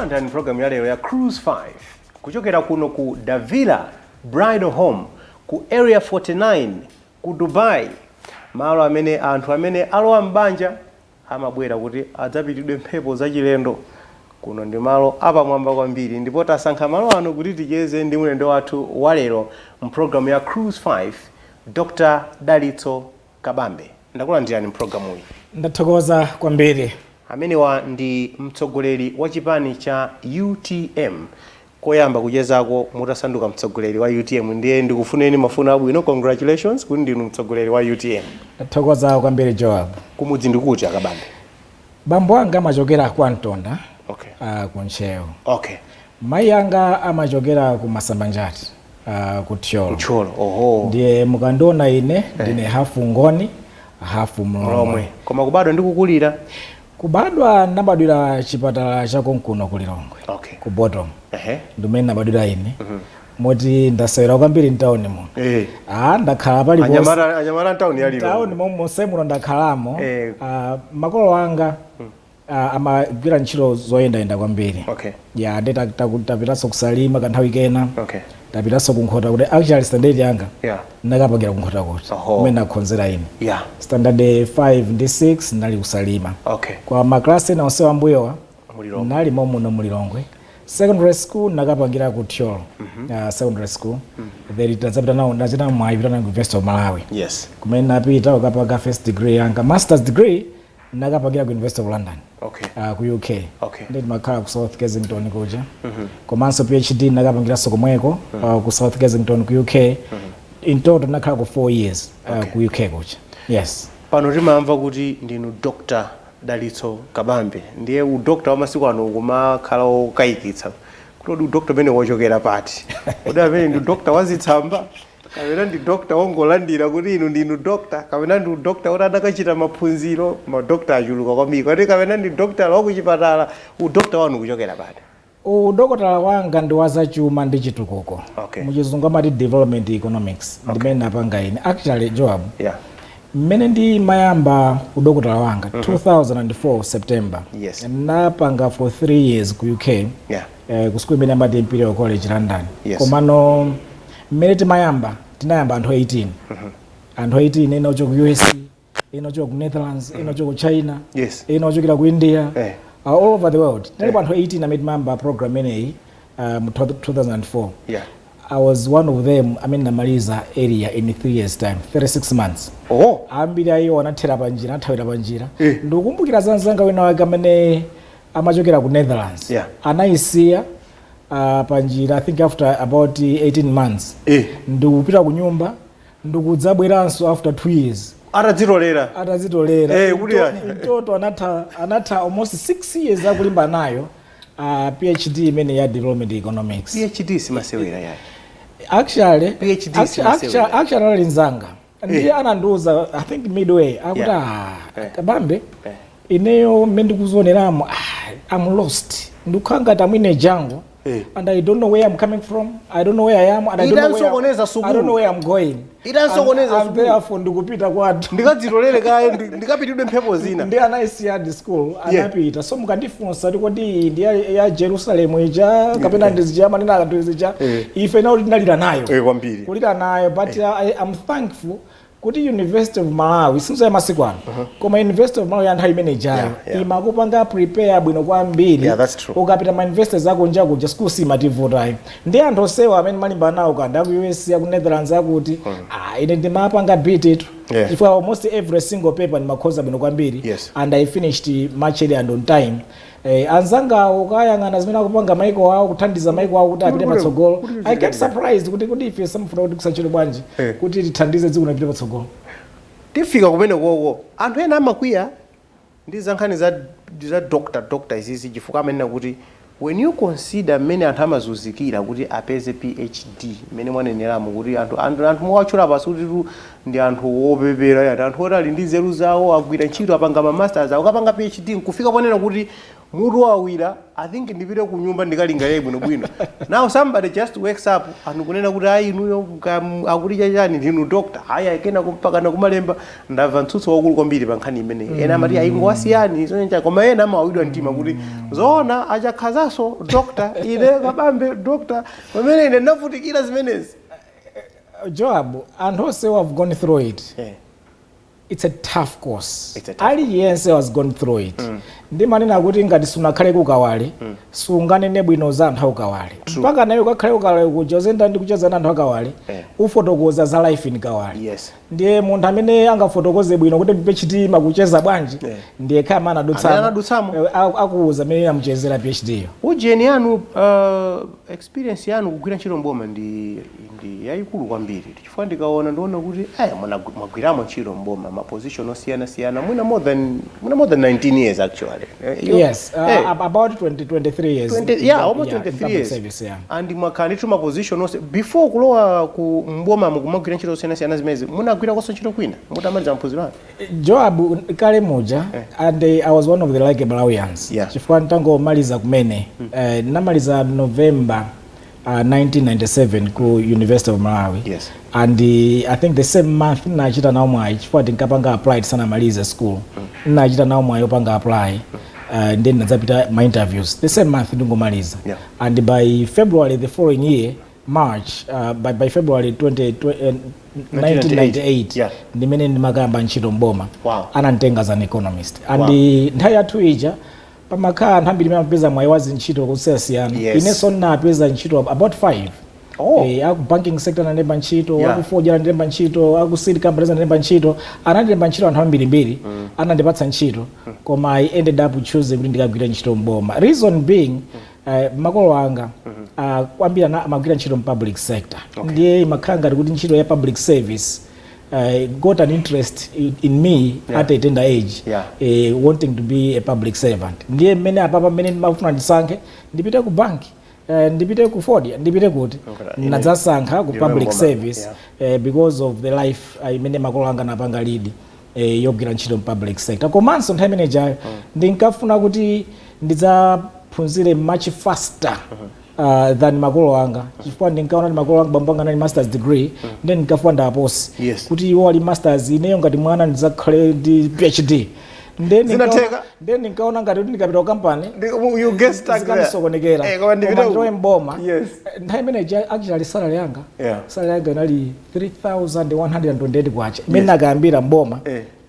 Ndakulandirani programu ya lero ya Cruise 5 kuchokera kuno ku Davila Bridal Home ku Area 49 ku Dubai, malo amene anthu amene alowa m'banja amabwera kuti adzapitidwe mphepo zachilendo. Kuno ndi malo apamwamba kwambiri, ndipo tasankha malo ano kuti ticheze ndi mlendo wathu wa lero mpulogalamu ya Cruise 5, Dr Dalitso Kabambe. Ndakulandirani mpulogalamu iyi. Ndathokoza kwambiri. Amenewa ndi mtsogoleri wa chipani cha UTM. Koyamba kuchezako mutasanduka mtsogoleri wa UTM, ndiye ndikufuneni mafuno abwino. Congratulations kuti ndinu mtsogoleri wa UTM. Ndathokoza kwambiri, Joab. Kumudzi ndikuti, Akabambe? Bambo anga amachokera kwa Mtonda, ku Ntcheu. Mayi anga amachokera ku Masambanjati, ku Thyolo. Thyolo, oho. Ndiye mukandiona ine, ndine hafu Ngoni, hafu Mlomwe. Mlomwe. Koma kubadwa ndi kukulira? Kubadwa ndabadwira chipatala chakonkuno ku Lilongwe, ku Bottom. Ndimene ndabadwira ine, moti ndasewera kwambiri mtawuni muno. Ah, ndakhala paliponse. Anyamata mtawuni ya Lilongwe. Mtawuni momwe muno ndakhalamo. Ah, makolo anga amagwira ntchito zoyendayenda kwambiri. Ya, ndi tapitanso kuSalima kanthawi kena. Tapitanso kuNkhota kuti actually standard yanga ndakapangira kuNkhota kuti kumene ndakhonzera ine. Standard 5 ndi 6 ndali kuSalima. Kwa maklasi ena onse ambuyowa Mulilongwe. nali momuno Mulilongwe. Secondary school nakapangira ku Thyolo, secondary school. Then tadzapita nawo, ndachita mwayi pita nawo ku University of Malawi, kumene napita ukapanga first degree yanga. Masters degree nakapangira ku University of London, ku UK. Ndi ndimakhala ku South Kensington kuja. Komanso PhD nakapangiranso komweko, ku South Kensington ku UK. In total nakhala ku 4 years ku UK kuja, yes. Pano timamva kuti ndinu Dr Dalitso Kabambe, ndiye udokta wa masiku ano ukumakhala okayikitsa kuti kodi udokta umene wochokera pati? Kodi amene ndi udokta wazitsamba, kapena ndi dokta wongolandira kuti inu ndinu dokta, kapena ndi udokta kuti adakachita maphunziro? Madokta achuluka kwambiri. Kodi kapena ndi dokta wakuchipatala? Udokta wanu kuchokera pati? Udokotala wanga ndi wazachuma ndi chitukuko. Muchizungu amati development economics. Ndimene napanga ine actually, Joab. Mmene ndimayamba udokotala wanga, 2004 September, napanga for 3 years ku UK, ku school imene amati Imperial College London. Komano mmene timayamba, tinayamba anthu 18, anthu 18, ena ochoka ku US, ena ochoka ku Netherlands, ena ochoka ku China, ena ochokera ku India, all over the world. Tinalipo anthu 18 amene timayamba program imeneyi mu 2004. I was one of them amene namaliza area in 3 years time, 36 months. Ambiri ayiwo anathera panjira, anathawira panjira. Ndikukumbukira zanzanga wina wake amene amachokera ku Netherlands, anayisiya panjira, I think after about 18 months, ndikupita ku nyumba, ndikudzabweranso after 2 years. Atadzitolera. Atazitolera. Kuti ayi. In total anatha almost 6 years akulimba nayo PhD imene ya development economics. PhD simasewera yayi. Actually, PhD simasewera. Actually anali nzanga, ndiye anandiuza, I think midway, akuti, "Ah, Kabambe, ineyo mmene ndikuzioneramo, ah, I'm lost. Ndikukhala ngati I'm in a jungle and I don't know where I'm coming from. I don't know where I am and I don't know where, Itansokoneza sukulu. I don't know where I'm going. Itansokoneza And sukulu. therefore ndikupita kwathu." Ndikadzitolere kaye, ndikapitidwe mphepo zina. Ndi anayisiya di school, anapita. So mukandifunsa ti kodi iyi ndi ya Jerusalem ija kapena ndizija manena akanthu izija, ife nawo tinalira nayo. Eh, kwambiri. Kulira nayo, but I'm thankful kuti University of Malawi, sinzo ya masiku ano, koma University of Malawi ya nthawi imene ijayo imakupanga prepare bwino kwambiri. Yeah, that's true. Ukapita ma universities akunja kuja, school simativutayi. Ndi anthu osewa amene malimba nawo kanda aku US, aku Netherlands, akuti, ah, ine ndimapanga beat itu, chifukwa almost every single paper ndimakhoza bwino kwambiri. And I finished much early and on time. Anzangawo ukayang'ana zimene akupanga maiko awo, kuthandiza maiko awo kuti apite patsogolo, I get surprised kuti ife samafuna kuti kusachedwe bwanji kuti tithandize dziko lipite patsogolo. Tifika kumene koko. Anthu ena amakwiya ndi za nkhani za doctor izizi, chifukwa amanena kuti when you consider mmene anthu amazunzikira kuti apeze PhD, mmene mwaneneramo kuti anthu muwatchula pasi kuti tu ndi anthu wopepera yati, anthu oti ali ndi nzeru zawo, agwira ntchito, apanga ma masters awo, akapanga PhD, nkufika ponena kuti Mutu wawira, I think ndipite ku nyumba ndikalingalire bwinobwino. Now somebody just wakes up and kunena kuti ayi, inuyo akuti chachani, ndinu doctor, ayi akena kumpakana kumalemba. Ndamva mtsutso waukulu kwambiri pa nkhani imeneyi. Ena amati ayi, ngowasiyani zonyenja, koma ena amawawidwa mtima kuti zoona achakhazaso doctor, ine Kabambe doctor, pamene ine ndavutikira zimenezi. Joab, anthu onse who have gone through it, it's a tough course. It's a tough. Aliyense has gone through it. Ndimanena kuti ngati sunakhale kukawale, sunganene bwino za anthu akukawale. Mpaka nawe ukakhale kukawale kuja, uzenda ndi kucheza na anthu akawale, ufotokoza za life in Kawale. Ndiye munthu amene angafotokoze bwino kuti PhD makucheza bwanji, ndiye kama anadutsamo. Amene anadutsamo. Akuwuza amene amuchezera PhD yo. Ujeni yanu, experience yanu kugwira ntchito mboma ndi yayikulu kwambiri, chifukwa ndikaona ndiona kuti aya mwagwiramo ntchito mboma ma position osiyanasiyana, mwina more than 19 years actually. Yes, about 20, 23 years. 20, yeah, almost Yeah, in 23 public years. service, yeah. And mwakhala ndithu ma position onse before kulowa ku mboma mukumagwira ntchito osiyanasiyana zimezi. Munagwira konso ntchito kwina mutamaliza maphunziro anu? Joab, kale muja, and I was one of the lucky Malawians, chifukwa ntangomaliza kumene, namaliza November 1997 ku University of Malawi, and I think the same month nachita nawo mwayi, chifukwa tinkapanga apply tisanamalize school. Nachita nawo mwayi opanga apply, then nadzapita my interviews the same month ndingomaliza. And by February the following year, March, by February 20, 1998, ndimene ndimakayamba ntchito mboma. Ananditenga as an economist, and nthawi yathu ija pamakhala anthu ambiri amapeza mwayi wa zintchito kusiyasiyana. Inenso ndinapeza ntchito about five. Aku banking sector analemba ntchito, aku fodya analemba ntchito, aku seed companies analemba ntchito, anandilemba ntchito anthu ambirimbiri, anandipatsa ntchito, koma I ended up choosing kuti ndikagwira ntchito mboma, reason being, makolo anga kwambiri amagwira ntchito mu public sector. Ndiye imakhala ngati kuti ntchito ya public service got an interest in me at a tender age, wanting to be a public servant. Ndiye mmene apapa mmene ndimafuna ndisankhe, ndipite ku banki, ndipite ku fodya, ndipite kuti, nadzasankha ku Ndiwe public mboma. service, because of the life imene makolo anga anapanga lead, yogwira ntchito mu public sector. Komanso nthawi imene ijayo ndinkafuna kuti ndidzaphunzire much faster than makolo anga, chifukwa ndinkaona kuti makolo anga, bambo anga anali masters degree, then ndinkafuna ndaposi kuti iwo ali masters, ineyo ngati mwana ndidzakhale ndi PhD. Then Zinatheka? Then ndinkaona ngati kuti ndikapita ku company You get stuck there. zikandisokonekera. Koma ndipite Koma ndilowe mboma. Nthawi imene ija actually salary yanga, salary yanga inali 3128 kwacha imene nakayambira mboma.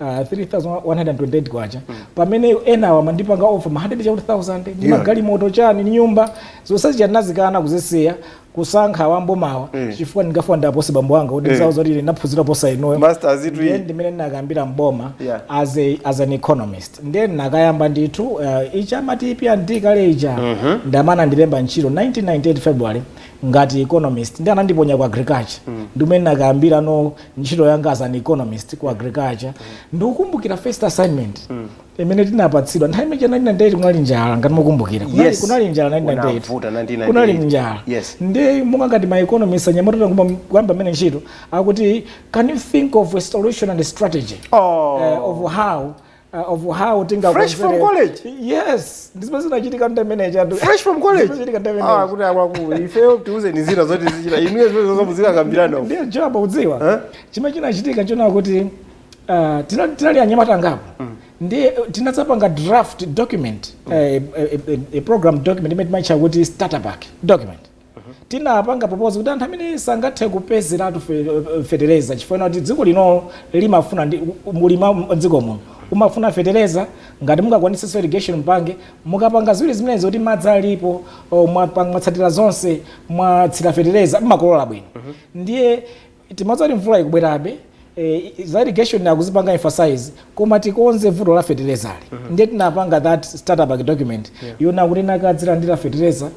3128 kwacha, pamene enawa mandipanga offer ma 100 chakuti 1000 ndi magalimoto chani ni nyumba zonse zija, ndinazikana kuzisiya, kusankha wambomawa, chifukwa ndingafuna ndapose bambo anga kuti zawo zoti ine ndaphunzira posa inuyo. Masters itu Ndiye iyi. ndimene ndinakayambira mboma as an economist. Ndiye ndinakayamba ndithu, icha amati P&D kale ija, ndamana ndilemba ntchito 1998 February ngati economist. Ndi anandiponya ku agriculture, ndimene ndinakayambira no ntchito yanga as an economist ku agriculture. Ndikukumbukira first assignment imene tinapatsidwa nthawi imene 1998 kunali njala, ngati mukumbukira. Kunali njala 1998. Kunavuta 1998. Kunali njala. Ndi monga ngati ma economist anyamata kuyamba amene ntchito, akuti, "Can you think of a solution and a strategy of how tinga Fresh from college? Yes, ndizimene zinachitika nthawi imeneyi chatu. Fresh from college. Zimene zinachitika nthawi Ah, imeneyi. kuti akwaku ifeyo tiuze ni zina zoti zichita inuyo zimene zomuzikakambirana. Ndiye job udziwa Eh? chimene chinachitika chona kuti tinali anyamata angapo, ndiye tinadzapanga draft document, a program document imene timaitcha kuti starter pack document. Tinapanga propose kuti anthu amene sangathe kupezeratu fetereza, chifukwa kuti dziko linolo limafuna ndi mulima mdziko muno umafuna fetereza, ngati mungakwanitsenso irrigation mpange, mukapanga ziwiri zimenezi kuti madzi alipo, mwatsatira zonse, mwatsira fetereza, mmakolola bwino. Ndiye timadziwa kuti mvula ikubwerabe, za irrigation akuzipanga emphasize, koma tikonze vuto la feterezali. Ndiye tinapanga that starter pack document yona kuti nakadzilandira fetereza,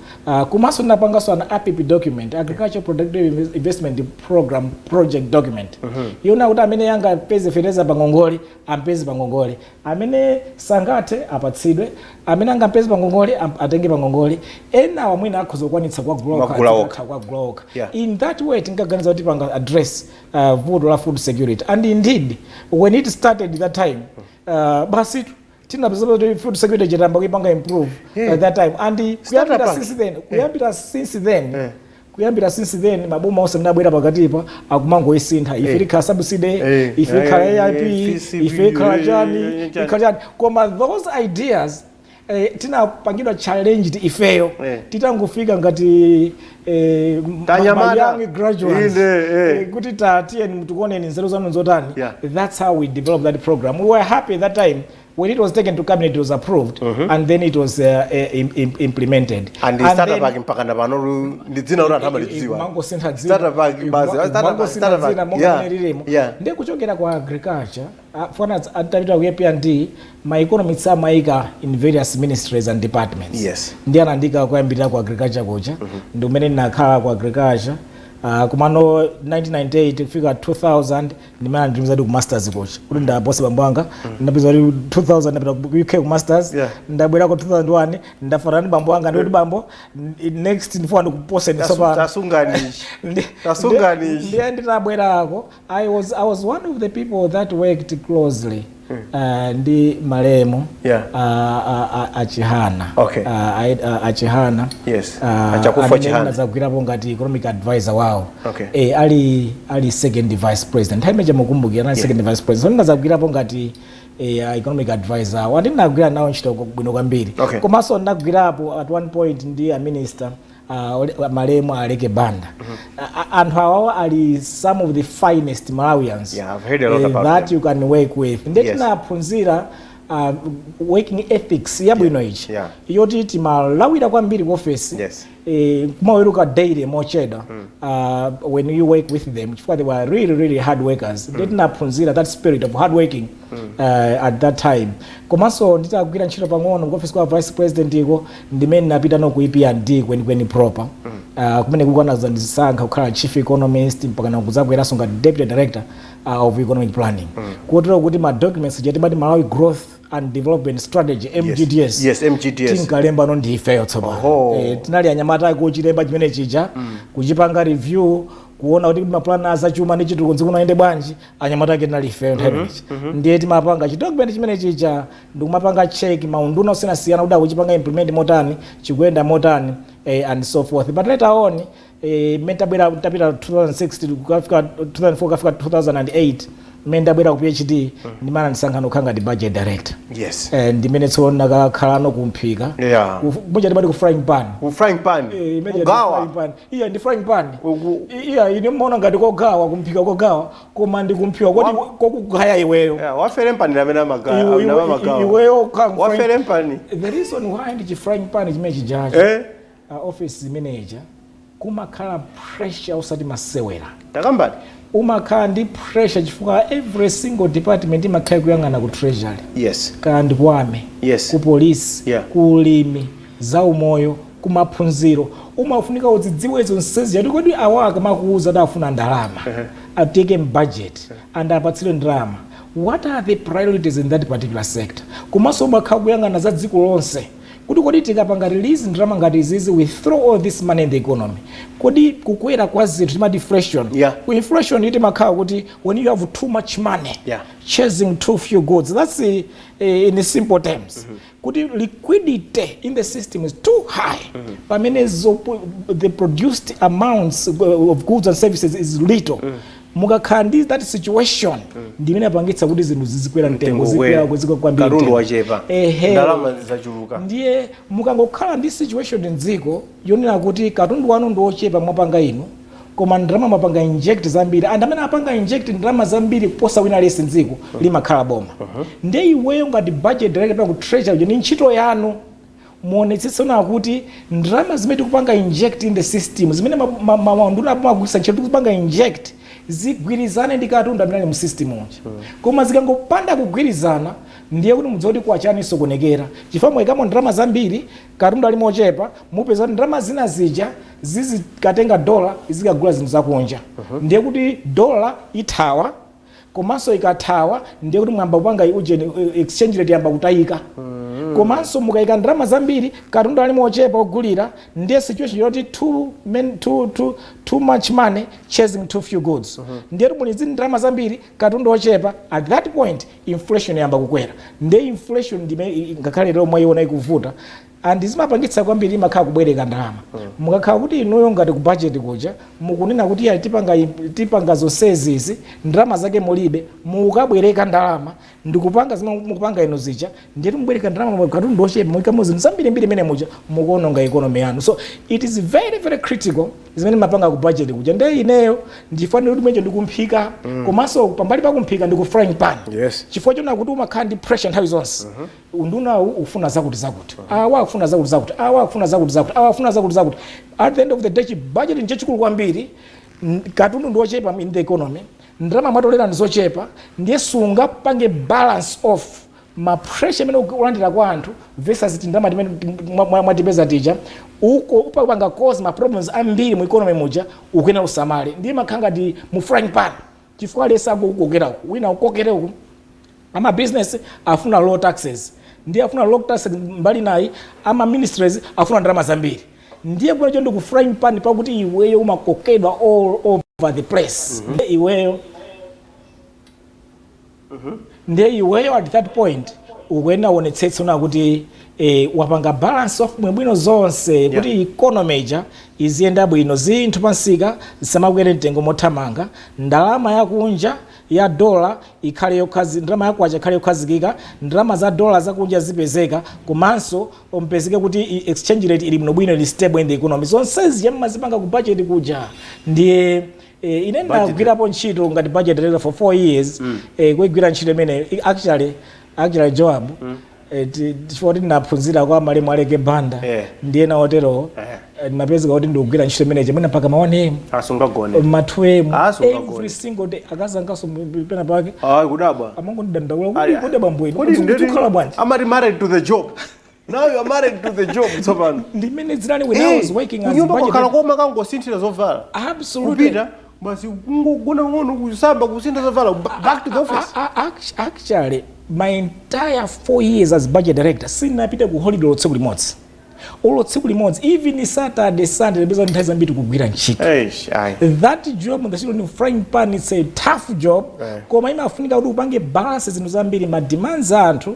komanso tinapanganso an APIP document, Agricultural Productive Investment Program project document, yona kuti amene angapeze fetereza pangongole ampeze pangongole, amene sangathe apatsidwe, amene angapeze pangongole atenge pangongole, enawa mwina akhoza kukwanitsa kwagula okha, Kwagula okha. atha kwagula okha. In that way tinkaganiza kuti panga address vuto la food security, and indeed when it started that time, basi Tinapeza kuti food security chitamba kuipanga improve at that time and Starter kuyambira pack. since then, kuyambira since then, kuyambira since then maboma onse mnabwera pakatipa akumangoisintha. Ife ikhala subsidy, ife ikhala AIP, FCB, ife ikhala chani, chani. ikhala chani. Koma those ideas tinapangidwa challenged ifeyo titangofika ngati Tanyamata. Ma young graduates Ine, eh. kuti tatiyeni mtikuoneni nzeru zanu nzotani. Yeah. That's how we developed that program. We were happy that time when it was taken to cabinet, it was approved and then it was implemented. And starter pack mpaka na pano ndi dzina loti anthu amalidziwa. Mangosintha dzina. Starter pack basi, starter pack, Mangosintha starter pack. dzina monga mene lilimo. Ndiye kuchokera kwa agriculture, fana atapita ku APND, ma economists amayika in various ministries and departments. Ndiye anandika kuyambirira ku agriculture kuja, ndi umene ndinakhala ku agriculture. Kumano 1998 kufika 2000 ndimene ndimizadi ku masters kuja kuti ndapose bambo anga. Ndapeza kuti 2000 ndapita ku UK ku masters. Ndabwerako 2001, ndafanana ndi bambo anga, ndikuti, "Bambo, next ndifuna ndikupose tsopano." Tasungani ichi. Tasungani ichi. Ndiye nditabwerako, I was one of the people that worked closely ndi malemu a Chihana. A Chihana. A Chakufwa Amene Chihana. ndinadzagwirapo ngati economic advisor wawo. Ali second vice president nthawi imene, mukumbukira, anali second vice president. So ndinadzagwirapo ngati economic advisor wawo. Ndinagwira nawo ntchito bwino kwambiri. Komanso ndinagwirapo at one point ndi a minister, malemu Aleke Banda. Anthu awawa ali some of the finest Malawians Yeah, I've heard a lot about that them. you can work with. Ndiye tinaphunzira working ethics yabwino ichi yoti timalawira kwambiri ku office, kumaweruka daily mochedwa when you work with them, chifukwa they were really, really hard workers. Ndiye tinaphunzira that spirit of hard working at that time. Komanso nditagwira ntchito pang'ono ku office kwa vice president iko, ndimene napita no ku EPND kwenikweni proper, kumene kukanaza ndisankha kukhala chief economist mpaka nakuzabweranso ngati deputy director of economic planning, kotero kuti ma documents chatimati Malawi Growth and Development Strategy, MGDS, Yes, MGDS. tinkalemba no ndifeyo tsopano. Oho. Tinali anyamata ake kuchilemba chimene chija, kuchipanga review, kuona kuti mapulani azachuma ndi chitukuko zikunayende bwanji. Anyamata ake tinali ifeyo nthawi imeneyi. Ndiye timapanga chidocument chimene chija ndikumapanga check maunduna osiyanasiyana kuti akuchipanga implement motani, chikuyenda motani, and so forth. But later on, mmene tabwera, tapita 2006 kukafika 2004 kukafika 2008, mmene ndabwera ku PhD, ndimana ndisankhano kukhala ngati budget director. Ndimene tsono nakakhalano kumphika. Muja timati ku frying pan. Ku frying pan. Imene ndi Kugawa. frying pan. Iya, ndi frying pan. Iya, ine mmaona ngati kogawa, kumphika kogawa, koma ndi kumphika koti kokugaya iweyo. Yeah, wafere mpani amene amagawa. Amagawa. Iweyo Wafere mpani. The reason why ndi chi frying pan chimene chijacho, office manager kumakhala pressure usati masewera. Takambani. Umakhala ndi pressure chifukwa every single department imakhala kuyang'ana ku treasury, kaya ndi ku army, ku polisi, ku ulimi, zaumoyo, kumaphunziro. Umafunika uzidziwe zonsezi yati kodi awa akamakuuza kuti afuna ndalama, atike budget and apatsidwe ndalama, what are the priorities in that particular sector? Komanso umakhala kuyang'ana za dziko lonse kuti kodi tikapanga release ndalama ngati izizi, we throw all this money in the economy, kodi kukwera kwa zinthu timati inflation, ku inflation iti makhala kuti when you have too much money chasing too few goods. That's in simple terms kuti liquidity in the system is too high, pamene the produced amounts of goods and services is little. Mukakhala ndi that situation, ndimene apangitsa kuti zinthu zizikwera mtengo, zikwera zikwera kwambiri Katundu mtengo. wachepa. Ehe. Ndalama zachuluka. Ndiye mukangokhala ndi situation mdziko yonena kuti katundu wanu ndi ochepa mwapanga inu, koma ndalama mwapanga inject zambiri, and amene apanga inject ndalama zambiri kuposa wina aliyense mdziko limakhala boma. Ndiye iweyo ngati budget director ku treasury, ndi ntchito yanu muonetsetse kuti ndalama zimene tikupanga inject in the system, zimene maunduna amagwiritsa ntchito tikupanga inject, zigwirizane ndi katundu amene ali mu system uja. Koma zikangopanda kugwirizana, ndiye kuti mudziwe kuti kwachani sokonekera, chifukwa mwayikamo ndalama zambiri, katundu ali mochepa. Mupeza kuti ndalama zina zija zizikatenga dola, zikagula zinthu zakunja. Ndiye kuti dola ithawa, komanso ikathawa ndiye kuti mwamba kupanga ujeni, exchange rate yamba kutayika. Komanso mukayika ndalama zambiri, katundu ali mochepa ogulira, ndiye situation yoti too, many, too, too, too Too much money chasing too few goods. Ndiye muli ndalama zambiri, katundu ochepa. At that point inflation yamba kukwera. Ndiye inflation ndime ngakhale lero mwayiona ikuvuta, and zimapangitsa kwambiri imakhala kubwereka ndalama. Mukakhala kuti inuyo ngati ku budget kuja mukunena kuti ya tipanga zonsezi izi, ndalama zake mulibe, mukabwereka ndalama ndikupanga zimene mukupanga inu zija. Ndiye mubwereka ndalama, katundu ochepa, muyikamo zinthu zambirimbiri imene muja, mukuononga economy yanu. So it is very very critical zimene mapanga ku budget kuja. Ndiye ineyo ndifanire kuti mwenje ndikumphika, komanso pambali pakumphika ndiku frying pan, chifukwa chona kuti umakhala ndi pressure nthawi zonse. Unduna ufuna zakuti zakuti, awa akufuna zakuti zakuti, awa akufuna zakuti zakuti, awa akufuna zakuti zakuti. At the end of the day budget ndi chachikulu kwambiri, katundu ndi ochepa in the economy, ndalama mwatolera ndi zochepa. Ndiye sungapange balance off ma pressure amene ukulandira kwa anthu versus tindalama timene mwatipeza tija. Uko upanga cause ma problems ambiri mu economy muja. Ukuyenera usamale. Ndiye makhala ngati mu frying pan, chifukwa aliyense akukokeraku, wina ukokere uku. Ama business afuna low taxes, ndiye afuna low taxes, mbali nayi ama ministries afuna ndalama zambiri. Ndiye kunacho ndi ku frying pan, pakuti iweyo umakokedwa all over the place. Ndiye iweyo at that point ukuyenera uonetsetse una kuti wapanga balance of bwinobwino zonse kuti economy ija iziyenda bwino, zinthu pansika zisamakwere mtengo mothamanga, ndalama yakunja ya dola ikhale yokhazi, ndalama yakwacha ikhale yokhazikika, ndalama za dola zakunja zipezeka, komanso mpezeke kuti exchange rate ili bwinobwino, ili stable in the economy. Zonsezi yamazipanga ku budget kuja. Ndiye ine ndagwirapo ntchito ngati budget director for 4 years, kuigwira ntchito imeneyo. Actually Joab, chifukwa kuti ndinaphunzira kwa malemu Aleke Banda, ndiye naotero, ndimapezeka kuti ndikugwira ntchito imeneyi mwina mpaka ma 1 a.m., Asungagone. ma 2 a.m. Ah, sungagone. Every single day. Akazangaso pena pake Ayi, kudabwa. amangondidandaula Ali- kuti, "Kodi bambo inu Kodi ndeti- tikukhala bwanji?" Amati married to the job. Now you are married to the job tsopano. Ndimene zinali when I was working as Kunyumba budget. kwakhala koma kangosinthira zovala. Absolutely. Kupita basi, kungogona ng'ono, kusamba, kusintha zovala, back to the office. Actually my entire 4 years as budget director sinapite ku holiday tsiku limodzi, olo tsiku limodzi, even Saturday, Sunday. Ndipeza nthawi zambiri kugwira ntchito. Eish, ayi. That job, the in frying pan, it's a tough job, koma imafunika kuti upange balance zinthu zambiri, ma demands a anthu,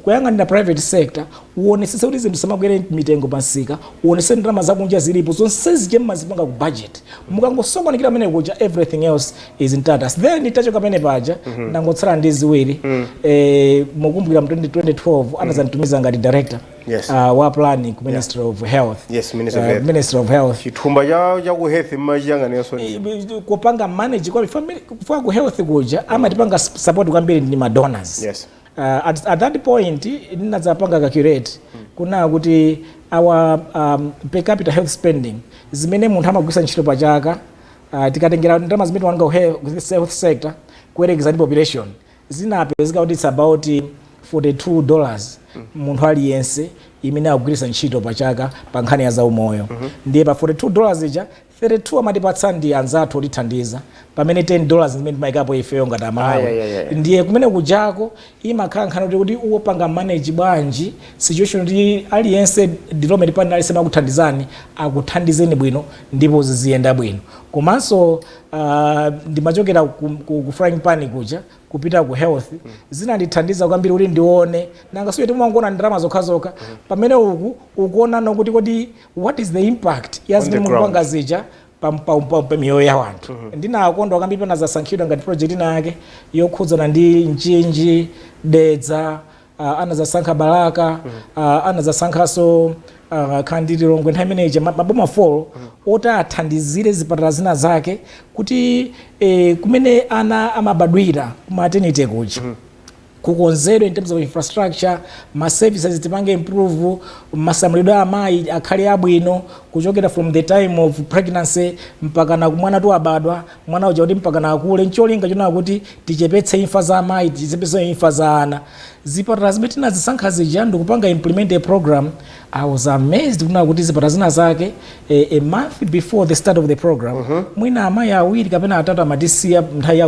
kuyang'anira private sector, uonesese kuti zinthu samakwere mitengo pansika, uonesese ndalama zakunja zilipo. Zonsezi chemmazipanga ku budget. Mukangosokonekera pamene kuja, everything else is in tatters. Then tachoka pamene paja, ndangotsala ndi ziwiri. Mukumbukira mu 2012 anazanditumiza ngati director wa planning ku Ministry of Health. Yes, Ministry of Health. Ministry of Health. Chithumba cha ku health mmachiyang'aniranso. Kupanga manage kwa kwa ku health kuja amatipanga support kwambiri ndi ma donors. At that point ndinadzapanga calculate kuna kuti our per capita health spending, zimene munthu amagwisa ntchito pa chaka, tikatengera ndalama zimene tiwanga ku health sector kuyerekeza ndi population, zinapezeka kuti it's about $42 munthu aliyense imene akugwiritsa ntchito pa chaka pa nkhani ya zaumoyo. Ndiye pa $42 ija, 32 amatipatsa ndi anzathu otithandiza, pamene $10 zimene timayikapo ifeyo ngati Amalawi. Ayi, ayi, ayi. Ndiye kumene kujako imakhala nkhani kuti uwopanga manage bwanji situation kuti aliyense, development partner aliyense akuthandizani, akuthandizeni bwino ndipo ziziyenda bwino. Komanso ndimachokera ku frying pan kuja kupita ku health, zinandithandiza kwambiri kuti ndione nanga siyo timangoona ndalama zokhazokha, pamene uku ukuona kuti kodi what is the impact ya On the zimene ground. mukupanga zija pa miyoyo ya wanthu. Ndinakondwa kwambiri panazasankhidwa ngati project ina yake yokhudzana ndi Mchinji, Dedza, anazasankha Balaka, anazasankhanso kandi Lilongwe nthawi imeneyi, maboma 4 oti athandizire zipatala zina zake kuti kumene ana amabadwira ku maternity kuja kukonzedwe in terms of infrastructure, ma services tipange improve, masamalidwe a amayi akhale abwino kuchokera from the time of pregnancy mpaka na mwana tu abadwa, mwana uja kuti mpaka na akule, ncholinga chonena kuti tichepetse imfa za amayi, tichepetse imfa za ana. Zipatala zimene tinazisankha zija ndikupanga implement a program, I was amazed kuna kuti zipatala zina zake, a month before the start of the program, mwina amayi awiri kapena atatu amatisiya nthawi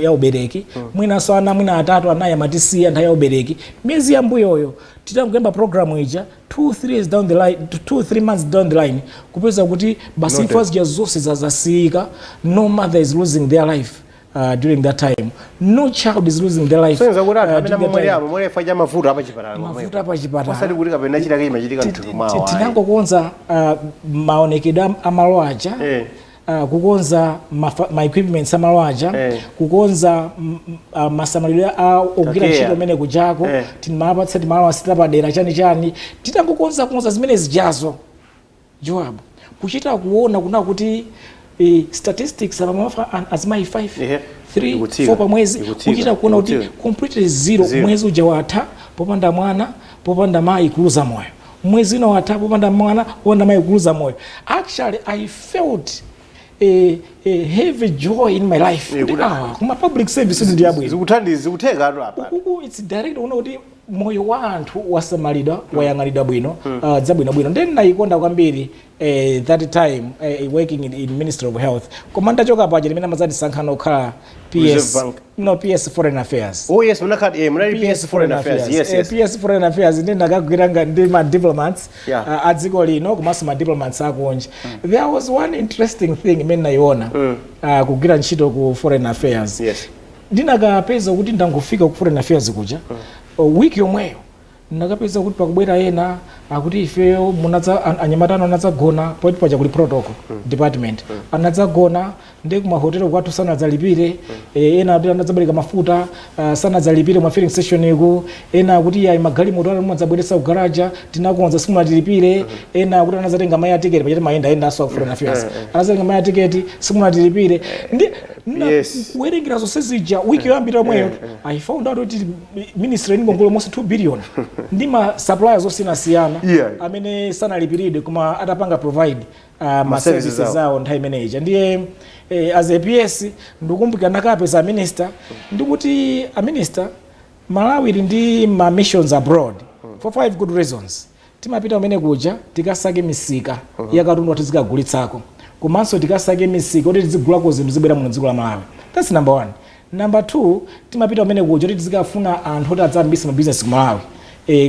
ya ubereki, mwinanso ana mwina atatu, anayi amatisiya nthawi ya ubereki. Miyezi yambuyoyo titangoyamba program ija, 2 3 years down the line, 2 3 months down the line, kupeza kuti basi imfa zija zonse zazasiyika. No mother is losing their life during that time. No child is losing their life. Sonza kuti anthu amene during that amamwalira, time. amamwalira chifukwa cha mavuto apachipatala. Mavuto apachipatala. Osati kuti kapena chitake chimachitika mthupi mwawo, ayi. Tinangokonza maonekedwe amalo aja, kukonza ma equipments amalo aja, kukonza masamalidwe a ogwira Takeya. ntchito amene kujako, timapatsa timalo asita padera, chani chani. Titangokonza konza zimene zijazo, Joab, kuchita kuona kuna kuti statistics amamafa azimayi 5, 3, Ikutsika. 4 pa mwezi, Ikutsika. kuchita kuona kuti Ikutsika. completely zero. Zero. Mwezi uja watha popanda mwana, popanda mayi kuluza moyo. Mwezi uno watha popanda mwana, popanda mayi kuluza moyo. Actually, I felt a heavy joy in my life kuti ah, kuma public service ndi yabwino. Zikuthandiza, zikutheka atu apa. Ukuku it's direct, kuona kuti moyo wa anthu wasamalidwa, wayang'anidwa bwino, zabwinobwino. Then nayikonda kwambiri that time working in Ministry of Health. Koma ndachoka paja limene amadzandisankha okhala PS. Reserve Bank. No, PS Foreign Affairs. Oh yes, munakhala munali PS Foreign Affairs. Yes. PS Foreign Affairs, ndi ndakagwira ndi ma diplomats a dziko lino komanso ma diplomats akunja. There was one interesting thing imene nayiona kugwira ntchito ku Foreign Affairs. Ndinakapeza kuti ndangofika ku Foreign Affairs kuja, wiki yomweyo ndakapeza kuti pakubwera ena akuti ifeyo munadza anyamatano anadzagona poti paja kuli protocol department, anadzagona ndi kumahotelo kwathu sanadzalipire. Ena akuti anadzabwereka mafuta, sanadzalipire mwa filling station iku. Ena akuti yayi, magalimoto anu mumadzabweretsa ku garaja tinakonza, simunatilipire. Ena akuti anadzatenga ma air ticket, pachati mayenda aso aku Foreign Affairs, anadzatenga ma air ticket, simunatilipire. Ndi kuwerengera zonse zija, wiki yoyambira omweyo I found out kuti ministry ili ngongole almost 2 billion ndi ma suppliers osiyanasiyana amene sanalipiridwe koma atapanga provide ma services services awo. Awo nthawi imeneyi. Ndiye as a PS ndikumbukira ndakapeza minister, ndikuti a minister, Malawi ili ndi ma missions abroad for five good reasons. Timapita kumene kuja tikasake misika ya katundu athu tizikagulitsako, komanso tikasake misika kuti tizigulako zinthu zibwera muno dziko la Malawi. That's number one. Number two, timapita kumene kuja kuti tizikafuna anthu oti adzayambise mabizinesi ku Malawi,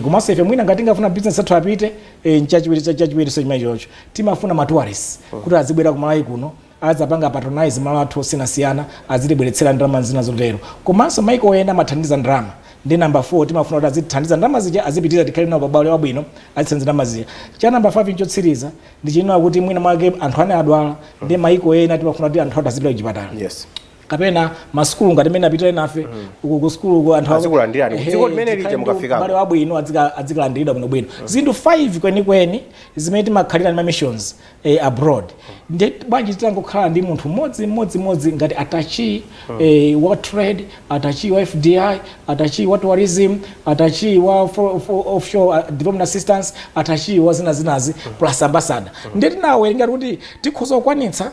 komanso ife mwina ngati tingafuna business athu apite, nchachiwiri, chachiwiri so chimene chocho timafuna ma tourists kuti azibwera ku Malawi kuno, azapanga patronize malo athu osiyanasiyana, azitibweretsera ndalama zina zotero. Komanso maiko ena amathandiza ndalama. Ndi number 4, timafuna kuti azithandiza ndalama zija, azipitiriza, tikhale nawo pabale wabwino, azithandiza ndalama zija. Cha number 5 nchotsiriza ndi chinena kuti mwina mwake anthu ane adwala, ndi maiko ena timafuna kuti anthu athu azipita kuchipatala kapena masukulu ngati mene apitire nafe uku ku sukulu uku anthu Azikulandirani. Ehe, Dziko limene lija tikhale ndi mukafikako. ubale wabwino, azikalandiridwa bwinobwino. Zinthu 5 kwenikweni zimene timakhalira ndi ma missions abroad. Ndi bwanji titangokhala ndi munthu mmodzi mmodzi mmodzi ngati attaché wa trade, attaché wa FDI, attaché wa tourism, attaché wa for offshore development assistance, attaché wa zina zinazi, plus ambassador? Ndiye tinawerenga kuti tikhoza kukwanitsa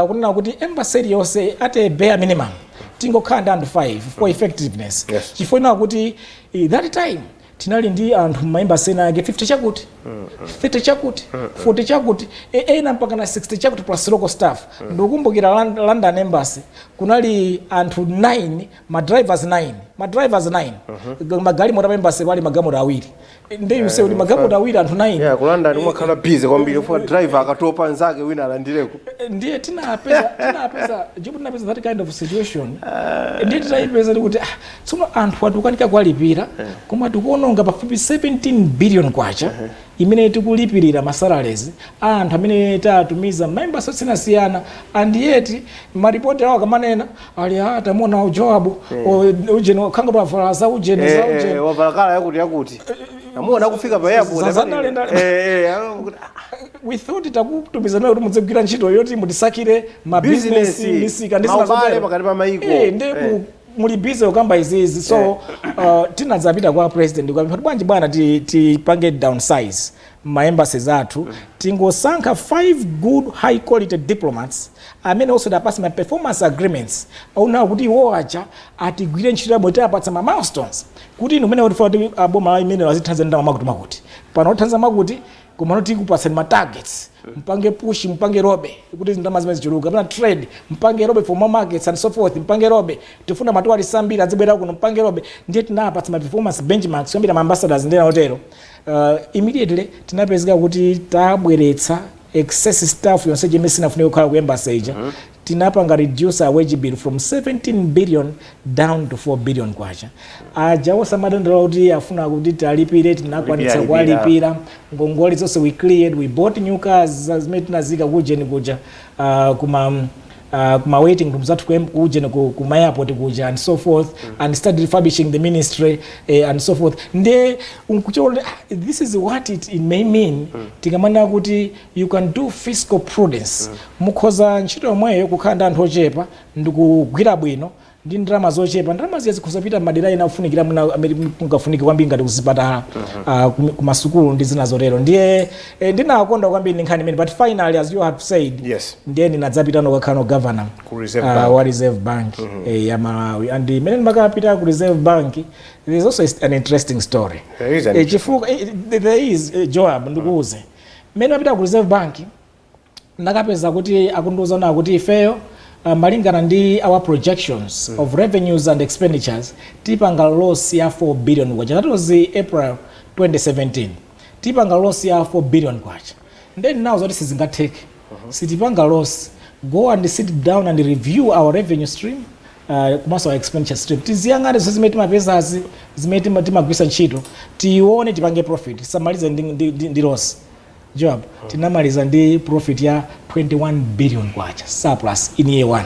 kunena kuti embassy iliyonse at a bare minimum tingokhala ndi anthu 5 for effectiveness, chifukwa ina kuti that time tinali ndi anthu ma embassy ena ake 50 chakuti, 30 chakuti, 40 chakuti, ena mpaka na 60 chakuti plus local staff. Ndikukumbukira London embassy kunali anthu 9, ma drivers 9, ma drivers 9. Magalimoto apa embassy pali magalimoto awiri. Ndi you say kuti magalimoto awiri, anthu 9. Yeah, ku London umakhala busy kwambiri chifukwa driver akatopa nzake wina alandireko. Ndiye tinapeza job, tinapeza that kind of situation. Ndiye titayipeza kuti ah, tsono anthu atukanika kuwalipira, koma tikuononga pafupi 17 billion kwacha imene tikulipirira ma salaries a anthu amene tatumiza ma embassy osiyanasiyana, and yet maripoti awo akamanena ali ah, tamuona Joab, ujeni khanga pavala za ujeni za ujeni. Wavala colour yakuti yakuti, amuona kufika pa airport. Za ndale ndale. Kuti, We thought takutumiza nayo kuti mudzigwira ntchito yoti mutisakire ma business, Business, misika ndi zina maubale zotero. pakati pa maiko. Ndi muli busy kukamba izizi. So tinadzapita kwa president kukapempha kuti bwanji bwana tipange downsize ma embassies athu, tingosankha 5 good high quality diplomats amene also tapasa ma performance agreements auna kuti iwo aja atigwire ntchito yabwino, tiapatsa ma milestones kuti inu mene kuti kuti aboma imene azithandiza ndalama makuti makuti pano, othandiza makuti. Koma noti tikupatsani ma targets, mpange push, mpange lobby kuti ndalama zimene zichuluka, kapena trade, mpange lobby for more markets and so forth, mpange lobby, tifuna ma tourists ambiri azibwera kuno, mpange lobby. Ndiye tinapatsa ma performance benchmarks kuyambira ma ambassadors ndi ena otero. Immediately tinapezeka kuti tabweretsa excess staff yonse chimene sinafunike kukhala ku embassy ija. Tinapanga reduce our wage bill from 17 billion down to 4 billion kwacha. Aja osamadandaula kuti afuna kuti talipire, tinakwanitsa Kulipira, kuwalipira. Ngongole zonse we cleared. We bought new cars zimene tinazika kujeni kuja, kuma waiting rooms athu kujeni kuma airport kuja and so forth, and started refurbishing the ministry and so forth. Ndiye nkuchiona kuti, ah, this is what it may mean tikamanena kuti you can do fiscal prudence. Mukhoza ntchito yomweyo kukhala ndi anthu ochepa ndikugwira bwino ndi ndalama zochepa. Ndalama ziya zikhoza kupita madera ena ofunikira, muna amene mungafunike kwambiri ngati kuzipatala, kumasukulu ndi zina zotero. Ndiye ndinakonda kwambiri ndi nkhani imene, but finally, as you have said, ndiye ndinadzapita nokakhala governor Ku Reserve Bank. Wa Reserve Bank ya Malawi. And imene ndimakapita ku Reserve Bank, there is also an interesting story. There is an Chifukwa there is, Joab, ndikuuze, mmene mapita ku Reserve Bank nakapeza kuti akundiuza na kuti ifeyo, malingana ndi our projections of revenues and expenditures, tipanga loss ya 4 billion kwacha. That was April 2017. Tipanga loss ya 4 billion kwacha. Then now zoti sizingatheke, sitipanga loss. Go and sit down and review our revenue stream komanso our expenditure stream. Tiziyang'ane zonse zimene timapezazi, zimene timagwisa ntchito, tione tipange profit, tisamalize ndi loss. Job, tinamaliza ndi profit ya 21 billion kwacha surplus in year one,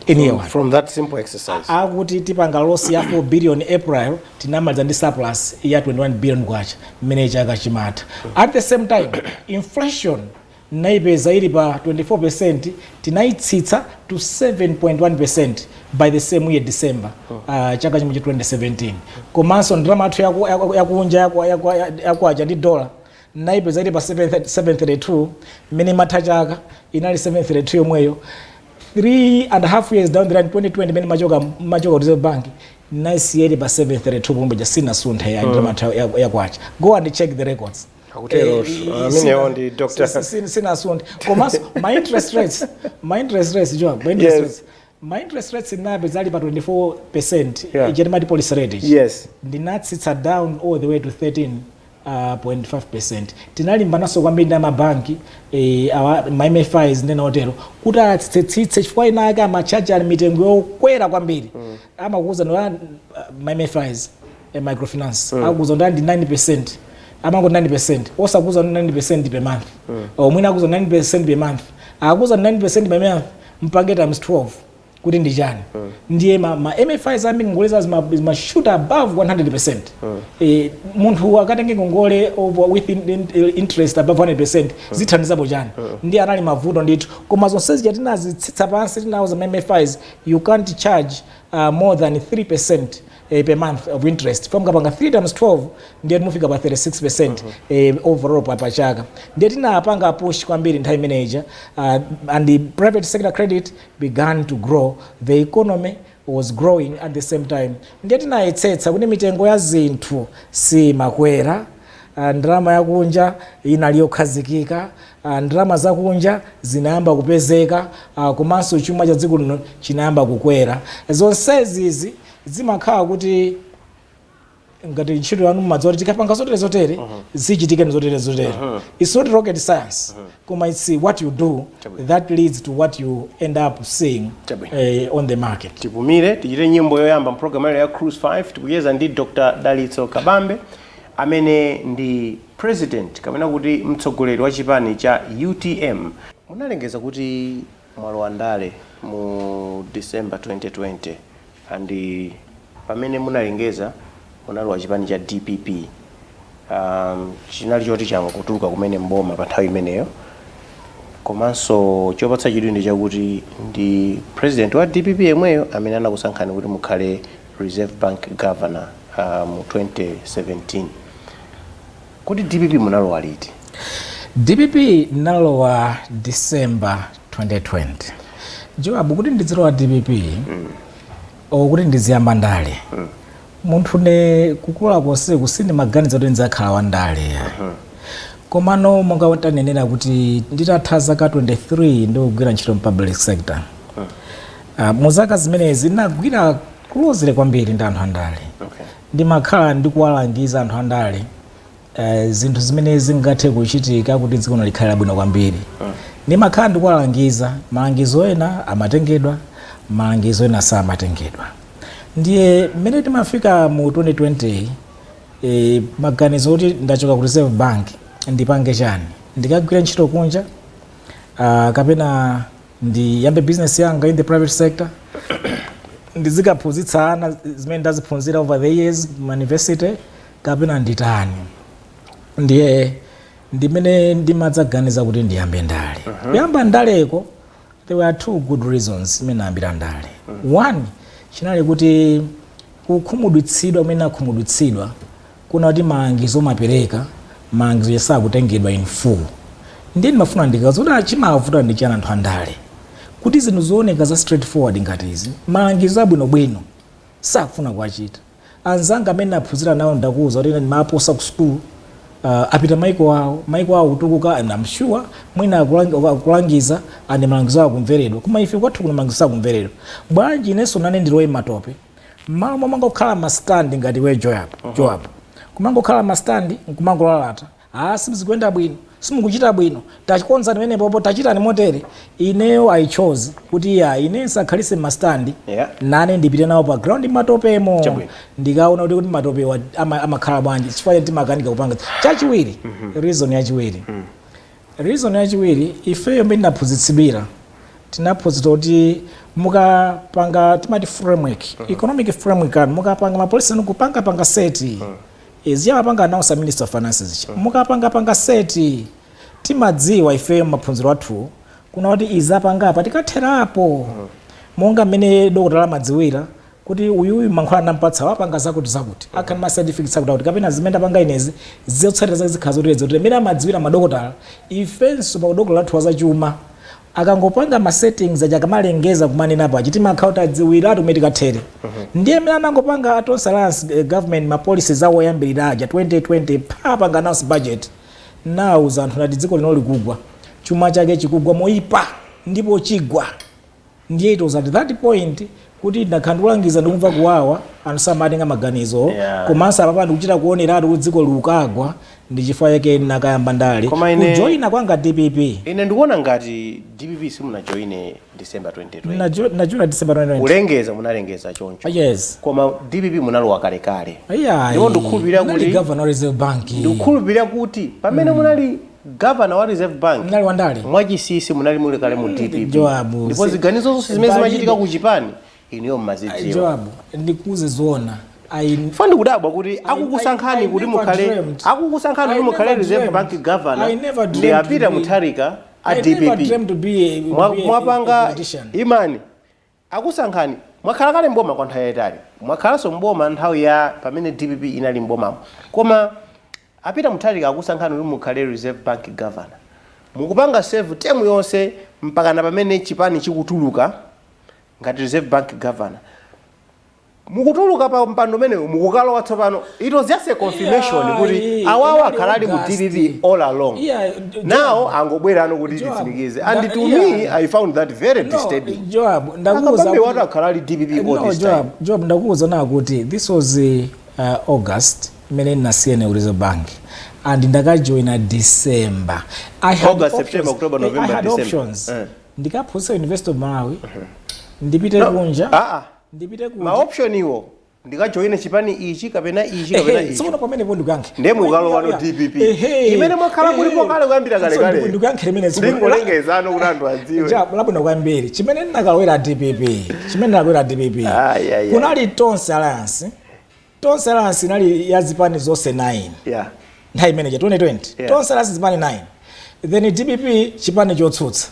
in year one. From that simple exercise. Akuti tipanga loss ya 4 billion April, tinamaliza ndi surplus ya 21 billion kwacha mmene chaka chimatha. At the same time, inflation naipeza ili pa 24, tinayitsitsa to 7.1 by the same year December, chaka chimwe cha 2017. Komanso ndalama yathu yakunja yakwacha ndi dollar naipeza ili pa 732, mmene matha chaka inali 732 yomweyo. 3.5 years down the line, 2020, mmene machoka Reserve Bank, naisiyeri pa 732 pomwe, sinasunthe ya ndalama yakwacha. Go and check the records. Akutero, amenewo ndi Dr. Sinasunthe. Komanso my interest rates, Joab, my interest rates, my interest rates inape zali pa 24, ichetimati policy rate ichi. Ndinatsitsa down all the way to 13.5. Tinalimbanaso kwambiri ndi amabanki, ma MFIs ndi otero, kuti atsitsitse, chifukwa ina ake amachaji ali mitengo yokwera kwambiri. Amakuuza ndi ma MFIs, microfinance, akuuza ndi 9, amango 9, osakuuza ndi 9 per month, mwina akuuza 9 per month. Akuuza 9 per month, mpange times 12 kuti ndi chani. Ndiye ma MFIs ambiri ngongole zawo zima shoot above 100. Munthu akatenge ngongole over with interest above 100, zithandizapo chani? Ndiye anali mavuto ndithu, koma zonse zija tinazitsitsa pansi. Tinawuza ma MFIs, you can't charge more than 3% per month of interest. Famukapanga 3 times 12, ndiye timufika pa 36% overall pa chaka. Ndiye tinapanga push kwambiri nthawi imeneja, and the private sector credit began to grow, the economy was growing at the same time. Ndiye tinayetsetsa kuti mitengo ya zinthu simakwera, ndalama yakunja inali yokhazikika, ndalama zakunja zinayamba kupezeka, komanso chuma cha dziko lino chinayamba kukwera. Zonsezizi zimakhala kuti ngati ntchito yanu mumadziwa kuti tikapanga zotere zotere, zichitike ndi zotere zotere. It's not rocket science, koma it's what you do that leads to what you end up seeing Chabwino. On the market. Tipumire, tichite nyimbo yoyamba mpulogalamu ya Cruise 5. Tikucheza ndi Dr Dalitso Kabambe amene ndi president kapena kuti mtsogoleri wa chipani cha UTM. Munalengeza kuti mwalowa ndale mu December 2020, and pamene munalengeza munalowa chipani cha DPP, chinali choti changotuluka kumene mboma pa nthawi imeneyo. Komanso chopatsa chidwi ndi chakuti ndi president wa DPP yemweyo amene anakusankhani kuti mukhale Reserve Bank governor mu 2017. Kodi DPP munalowa liti? DPP nalowa December 2020. Joab, kuti ndizilowa DPP kuti ndiziyamba ndale, munthu ne kukula konseku sindimaganiza kuti ndidzakhala wa ndale. Koma Komano monga tanenera kuti nditatha zaka 23 ndikugwira ntchito mu public sector, mu zaka zimenezi ndinagwira closely kwambiri ndi anthu andale. Ndimakhala ndikuwalangiza anthu andale zinthu zimene zingathe kuchitika kuti dziko likhale labwino kwambiri. Ndimakhala ndikuwalangiza, malangizo ena amatengedwa, malangizo ena samatengedwa. Ndiye mmene timafika mu 2020, maganizo kuti ndachoka ku Reserve Bank, ndipange chani? Ndikagwira ntchito kunja, kapena ndiyambe business yanga in the private sector, ndizikaphunzitsa ana zimene ndaziphunzira over the years mu university, kapena nditani? Ndiye ndimene ndimadzaganiza kuti ndiyambe ndale. Kuyamba ndaleko, there were two good reasons imene ndayambira ndale. One chinali kuti kukhumudwitsidwa kumene akhumudwitsidwa kuna kuti malangizo mapereka, malangizo yasakutengedwa in full. Ndiye ndimafuna ndikaza kuti achimavuta ndi chani anthu andale kuti zinthu zooneka za straightforward ngati izi, malangizo abwinobwino, sakufuna kuwachita. Anzanga amene aphunzira nawo, ndakuwuza kuti ine ndimaposa ku school, apita maiko awo, maiko awo kutukuka, and I'm sure mwina akulangiza and malangizo awo akumveredwa. Koma ife kwathu kuno malangizo sakumveredwa. Bwanji inenso nane ndilowe matope, mmalo momangokhala ma stand ngati we Joab, Joab kumangokhala ma stand nkumangolalata, "Ah, simuzikuyenda bwino, simukuchita bwino, tachikonza pamenepopo, tachitani motere." Ineyo I chose kuti ya, ine nsakhalise ma stand, nane ndipite nawo pa ground matopemo. Ndikaona kuti matopewa amakhala bwanji, chifukwa timakanika kupanga. Chachiwiri, reason yachiwiri, reason yachiwiri, ifeyo mmene tinaphunzitsidwira, tinaphunzitsa kuti mukapanga, timati framework, economic framework anu, mukapanga ma policy anu, kupanga panga set, izi amapanga announce a Minister of Finances, mukapanga panga set, timadziwa ifeyo maphunziro athu kuna kuti izapangapa tikatherapo. Monga mmene dokotala amadziwira kuti uyuyu mankhwala anampatsa wapanga zakuti zakuti, akhani ma certificates akuti akuti, kapena zimene ndapanga inezi zotsatira zake zikhala zotere zotere, mmene amadziwira madokotala, ifenso pa udokotala athu wazachuma, akangopanga ma settings aja, akamalengeza kumanena pachi, timakhala kuti adziwiratu kumene tikathere. Ndiye mmene anangopanga Tonse Alliance government ma policies awo oyambirira aja 2020, papanga announce budget, nawuza anthu nati dziko lino likugwa, chuma chake chikugwa moyipa ndipo chigwa. Ndiye it was at that point kuti ndakhala ndikulangiza, ndikumva kuwawa, anthu samatenga maganizo. Komanso apapa ndikuchita kuoneratu kuti dziko likukagwa, ndi chifukwa chake nakayamba ndale. Koma Kujoyina kwanga DPP, ine ndikuona ngati DPP simunajoyine December 2020. Najoyina December 2020. Kulengeza munalengeza choncho. Yes. Koma DPP munalowa kalekale. Iya. Ndipo ndikukhulupirira Nali governor wa Reserve Bank. Ndikukhulupirira kuti pamene munali governor wa Reserve Bank, Nali wandale. Mwachisisi munali muli kale mu DPP. Joab, Ndipo ziganizo zonse zimene zimachitika ku chipani inuyo mmazidziwa. Joab, ndikuuze zoona. Fa ndikudabwa kuti akukusankhani kuti mukhale, akukusankhani kuti mukhale Reserve Bank governor ndi a Peter Mutharika a DPP. Mwapanga imani, akusankhani, mwakhala kale mboma kwa nthawi yayitali, mwakhalanso mboma nthawi ya pamene DPP inali mbomamo, koma a Peter Mutharika akusankhani kuti mukhale Reserve Bank governor, mukupanga serve term yonse mpakana pamene chipani chikutuluka ngati Reserve Bank governor, mukutuluka pa mpando umenewu, mukukalowa tsopano. It was just a confirmation kuti awawa inali akhala ali mu August. DPP all along. Now angobwera ano kuti Joab, titsimikize, and to me I found that very No, disturbing. Joab, ndakuuza Akabambe watu akhala ali DPP all No, this time. Joab, Joab, ndakuuza na kuti this was August imene ndinasiyana ku Reserve Bank and ndakajoina December. I had August, options. September, October, I November, had December. options. Ndikaphunzitsa University of Malawi, ndipite No. kunja, Ah, ah. ndipite kunja. Ma option iwo ndikajoine chipani ichi kapena ichi kapena Ehe, ichi. tsono pamenepo ndikuyankhe. Ndiye mukalowa no DPP. Imene mwakhala mulipo kale kuyambira kale So, kale. Ndikuyankhe limene Ndingolengezano kuti anthu adziwe. Ja, labwino kwambiri. Chimene ndinakalowera DPP, chimene ndinakalowera DPP, Ai, ai, ai. kunali Tonse Alliance. Tonse Alliance inali ya zipani zonse 9. Nthawi imeneja 2020. Tonse Alliance zipani 9. Then DPP chipani chotsutsa.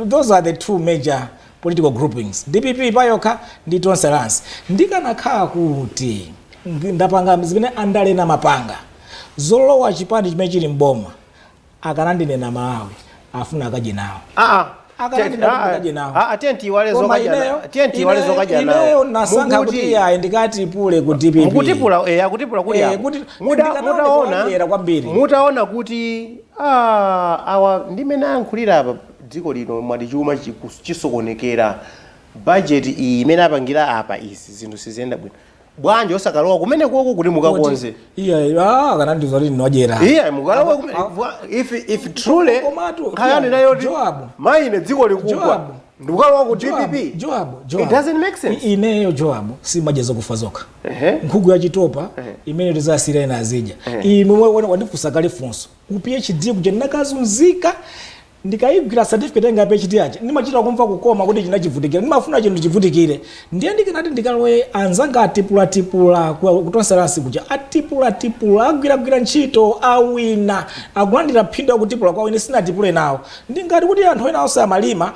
Those are the two major political groupings. DPP payokha ndi Tonse Alliance. Ndikanakhala kuti ndapanga zimene andale namapanga, zolowa chipani chimene chili mboma, akanandinena Malawi afuna akadye nawo. Ah, ah. Akanati nawo. Ah, tiye tiwale Koma zokadya tiye tiwale zokadya nawo. Ineyo nasankha kuti iyayi, ndikatipule ku DPP. Mukutipula, akutipula kuli Eh, apo. kuti ndikanaona Mutaona kuwadyera kwambiri. Mutaona kuti awa ndimene ayankhulira apa, dziko lino mwati chuma chisokonekera, budget iyi imene apangira apa, izi zinthu siziyenda bwino, bwanji osakalowa kumene koko kuti mukakonze? Iyayi, akanandiuza kuti ndinodyera. Iya, mukalowe kumene if truly Komatu, nkhayani yeah, nayo kuti Joab. maine dziko likugwa, Joab. ndikukalowa ku Joab, DPP. Joab, Joab. It doesn't make sense. Ineyo Joab simadya zokufa zokha. Nkhuku yachitopa imene tizasira ina azidya. Ine wandifunsa kale funso, ku PhD kuja ndinakazunzika, ndikayigwira certificate yanga ya PhD aja ndimachita kumva kukoma kuti chinachivutikira. Ndimafuna chinthu chivutikire. Ndiye ndikanati ndikalowe, anzanga atipulatipula kutonseransi kuja, atipulatipula, agwiragwira ntchito, awina, akulandira phindu akutipula kwawo. Ine sinatipule nawo. Ndingati kuti anthu ena onse amalima,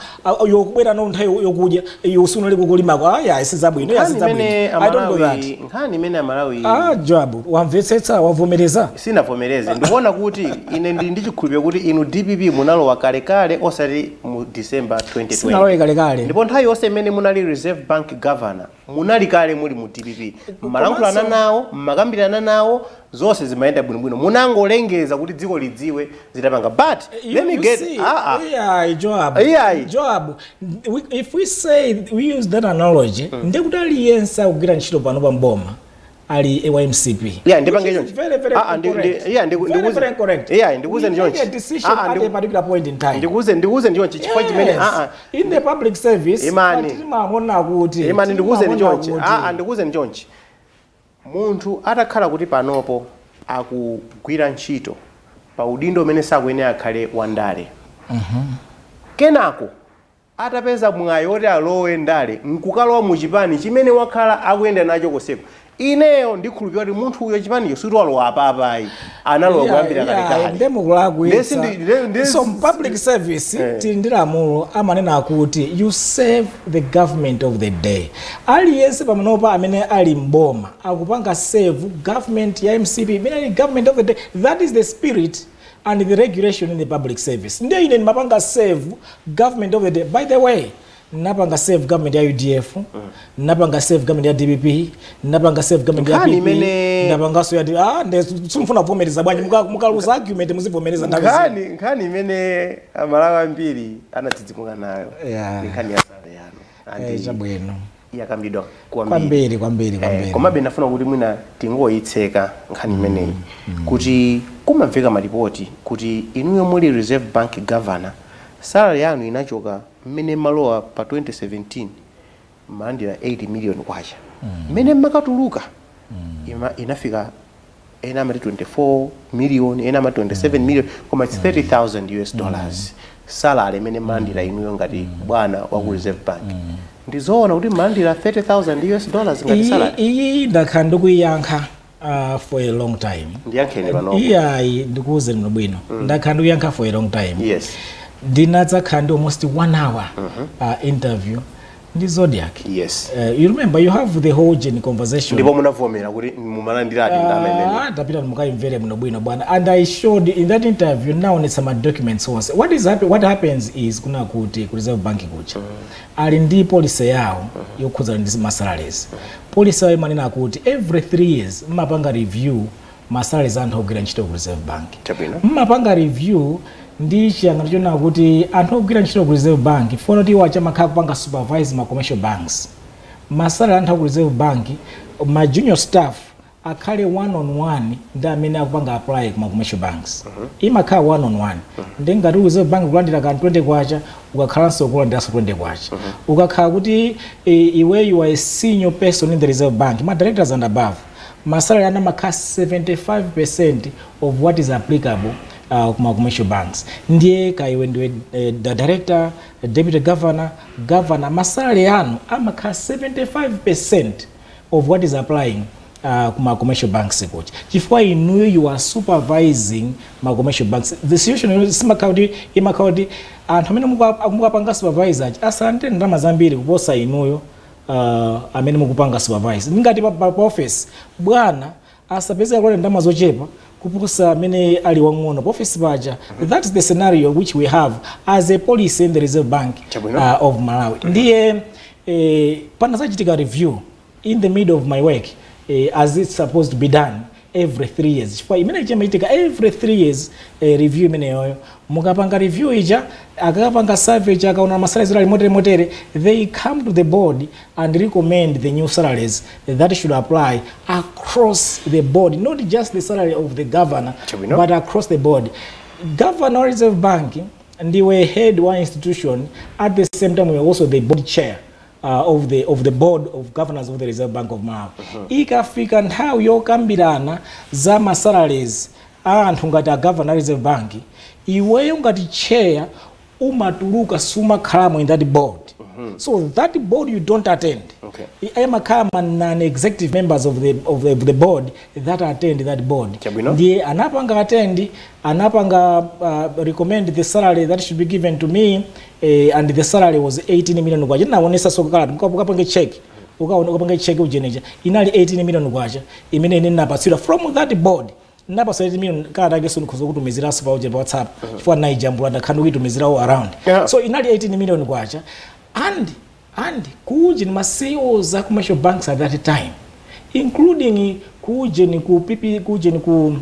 yokubwera no nthawi yokudya yosunali kukulimako. Aya, sizabwino ya Nkhani sizabwino. imene I don't do that. Amalawi, nkhani imene Amalawi Ah, Joab, wamvetsetsa, wavomereza. Sinavomereze. Ndikuona kuti ine ndili ndi chikhulupiriro kuti inu DPP munalowa kalekale, osati mu December 2020. Sinalowe kalekale. Ndipo nthawi yonse imene munali Reserve Bank governor, munali kale muli mu DPP, mmalankhulana nawo, mmakambirana nawo, zonse zimayenda bwinobwino. Munangolengeza kuti dziko lidziwe zitapanga, but let me You get see, ah. yeah, Joab. Iyayi. Joab, if we say we use that analogy, ndekuti aliyense akugwira ntchito pano pa mboma ali wa MCP. Yeah, ndipange Which is chonchi. very, very Ah, ah, incorrect. yeah, Very, very incorrect. yeah, ndikuze We ndi chonchi. take a decision Ah, ah, at a particular point in time. Ndikuze ndi chonchi chifukwa chimene Yes. In the public service, Imani. timaona kuti Imani, ndikuze ndi timaona chonchi. kuti- Ah, ndikuze ndi chonchi. Munthu atakhala kuti panopo akugwira ntchito pa udindo umene sakuyenera akhale wandale, kenako atapeza mwayi woti alowe ndale nkukalowa mu chipani chimene wakhala akuyenda nacho koseko, ineyo ndikhulupirira kuti munthu uyo chipanicho situwalowa apapayi, analowa kuyambira kalekale. Ndemukulakwitsa. So public service tili ndi lamulo, amanena kuti you serve the government of the day. Aliyense pamanopa amene ali mboma akupanga serve government ya MCP imene ali government of the day. That is the spirit and the regulation in the public service. Ndiye ine ndimapanga serve government of the day. By the way, napanga serve government ya UDF, napanga serve government ya DPP, napanga serve government ya Nkhani PP, ndapanganso ya nde simufuna kuvomereza bwanji? Mukaluza argument muzivomereza nthawi zina. Nkhani imene Amalawi ambiri anadzidzimuka nayo ndi nkhani ya salary yanu. Chabwino. Yakambidwa kwambiri. Kwambiri, kwambiri, kwambiri. Komabe ndafuna kuti mwina tingoyitseka nkhani imeneyi, kuti kumamveka malipoti kuti inuyo muli Reserve Bank governor, salary yanu inachoka mmene malowa pa 2017 malandira 80 million kwacha, mmene mmakatuluka inafika ena amati 24 million, ena amati 27 million, koma it's 30,000 US dollars salary imene malandira inuyo ngati bwana wa ku Reserve Bank. Ndizoona kuti malandira 30,000 US dollars ngati salary? Iyi ndakhala ndikuyiyankha for a long time. Ndiyankheni panopo. Iyayi, ndikuwuzeni bwino bwino, ndakhala ndikuyankha for a long time. Ndinadzakhala ndi almost one hour interview ndi Zodiac. You remember you have the whole gen conversation. Ndipo munavomera kuti mumalandiradi ndalama imene. Ah, tapita mukayimvere muno bwino bwana. And I showed in that interview, naonetsa ma documents onse. What happens is kuna kuti ku Reserve Bank kucha ali ndi policy yawo yokhudzana ndi ma salaries. Policy yawo imanena kuti every 3 years mmapanga review ma salaries anthu ogwira ntchito ku Reserve Bank. Mmapanga review ndi chiyang'ano chonena kuti anthu ogwira ntchito ku Reserve Bank, fona kuti iwo achamakhala kupanga supervise ma commercial banks, ma salary anthu aku Reserve Bank, ma junior staff akhale one on one ndi amene akupanga apply kuma commercial banks. Imakhala one on one. Ndi ngati Reserve Bank kulandira ka 20 kwacha, ukakhalanso kulandiranso 20 kwacha. Ukakhala kuti iwe you are a senior person in the Reserve Bank, ma directors and above, ma salary ana amakhala 75% of what is applicable kuma commercial banks. Ndiye kaiwe ndiwe the director, deputy governor, governor, ma salary anu amakhala 75% of what is applying kuma commercial banks kucha, chifukwa inuyo you are supervising ma commercial banks. The situation simakhala kuti imakhala kuti anthu amene mukapanga supervise aja asalandire ndalama zambiri kuposa inuyo amene mukupanga supervise. Ngati pa office bwana asapezeka kulanda ndalama zochepa Kuposa amene ali wang'ono pa office paja. That's the scenario which we have as a policy in the Reserve Bank of Malawi. Ndiye panazachitika review in the middle of my work, as it's supposed to be done every 3 years, chifukwa imene chimachitika every 3 years, review imeneyoyo. Mukapanga review ija, akakapanga survey ija, akaona masalaries ali motere motere, they come to the board and recommend the new salaries that should apply across the board, not just the salary of the governor, but across the board. Governor wa Reserve Bank ndiwe head wa institution. At the same time, we are also the board chair of the board of governors of the Reserve Bank of Malawi. Ikafika nthawi yokambirana za masalaries a anthu ngati a governor Reserve Bank, iweyo ngati chair umatuluka, sumakhalamo in that board. So that board you don't attend. Amakhala ma non-executive members of the board that attend that board. Ndiye anapanga attend, anapanga recommend the salary that should be given to me, and the salary was 18 million kwacha. Ndinaonesa so kalata, ukapange check, ukaona, ukapange check ujeneja, inali 18 million kwacha imene ine ndinapatsidwa from that board. Ndinapatsidwa 18 million. Kalata yake ndikhoza kutumiziranso pa uje pa WhatsApp, chifukwa ndinayijambula, ndakhala ndikuyitumizirawo around. So inali 18 million kwacha, and kuje ni ma CEOs a commercial banks at that time, including kuje ni ku PP, kuje ni ku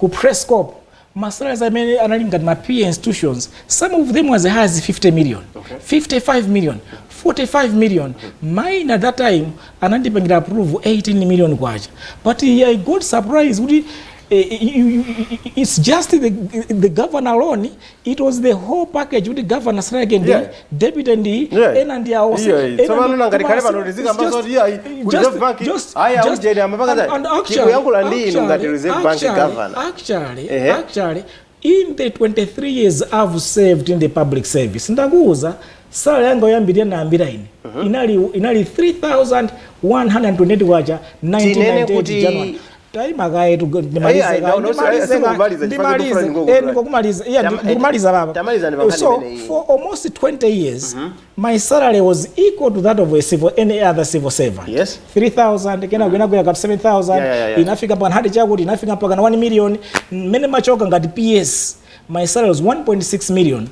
Press Corp, masalaries amene anali ngati ma peer institutions, some of them was high as 50 million, 55 million, 45 million. Mine at that time anandipangira approve 18 million kwacha, but I got surprised kuti it's just the governor alone. It was the whole package kuti governor salary yake ndi deputy ndi ena ndi awo. Yeah, tsopano nangati khale pano tizikamba zoti iya, ku Reserve Bank, aya ujeni amapanga tikuyankhula ndi inu ngati Reserve Bank governor. Actually, actually, in the 23 years I've served in the public service, ndakuuza, salary yanga yoyambirira nayambira ine inali 3128 kwacha, Tinene 1998 January. Taima kaye. Ayi, no, no, sikumaliza, chifukwa ndikufuna Ndikumaliza, yeah, ndikumaliza baba. Tamalizani pa nkhani So imeneyi. for almost 20 years my salary was equal to that of a civil any other civil servant. 3000, kena kwina kap 7000. Inafika pa 100 chakuti inafika mpaka na 1 million. Mmene machoka ngati PS, my salary was 1.6 million.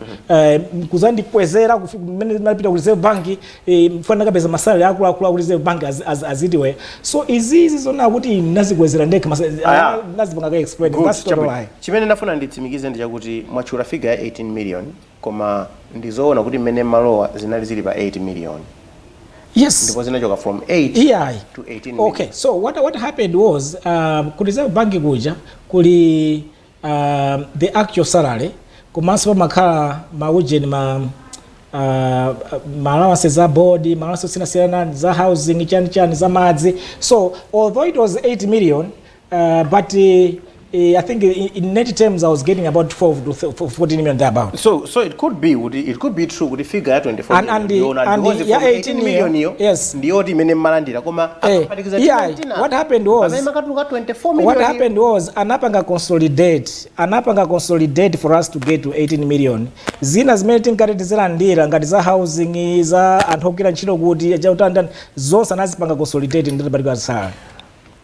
Kuzandikwezera mmene ndinapita ku Reserve Bank, mfana nakapeza masalary akuluakulu aku Reserve Bank as it were. So izizi zona kuti nazikwezera ndekha nazipanga ka explain. Good, That's total chabwino. lie. Chimene ndafuna nditsimikize ndi chakuti mwatchula figure ya 18 million, koma ndizoona kuti mmene malowa zinali zili pa 8 million? Yes. Ndipo zinachoka from 8 to 18 million. Okay, so what happened was, ku Reserve Bank kuja kuli the actual salary, komanso pamakhala maujeni, ma allowances za board, ma allowances osiyanasiyana za housing, chani chani, za madzi. So although it was 8 million, but I think in net terms I was getting about 12 to 14 million, thereabout. So it could be kuti it could be true kuti figure ya 24 And million ndiyoona, and because ya from 18 18 million iyo ndiyoti imene mmalandira, koma akaphatikiza What happened was pamene makatuluka 24 million. What happened was anapanga consolidate for us to get to 18 million. Zina zimene tinkati tizilandira ngati za housing, za anthu ogwira ntchito kuti chautandani, zonse anazipanga consolidate ndi particular salary.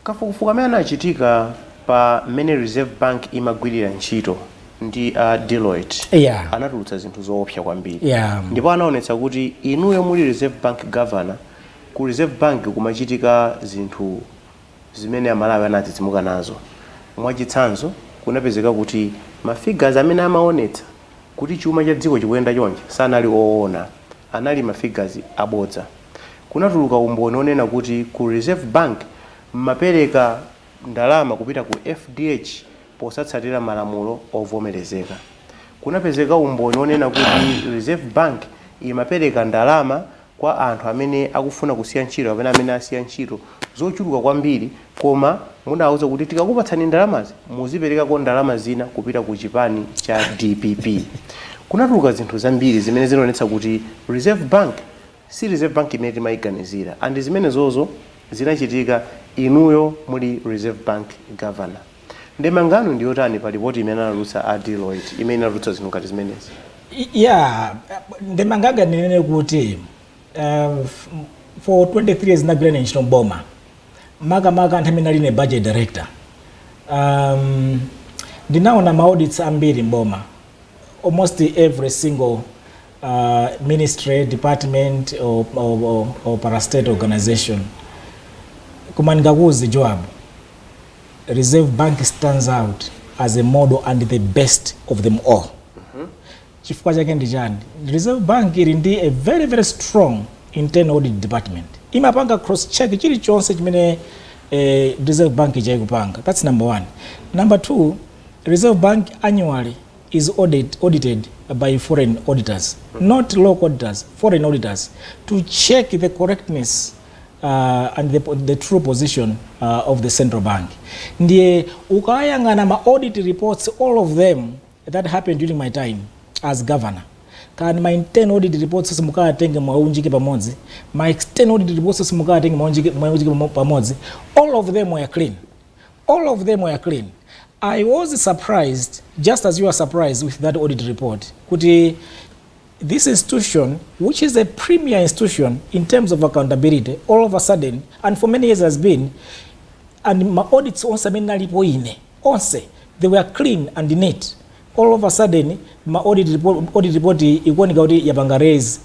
Kafukufuku amene anachitika pa mmene Reserve Bank imagwirira ntchito ndi Deloitte anatulutsa zinthu zoopsa kwambiri. Ndipo anaonetsa kuti inuyo muli Reserve Bank governor, ku Reserve Bank kumachitika zinthu zimene Amalawi anadzidzimuka nazo. Mwachitsanzo, kunapezeka kuti mafigures amene amaonetsa kuti chuma cha dziko chikuyenda chonchi sanali oona, anali mafigures abodza. Kunatuluka umboni onena kuti ku Reserve Bank mmapereka ndalama kupita ku FDH posatsatira malamulo ovomerezeka. Kunapezeka umboni onena kuti Reserve Bank imapereka ndalama kwa anthu amene akufuna kusiya ntchito kapena amene asiya ntchito zochuluka kwambiri, koma munawuza kuti tikakupatsani ndalamazi muziperekako ndalama zina kupita ku chipani cha DPP. Kunatuluka zinthu zambiri zimene zinaonetsa kuti Reserve Bank si Reserve Bank imene timayiganizira, and zimene zozo zinachitika inuyo muli Reserve Bank governor. Ndemangano ndiyotani pa ripoti imene anatulutsa a Deloitte imene inatulutsa zinthu ngati zimenezi? Yeah, ndemanganga ndinene kuti for 23 years ndagwira ntchito mboma, makamaka anthu amene ali ne budget director. Ndinaona ma audits ambiri mboma, almost every single ministry, department or parastate organization. Koma ndingakuuze, Joab, Reserve Bank stands out as a model and the best of them all. Chifukwa chake ndi chani? Reserve Bank ili ndi a very, very strong internal audit department. Imapanga cross check chilichonse chimene Reserve Bank chaikupanga. That's number one. Number two, Reserve Bank annually is audited by foreign auditors, not local auditors, foreign auditors, to check the correctness and the true position of the central bank. Ndiye ukayang'ana ma audit reports, all of them that happened during my time as governor, kani ma internal audit reports simukatenge mwaunjike pamodzi, ma external audit reports simukatenge mwaunjike pamodzi, all of them were clean. All of them were clean. I was surprised, just as you are surprised with that audit report, kuti this institution, which is a premier institution in terms of accountability, all of a sudden, and for many years has been, and ma audits onse amene nalipo ine onse, they were clean and neat. All of a sudden, ma audit report ikuoneka kuti yapanga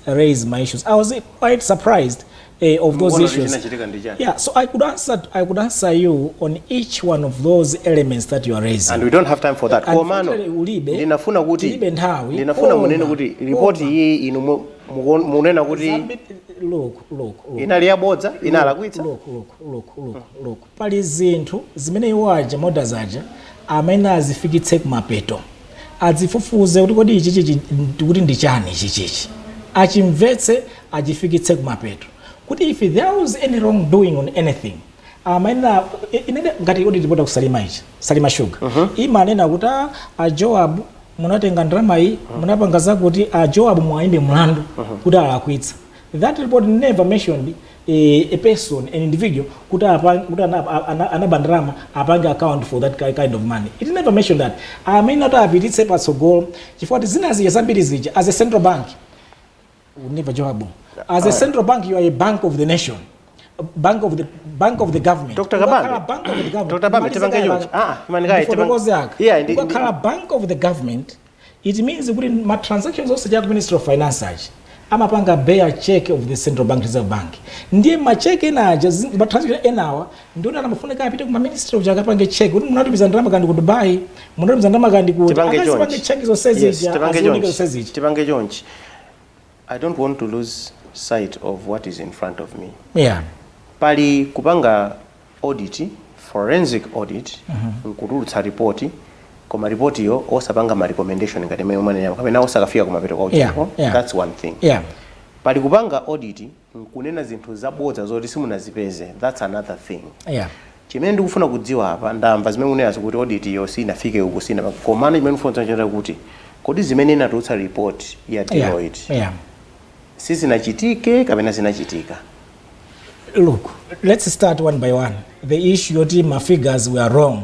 raise my issues. I was quite surprised of those Mukuona kuti issues. Chinachitika ndi chani? Yeah, so I could answer you on each one of those elements that you are raising. And we don't have time for that. Komano Unfortunately, ulibe ndinafuna kuti tilibe nthawi. Ndinafuna Koma, munene kuti ripoti koma. iyi inu munena kuti Look, look, look. Inali yabodza, inalakwitsa. Look, look, look, look, look. Pali zinthu zimene iwo aja models aja amene azifikitse kumapeto, azifufuze kuti kodi ichichi kuti ndi chani, ichichichi achimvetse, achifikitse kumapeto, kuti if there was any wrong doing on anything, amene inene ngati audit report ku Salima ichi, Salima Sugar, imanena kuti, "Ah, a Joab munatenga ndalama iyi, munapanga zakuti, a Joab mwayimbe mlandu kuti alakwitsa." That report never mentioned a person, an individual, kuti kuti anaba ndalama, apange account for that kind of money. It never mentioned that. Amene ati apititse patsogolo, chifukwa kuti zina zija zambiri zija, as a central bank, never, Joab, as a central bank, you are a bank of the nation, bank of the government. Dr. Kabambe. Ukakhala bank of the government, Dr. Kabambe, tipange chonchi. Ah, imanikayi, Ndifotokoze aka. Yeah, Ukakhala bank of the government, it means kuti ma transactions onse cha ku Ministry of Finance aja amapanga bear check of the central bank, Reserve Bank. Ndiye ma check ena aja, ma transaction enawa, ndiwo amafunika apite kuma ministry uja akapange check kuti munatumiza ndalama kandi ku Dubai, munatumiza ndalama kandi ku Tipange akazipange chonchi. check zonse Yes, zija, tipange azioneke chonchi. zonse zija. Tipange chonchi. I don't want to lose sight of what is in front of me. Pali kupanga audit, forensic audit, nkutulutsa ripoti, koma ripoti yo osapanga ma recommendation ngati imene umanena kapena osakafika kumapeto kwa uchiko. That's one thing. Pali kupanga audit nkunena zinthu zabodza zoti simunazipeze. That's another thing. Chimene ndikufuna kudziwa apa, ndamva zimene munenazo kuti audit iyo sinafike uku, sina, komano chimene ndikufuna kudziwa kuti kodi zimene inatulutsa report ya Deloitte sizinachitike kapena zinachitika? Look, let's start one by one. The issue yoti my figures were wrong,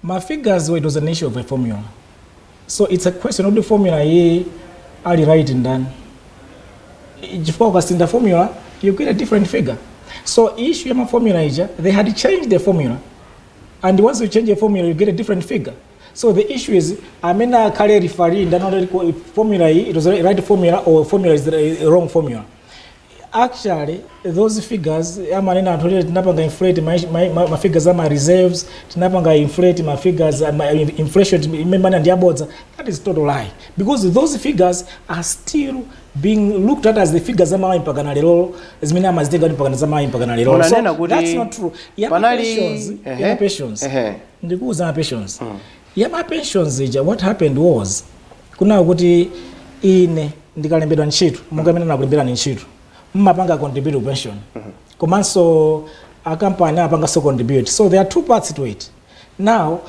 my figures were, it was an issue of a formula. So it's a question of the formula iyi ali right ndani, chifukwa ukasinda formula, you get a different figure. So issue ya ma formula ija, they had changed the formula, and once you change a formula, you get a different figure. So the issue is amene akhale referee ndani kuti formula iyi, it was the right formula or formula is the wrong formula. Actually, those figures amanena anthu kuti tinapanga inflate ma figures ama reserves, tinapanga inflate ma figures, ma inflation imene ndi yabodza. That is total lie, because those figures are still being looked at as the figures amalawi mpaka na lero, zimene amazitenga kuti mpaka na zamalawi mpaka na lero. Munanena So kuti that's not true. Ya pensions, ya pensions, ndikuuza, ma pensions, ya ma pensions ija, what happened was kunawo kuti ine ndikalembedwa ntchito, monga imene nakulemberani ntchito, mmapanga contribute pension, komanso akampani apanganso contribute. So there are two parts to it. Now,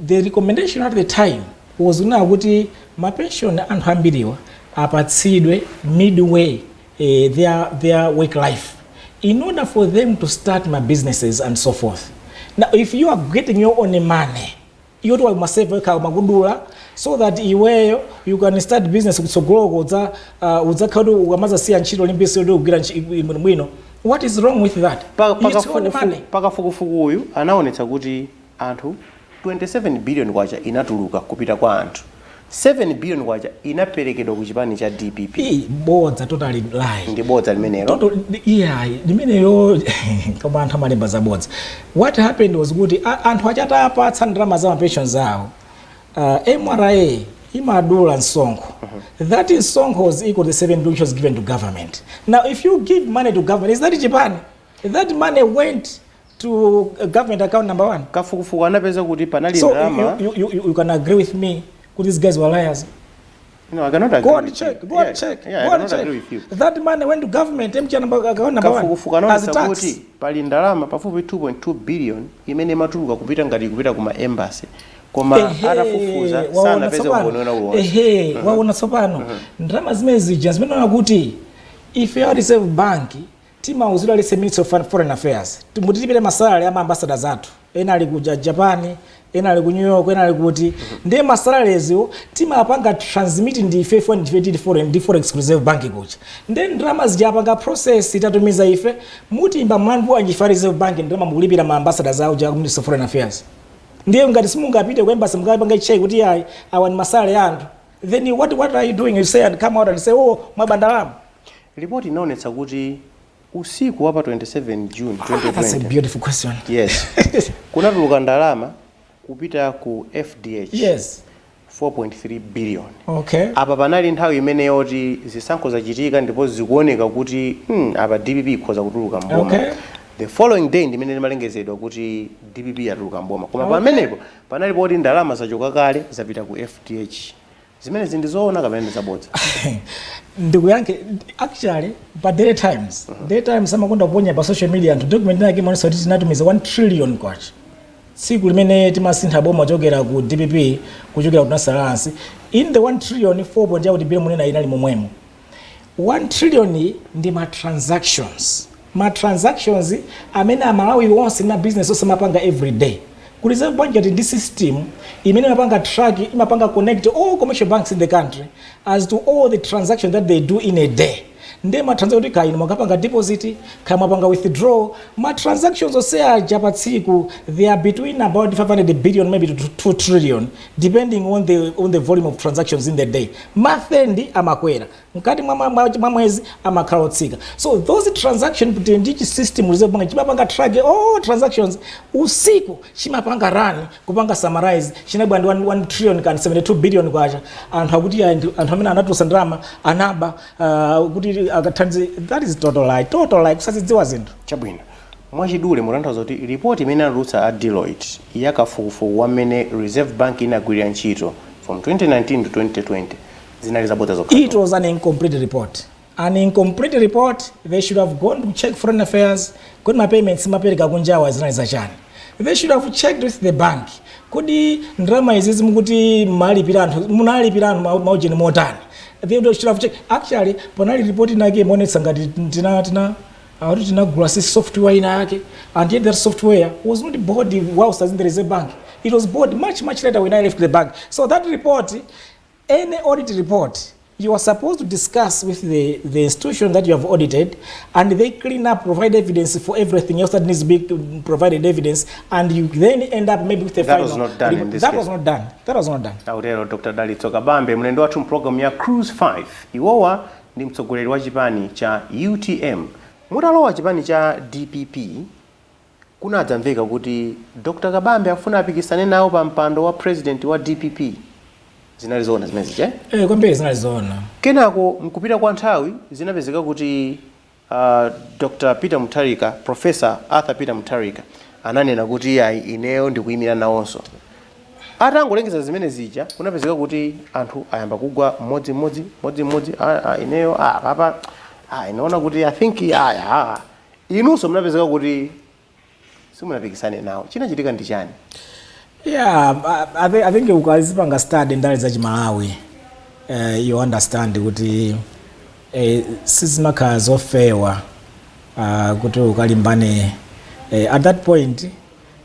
the recommendation at the time was kunena kuti ma pension anthu ambiriwa apatsidwe midway their work life in order for them to start my businesses and so forth. Now, if you are getting your own money yoti wamaseva wekha makudula so that iweyo you can start business kutsogoloko, udzakhala kuti ukamazasiya ntchito limbisi kuti ugwira bwino, what is wrong with that? It's your own money. Pakafukufuku uyu anaonetsa kuti Anthu 27 billion kwacha inatuluka kupita kwa anthu, 7 billion kwacha inaperekedwa ku chipani cha DPP. Ii, bodza, totally lie. Ndi bodza limenelo? Total, yeah, limeneyo, koma anthu amalemba zabodza. What happened was kuti anthu achatapatsa ndalama za mapensions awo, MRA imadula msonkho. That msonkho was equal to the 7 billion which was given to government. Now if you give money to government, is that chipani? That money went to government account, number one. Kafukufuku anapeza kuti panali So ndalama. you can agree with me kuti these guys were liars. No, I cannot agree Go and with check. you. Go and check. Yeah, I Go and cannot check. agree with you. That money went to government, MRA number, account number one. Kafukufuku As anaonetsa tax. kuti pali ndalama pafupi 2.2 billion imene imatuluka kupita ngati kupita kuma embassy, koma atafufuza Waona sanapeze tsopano. umboni wina uliwonse. Ehe, waona tsopano, ndalama zimene zija zimene ona kuti ife ya Reserve Bank timauzidwa lise Ministry of Foreign Affairs mutilipire masalary ama ambassadors athu, ena ali ku Japan, ena ali ku New York, ena ali kuti. Ndiye masalaries timapanga transmit ndi ife fo, ndife tili foreign ndi forex Reserve Bank kucha. Ndiye ndalama zija apanga process, itatumiza ife, mutimba mlandu wanji ife Reserve Bank ndalama mukulipira ma ambassadors awo ja ku Ministry of Foreign Affairs? Ndiye ngati simungapite ku embassy mukapanga check kuti ayi, awa ni masalary anthu, then what are you doing? You say and come out and say, "Oh, mwaba ndalama." Ripoti inaonetsa kuti usiku wa pa 27 June Ah, that's a 2020, beautiful question. Yes, kunatuluka ndalama kupita ku FDH 4.3 billion. Apa panali nthawi imene yoti zisankho zachitika ndipo zikuoneka kuti apa DPP ikhoza kutuluka mboma. The following day ndimene limalengezedwa kuti DPP yatuluka mboma, koma pamenepo panali poti ndalama zachoka kale, zapita ku FDH. Zimene zindizoona kapena ndizabodza? Ndikuyankhe, actually pa Daily Times, Daily Times amakonda kuponya pa social media anthu document yake imaonesa kuti tinatumiza 1 trillion kwacha tsiku limene timasintha boma kuchokera ku DPP kuchokera ku Tonse Alliance. In the 1 trillion, 4 point yakuti billion munena inali momwemo. 1 trillion ndi ma transactions, ma transactions amene Amalawi onse na business onse amapanga every day. Ku Reserve Bank yati ndi system imene imapanga track, imapanga connect all commercial banks in the country as to all the transactions that they do in a day. Ndiye ma transaction kuti kaya mwakapanga deposit, kaya mwapanga withdraw, ma transactions onse aja pa tsiku, they are between about 500 billion maybe to 2 trillion, depending on the volume of transactions in the day. Month end amakwera, mkati mwa mwezi amakhala otsika. So those transaction, kuti ndi system Reserve Bank chimapanga track all transactions usiku, chimapanga run kupanga summarize, chinabwa ndi 1 trillion kan 72 billion kwacha. Anthu akuti anthu amene anatulutsa ndalama anaba, kuti akathandize. That is total lie, total lie, kusazidziwa zinthu. Chabwino, mwachidule mutanthauza kuti ripoti imene anatulutsa a Deloitte yakafukufuku wamene Reserve Bank inagwirira ntchito from 2019 to 2020 zinali zabodza zokha? It was an incomplete report, an incomplete report. They should have gone to check Foreign Affairs kuti ma payments mapereka kunjawa zinali zachani. They should have checked with the bank kuti ndalama izi zimukuti malipira anthu, munalipira anthu maujeni motani. They should have checked. Actually panali report inake imaonetsa ngati tina akuti tinagula si software ina yake, and yet that software was not bought whilst I was in the Reserve Bank. It was bought much, much later when I left the bank. So that report, any audit report, you are supposed to discuss with the institution that you have audited, and they clean up, provide evidence for everything else that needs to be provided evidence, and you then end up maybe with the That final was not done in this That case. was not done. That was not done. Akutero Dr Dalitso Kabambe, mlendo wathu mpulogalamu ya Cruise 5. Iwowa ndi mtsogoleri wa chipani cha UTM. Mutalowa chipani cha DPP, kunadzamveka kuti Dr Kabambe afuna apikisane nawo pa mpando wa president wa DPP. Zinali zoona zimenezi che? Eh, kwambiri, zinali zoona. Kenako mkupita kwa nthawi zinapezeka kuti Dr Peter Mutharika, Professor Arthur Peter Mutharika, ananena kuti ayi, ineyo ndikuyimira nawonso. Atangolengeza zimene zija, kunapezeka kuti anthu ayamba kugwa mmodzimmodzi mmodzimmodzi. "Ah, ah, ineyo, ah, papa, ah, inaona kuti I think aya ah." Inunso munapezeka kuti simunapikisane nawo. Chinachitika ndi chani? Yeah, I think ukazipanga study ndale za Chimalawi, you understand kuti sizimakhala zofewa kuti ukalimbane. At that point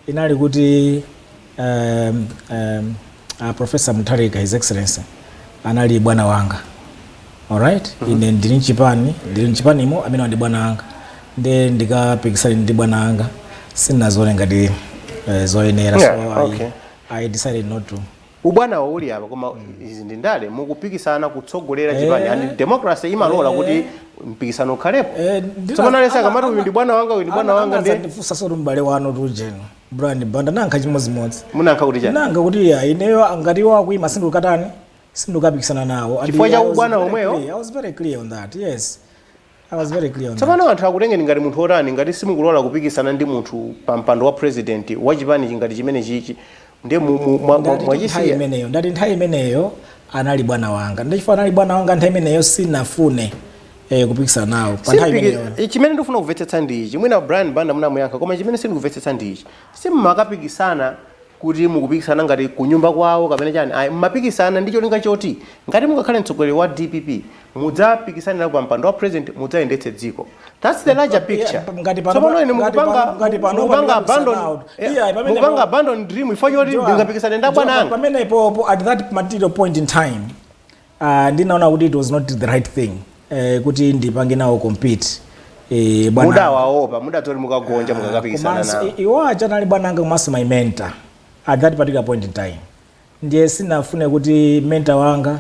inali kuti Professor Mutharika, His Excellency, anali bwana wanga, alright? Ine ndili mchipani, ndili mchipanimo, amene ndi bwana wanga, ndiye ndikapikisane ndi bwana wanga, sindinazione ngati Zoyenera. So I decided not to. Ubwanawo uli apa, koma izi ndi ndale, mukupikisana kutsogolera chipani, and democracy imalola kuti mpikisano ukhalepo. Tsopano alesi akamati uyu ndi bwana wanga, uyu ndi bwana wanga, ndi Ndifunsa soti m'bale wanu tujeno Brian Banda, nankha chimodzimodzi. Munankha kuti chani? Nanga kuti ya ineyo ngati iwo akuyima, sindikatani, sindikapikisana nawo. And Chifukwa cha I was ubwana very omweyo? clear. I was very clear on that. Yes, I was very clear on that. Tsopano anthu akutengeni ngati munthu otani ngati simukulola kupikisana ndi munthu pa mpando wa president wa chipani chingati chimene chichi, ndiye Ndati nthawi mwachisiya? imeneyo, ndati nthawi imeneyo anali bwana wanga. Ndichifukwa anali bwana wanga nthawi imeneyo, sinafune kupikisana nawo pa nthawi imeneyo. Chimene ndikufuna kumvetsetsa ndi ichi. Mwina Brian Banda munamuyankha, koma chimene sindikkumvetsetsa ndi ichi: simmakapikisana kuti mukupikisana ngati kunyumba kwawo kapena chani, ayi. Mmapikisana ndi cholinga choti ngati mungakhale mtsogoleri wa DPP, mudzapikisanira pa mpando wa president, mudzayendetse dziko. That's the larger picture. Tsopano ine ngati pano mukupanga pandikapikisana abandon out. Yeah, Yeah, mukupanga abandon dream ifo choti ndingapikisane ndi bwana anga. Pamenepopo, at that material point in time, ndinaona kuti it was not the right thing kuti ndipange nawo compete bwana. Mudawaopa, mudadzoti mukagonja mukakapikisana Komanso nawo. Iwo aja anali bwana anga komanso my mentor at that particular point in time. Ndiye sinafune kuti mentor wanga,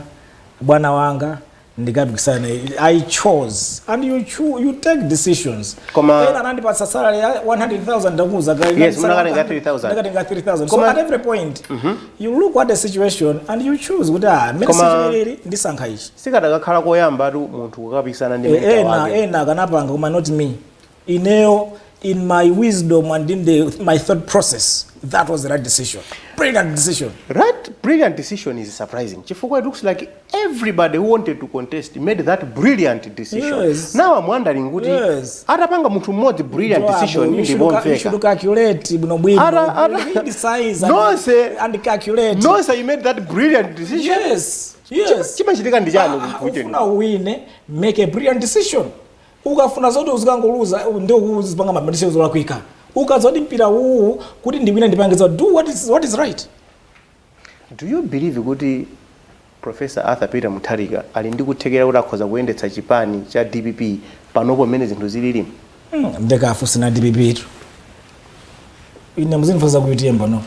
bwana wanga, ndikapikisane. I chose, and you choose, you take decisions. Ena anandipatsa salary ya 100,000, ndakuuza kale. Yes, munakatenga 3,000. Ndakatenga 3000. So at every point you look at the situation and you choose kuti ah, mmene situation ili, ndisankha ichi. Sikadakakhala koyambatu munthu kukapikisana ndi mentor Ena wake. ena akanapanga, koma not me. Ineyo, in my wisdom and in my thought process, that was the right decision, brilliant decision. Right, brilliant decision is surprising chifukwa it looks like everybody who wanted to contest made that brilliant decision. Now I'm wondering kuti atapanga munthu mmodzi brilliant Joab, decision, you should ndipomveka. Calculate bwinobwino. Read size and, and calculate. Nonse you made that brilliant decision. Yes. Chimachitika ndi chani Ah, kucheni? ufuna uwine, make a brilliant decision. Ukafuna zoti uzikangoluza, ndio uzipanga ma decisions olakwika. Ukazoti mpira uwu kuti ndiwine, ndipange za, do what is right. Do you believe kuti Professor Arthur Peter Mutharika ali ndi kuthekera kuti akhoza kuyendetsa chipani cha DPP panopo mmene zinthu zilili? Ndikafunsa na DPP tu. Ine muzindifunsa ku UTM panopa.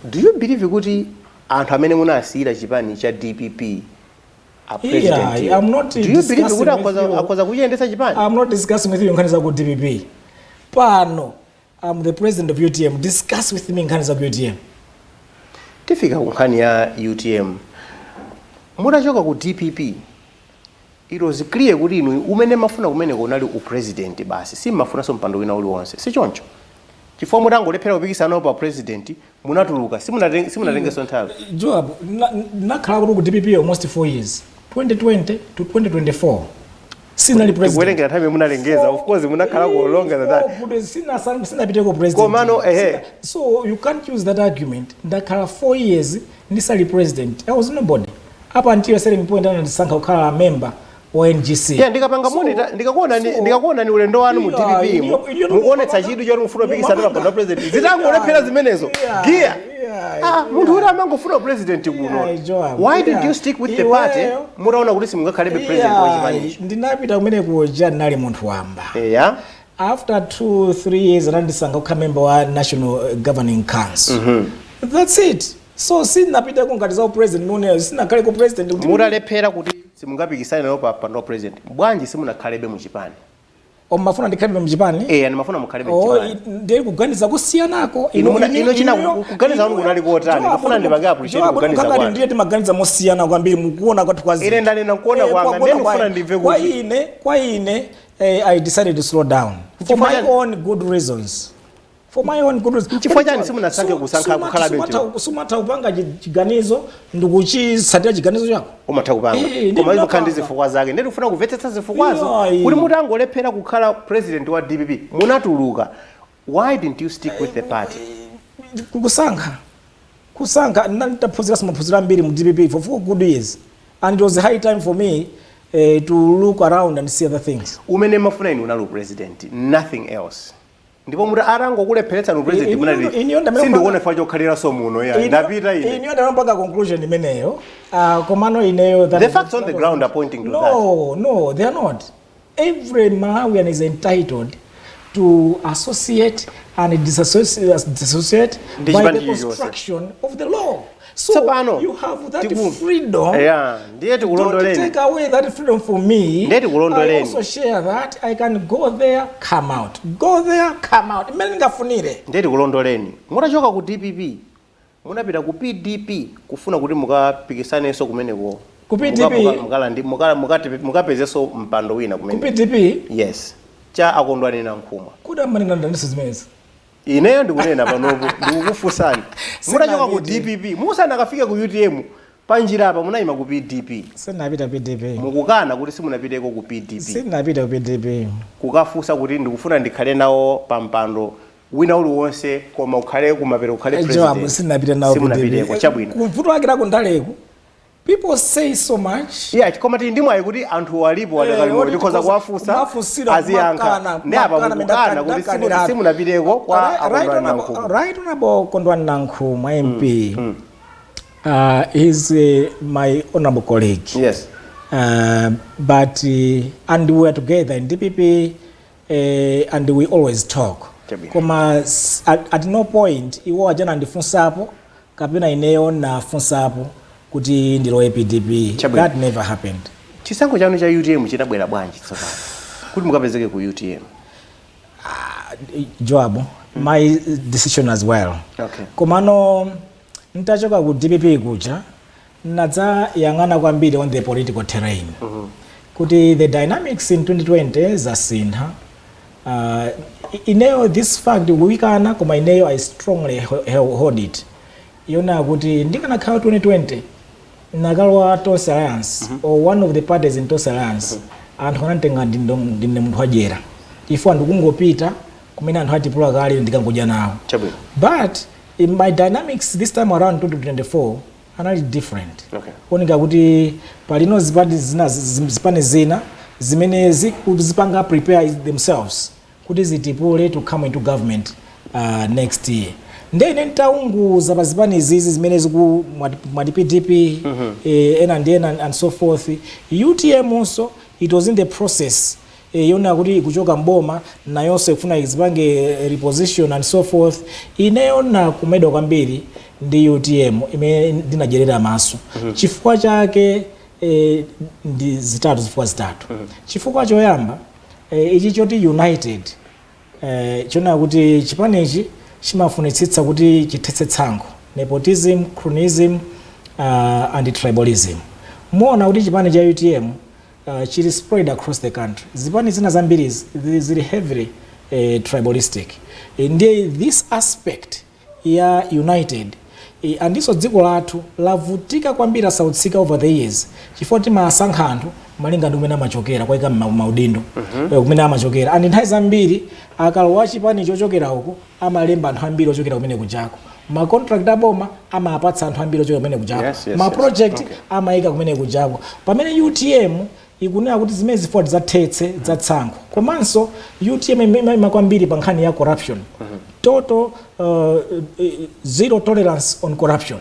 Do you believe kuti anthu amene munasiyira chipani cha DPP, a president, Yeah, I'm not do you believe discussing kuti with akhoza you. akhoza kuchiyendetsa chipani? I'm not discussing with you nkhani za ku DPP pano. I'm the president of UTM. Discuss with me nkhani za ku UTM. Tifika ku nkhani ya UTM. Mutachoka ku DPP, it was clear kuti inu umene mafuna kumeneko unali upresident basi, simmafunanso mpando wina uliwonse, si choncho? Chifukwa mutangolephera kupikisana pa president, munatuluka, simunatengenso nthawi. Joab, nakhala kuti ku DPP almost 4 years, 2020 to 2024, sinali president. Tikuwerengera nthawi imene munalengeza. Of course munakhala ku longer than that. Kuti sinapite ku president. Komano, ehe. So you can't use that argument. Ndakhala 4 years ndisali president. I was nobody up until a certain point anandisankha kukhala member wa NGC. Yeah, ndikapanga monitor, ndikakuona ni ulendo wanu mu DPP mu, mukuonetsa chidwi choti mufuna kupikisana pa mpando wa president. Zitangolephera zimenezo, gear. Ah, munthu kuti amangofuna president kuno. Yeah, Joab, Why didn't you stick with the party mutaona kuti simungakhalebe president wa chipanicho? Ndinapita kumene kuja ndinali munthu wamba. After 2, 3 years anandisankha kukhala member wa National Governing Council. That's it. So sinapitako ngati za president nuneyo, sinakhale ku president Mutalephera kuti simungapikisane nawo pa mpando wa president, bwanji simunakhalebe mu chipani? Omafuna ndikhalebe mchipani? Eh, ndimafuna mukhalebe Oh, mchipani. Ndiye kuganiza kusiyanako. Ino china kuganiza kwanu kunali kotani? Ndifuna ndipange appreciate kuganiza kwanu. Ndiye timaganiza mosiyana kwambiri mukuona kwathu kwa zinthu. Ine ndanena kuona Eh, kwanga, kwa ndiye kuona ndikufuna ndimve kwa ine, I decided to slow down for Chifukwa my chani? own good reasons, for my own good reasons. Chifukwa chani simunasankhe kusankha kukhalabe Sumatha kupanga chiganizo ndikuchitsatira chiganizo chako. Umatha kupanga, Eh, koma ndinapanga. imakhala ndi zifukwa zake. Ndiye ndikufuna kumvetsetsa zifukwazo, Iyayi. kuti mutangolephera kukhala president wa DPP, munatuluka. Why didn't you stick with the party? Kusankha nditaphunzira maphunziro ambiri mu DPP for 4 good years, and it was high time for me to look around and see other things. Umene mafuna inu unali president, nothing else. Ndipo muti atangokulepheretsani upresident, munati sindikuona chifukwa chokhaliranso muno ya, ndapita ine. Iniyo ndamapanga conclusion imeneyo, komano ineyo The facts on the ground are pointing to No, no, they are not. Every Malawian is entitled to associate and disassociate Ndi by chipani the chilichonse. construction of the law. So Tsopano, you have that freedom. Yeah, ndiye Don't tikulondoleni. take away that freedom from me. Ndiye tikulondoleni. I also share that I can go there, come out. Go there, come out. Mmene ndingafunire. Ndiye tikulondoleni. Mutachoka ku DPP munapita ku PDP kufuna kuti mukapikisanenso kumeneko. Ku PDP? Mukapezenso mpando wina Ku kumene. PDP? Yes, cha Akondwani Nankhumwa. Kuti amanena ndaniso zimenezi? Ineyo ndikunena panopo, ndikukufunsani. Mutachoka ku Sinapite. DPP, musanakafike ku UTM, panjira apa munayima ku PDP. Sinapita PDP. Mukukana kuti simunapiteko ku PDP. Sinapita ku PDP. Kukafunsa kuti ndikufuna ndikhale nawo pa mpando wina uliwonse, koma ukhale kumapeto ukhale Joab, president. sinapita nawo. Simunapiteko, chabwino. Kumvuto wake lakundaleku, people say so much. Yeah, koma tili ndi mwayi kuti anthu alipo adakali moyo, tikhoza kuwafunsa, Kuwafunsira, aziyankha. kumakana, Ndi apa kumakana, mukukana kuti ndakaniratu. simunapiteko kwa Akondwani Nankhumwa. Right Honorable Kondwani Nankhumwa MP, he's my honorable colleague. But and we were together in DPP, and we always talk. Chabwino. Koma at no point iwo ajana andifunsapo kapena ineyo nafunsapo kuti ndilowe PDP. Chabwino. That never happened. Chisankho chanu cha UTM chinabwera bwanji tsopano kuti mukapezeke ku UTM? Joab, my decision as well. Komano ntachoka ku DPP kuja, nadzayang'ana kwambiri on the political terrain kuti the dynamics in 2020 zasintha. Ineyo this fact kuwikana, koma ineyo I strongly hold it yona kuti ndikanakhala 2020 nakalowa Tonse Alliance or one of the parties in Tonse Alliance, anthu anantenga ndine munthu wadyera, ifo ndikungopita kumene anthu atipula kale, ndikangodya nawo. Chabwino. But in my dynamics this time around 2024 anali different. Kuoneka kuti palino zipani zina, zipani zina zimene zipanga prepare themselves kuti zitipule to come into government next year. Ndiye ine ntaunguza pa zipani izizi zimene ziku mwati PDP, ena ndi ena and so forth, UTM also it was in the process yona kuti ikuchoka mboma, nayonso ikufuna izipange reposition and so forth. Ineyo nakumedwa kwambiri ndi UTM imene ndinadyerera maso. Chifukwa chake ndi zitatu, zifukwa zitatu. Chifukwa choyamba, ichi choti united, chona kuti chipanichi chimafunitsitsa kuti chithetse tsankho, nepotism, cronyism and tribalism. Muona kuti chipani cha UTM chili spread across the country. Zipani zina zambiri zili heavily tribalistic. Ndiye this aspect ya united, andiso dziko lathu lavutika kwambiri, asautsika over the years chifukwa timasankha anthu malinga ndi kumene amachokera, kwayika maudindo kumene amachokera, and nthawi zambiri akalowa chipani chochokera uku amalemba anthu ambiri ochokera kumene kujako, ma contract aboma amapatsa anthu ambiri ochokera kumene kujako, ma project amayika kumene kujako, pamene UTM ikunena kuti zimene zifukwa tidzathetse zatsankho. Komanso UTM imayima kwambiri pa nkhani ya corruption, total zero tolerance on corruption.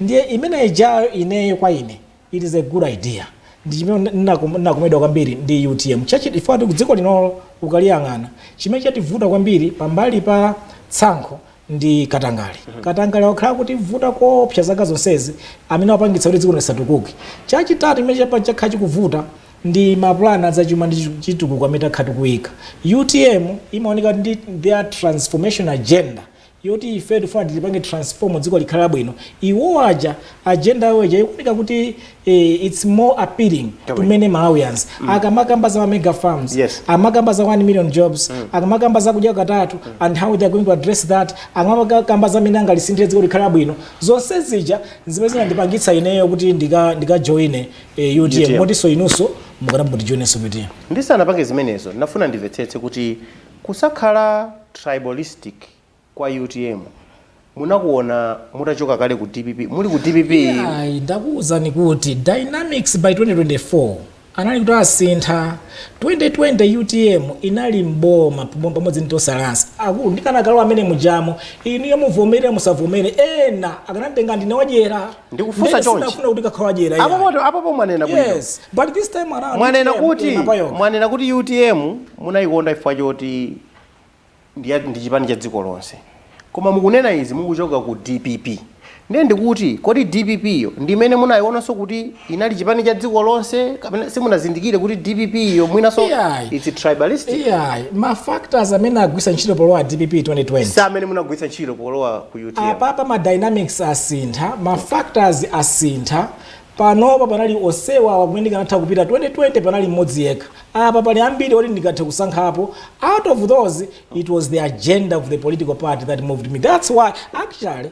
Ndiye imene ijayo ineyo kwa ine it is a good idea, ndi chimene nnakomedwa kwambiri ndi UTM. Chifukwa kuti dziko linolo ukaliyang'ana, chimene chativuta kwambiri pambali pa tsankho ndi katangale. Katangale wakhala kuti vuta koopsa zaka zonsezi, amene wapangitsa kuti dziko lisatukuke. Chachitatu chimene chakhala chikuvuta ndi mapulani azachuma ndi chitukuko amene takhala tikuyika. UTM imaoneka ndi their transformation agenda yoti ife tifuna tilipange transform dziko likhale labwino. Iwo aja agenda yawo ija ikuoneka kuti it's more appealing to many Malawians. Akamakamba za mega farms, amakamba za 1 million jobs, akamakamba za kudya katatu and how they are going to address that, akamakamba za mene angalisinthire dziko likhale labwino, zonse zija zimene zinandipangitsa ineyo kuti ndikajoine UTM. UTM. Motinso inunso mukanamutijoinenso UTM. Ndisanapange zimenezo, ndinafuna ndimvetsetse kuti kusakhala tribalistic kwa UTM munakuona mutachoka kale ku DPP, muli ku DPP? Ayi, ndakuwuzani kuti dynamics by 2024 anali kuti asintha. 2020 UTM inali mboma pamodzi ndi Tonse Alliance. Akulu, ndikanakalowa amene mujamo, inuyo muvomere musavomere, ena akanantenga ndine wadyera. Ndikufunsa Ndene chonchi. sinafuna kuti kakhala wadyera. Apo apopo mwanena bwino. Yes, but this time around Mwanena UTM kuti ima payoka. mwanena kuti UTM munayikonda chifukwa choti Ndi chipani cha dziko lonse, koma mukunena izi mukuchoka ku DPP. Ndiye ndikuti, kodi DPP yo ndimene munayionanso kuti inali chipani cha dziko lonse, kapena simunazindikire kuti DPP yo mwinanso Iyayi. it's tribalistic? Iyayi, ma factors amene agwisa ntchito polowa DPP 2020 Si amene munagwiritsa ntchito polowa ku UTM. Apapa ma dynamics asintha, ma factors asintha. Panopa panali osewa awa kumene ndikanatha kupita 2020 panali mmodzi yekha. Apa pali ambiri oti ndingathe kusankhapo. Out of those, it was the agenda of the political party that moved me. That's why actually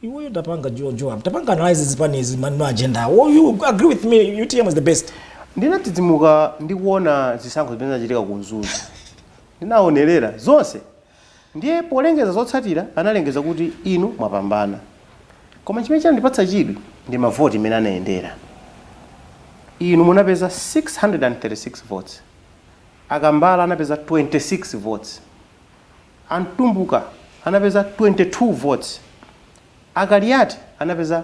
iweyo tapanga, Joab, tapanga analyze zipanizi ma agenda. Oh, you agree with me, UTM is the best. Ndinadzidzimuka ndikuona zisankho zimene zinachitika ku Mzuzu. Ndinaonerera zonse. Ndiye polengeza zotsatira, analengeza kuti inu mwapambana, koma chimene chandipatsa chidwi ndi mavoti imene anayendera. Inu munapeza 636 votes, Akambala anapeza 26 votes, Antumbuka anapeza 22 votes, Akaliati anapeza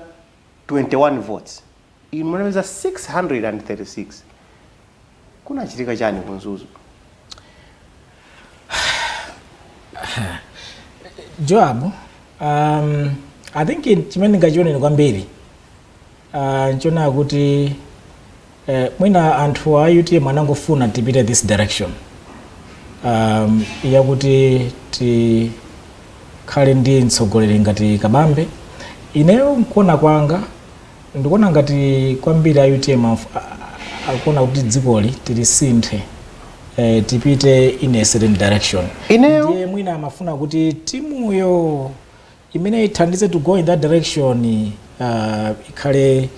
21 votes, inu munapeza 636. Kunachitika chani ku Mzuzu? Joab, I think chimene ndingachioneni kwambiri nchonena kuti mwina anthu a UTM anangofuna tipite this direction yakuti tikhale ndi mtsogoleri ngati Kabambe. Ineyo nkuona kwanga, ndikuona ngati kwambiri a UTM akuona kuti dzikoli tilisinthe, tipite in a certain direction. Ndiye mwina amafuna kuti timuyo imene ithandize to go in that direction ikhale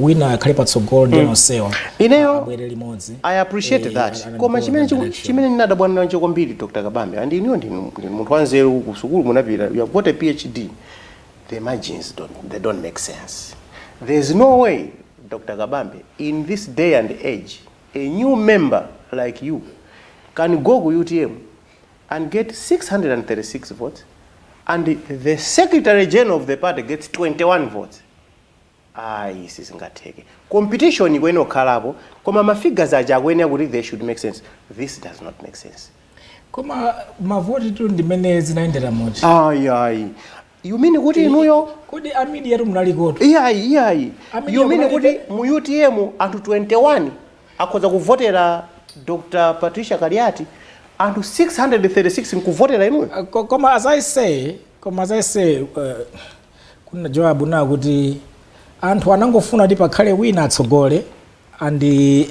wina akhale patsogolo ndi onsewa abwere limodzi. I appreciate that. Koma chimene chimene ndinadabwa nacho kwambiri, Dr. Kabambe, and inuyo ndinu munthu wanzeru, ku sukulu munapita, you have got a PhD. The margins don't, they don't make sense. There's no way, Dr. Kabambe, in this day and age, a new member like you can go to UTM and get 636 votes and the secretary general of the party gets 21 votes. Ayi, sizingatheke. Competition ikuyenera kukhalapo, koma ma figures aja akuyenera kuti they should make sense. This does not make sense. Koma mavoti tu ndimene zinayendera moti. Ayi, ayi, you mean kuti inuyo Kodi a media tu munalikotu? Iyayi, iyayi. A media You mean kunalibe? kuti mu UTM anthu 21 akhoza kuvotera Dr. Patricia Kaliati, anthu 636 nkuvotera inuyo? Koma as I say, kuna Joab, na kuti anthu anangofuna kuti pakhale wina atsogole and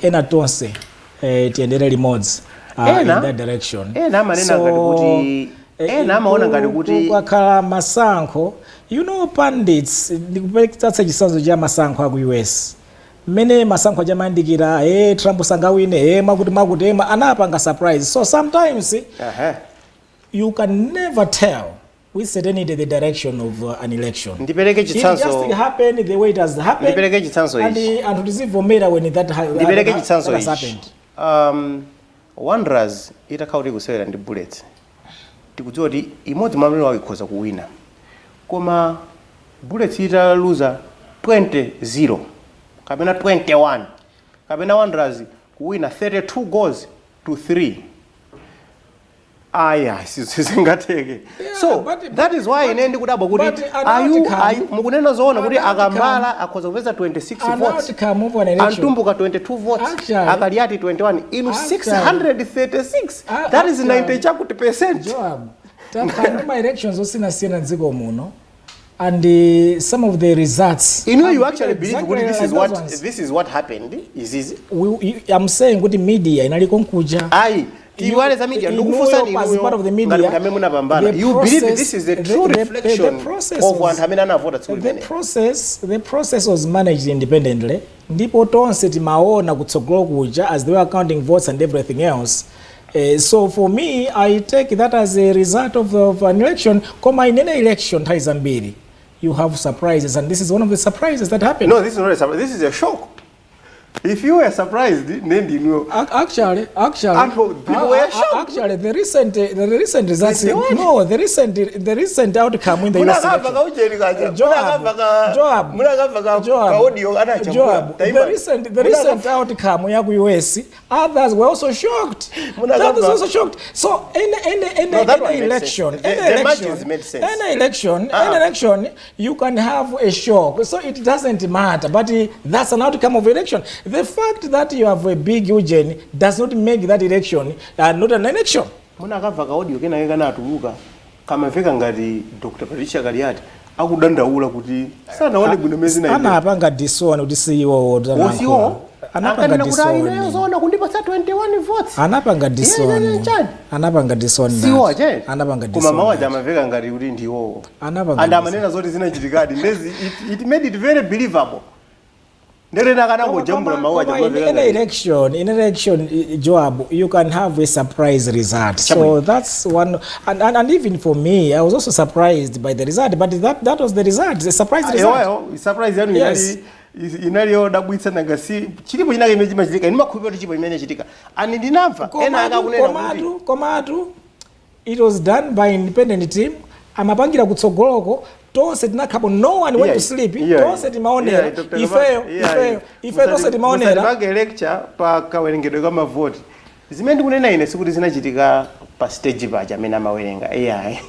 ena tonse tiyendere limodzi in that direction. Ena amanena ngati kuti ena amaona ngati kuti kukakhala masankho, pundits, ndikupatsa chitsanzo cha masankho aku US, mmene masankho achamayandikira, Trump sangawine, makuti makuti, anapanga surprise. So sometimes you can never tell with certainty the direction of an election. Ndipereke It just happened the way it has happened. Ndipereke chitsanzo And ichi. Anthu tizivomera when that, ha Ndipereke that, chitsanzo that has ichi. happened. Wanderers itakhala kuti ikusewera ndi Bullets, tikudziwa kuti imodzi mwa amene wake ikhoza kuwina, koma Bullets italuza 20-0 kapena 21, kapena Wanderers kuwina 32 goals to 3, aya, sizingatheke. So that is why ine ndikudabwa kuti But an are you, outcome- are you, mukunena zoona kuti an outcome- Akambala akhoza kupeza 26 An votes, outcome of an election. Antumbuka 22 votes, Actually- Akaliati 21, inu 636? That is Actually- 90 chakuti percent. Joab, takhala ndi ma elections osiyanasiyana mdziko muno and some of the results You have actually been believe exactly kuti this like is those what ones. this is what happened is easy? I'm saying kuti media inaliko nkuja. Ayi, tiwale za media. Ndikufunsani As part of the media, ngati munthu amene munapambana, the you believe process- this is the true reflection the process of was- anthu amene anavota tsiku the limene? process the process was managed independently, ndipo tonse timaona kutsogolo kuja as they were counting votes and everything else. So for me, I take that as a result of an election. Koma in any election, nthawi zambiri you have surprises, and this is one of the surprises that happened. No, this is not a surprise. This is a shock. If you were surprised, nendinuyo. Actually, Anthu, people were shocked. Actually, the recent results. They what? No, the recent outcome in the US Munakabva election. kaucheni kacha. Joab, Joab, Munakabva ka Joab, audio anachambula. Joab, the recent outcome ya ku US, others were also shocked. Others were also shocked. So any No, that one any makes election, sense. The- any the election, margins made sense. any election, any election, you can have a shock. So it doesn't matter. But that's an outcome of election. The fact that you have a big ujeni does not make that election not an election. Munakabva ka audio kenake kanatuluka, kamamveka ngati Dr Patricia Kaliati akudandaula kuti sanaone bwino mezi na Anapanga disown kuti CEO. Osiwo Anapanga akanena kuti ayi, ineyo disown. Zoona kundipatsa 21 votes. Anapanga Yeah, disown. chani? Anapanga disown. Siwo ache Anapanga koma disown. mawu aja amamveka ngati kuti ndiwowo. Anapanga And disown. amanena zoti zinachitikadi ndezi it made it very believable. Nderena akanangojambula mawu aja Koma in kumamveka any ngati election, in election, Joab, you can have a surprise result. So Chabwino. that's one, and even for me, I was also surprised by the result. But that was the result, the surprise result. Ewayo surprise yanu Yes. inali yodabwitsa. Nanga si chilipo chinake imene chimachitika? Ndimakhulupirira kuti chipo chimene chitika ani ndinamva ena Komatu, akakunena kuti komatu, it was done by independent team. Amapangira kutsogoloko, tonse tinakhapo, no one went to sleep. Tonse timaonera. Ifeyo, ifeyo, ifeyo tonse timaonera. Musatipange lecture pa kawerengedwe ka mavoti. Zimene ndikunena ine sikuti zinachitika pa stage paja amene amawerenga ai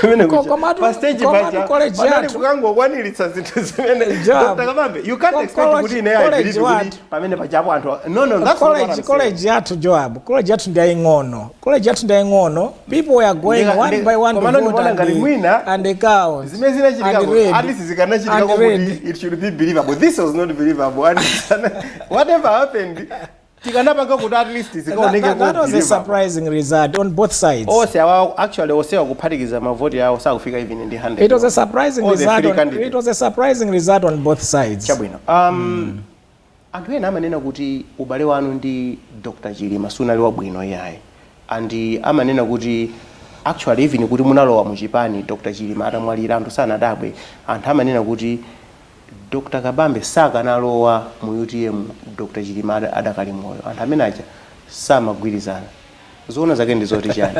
pamene kuja. Pa stage Komatu paja college panali yathu. kukangokwaniritsa zinthu zimene Job. Dr. Kabambe, you can't expect kuti ine I College believe kuti what? pamene pajapo anthu, no, that's not what I'm College, saying. college yathu, Joab, college yathu ndiyaying'ono, college yathu ndiyaying'ono. People were going one by one to Komano vote ndikuona and, ngati mwina and they count zimene zinachitika and read. at least zikanachitika And read. kuti it should be believable. This was not believable, and whatever happened, tikanapanga kuti at least zikaoneke That was a believable. Surprising result on both sides. Onse awa, actually onsewa kuphatikiza mavoti awo sakufika even ndi 100. It was a surprising All the result three on, candidates. it was a surprising result on both sides. Chabwino. Anthu ena amanena kuti ubale wanu ndi Dr Chilima sunali wabwino iyayi, and amanena kuti actually even kuti munalowa muchipani Dr Chilima atamwalira, anthu sanadabwe. Anthu amanena kuti Dr Kabambe sakanalowa mu UTM Dr Chilima adakali moyo. Anthu amene aja samagwirizana. Zoona zake ndi zoti chani?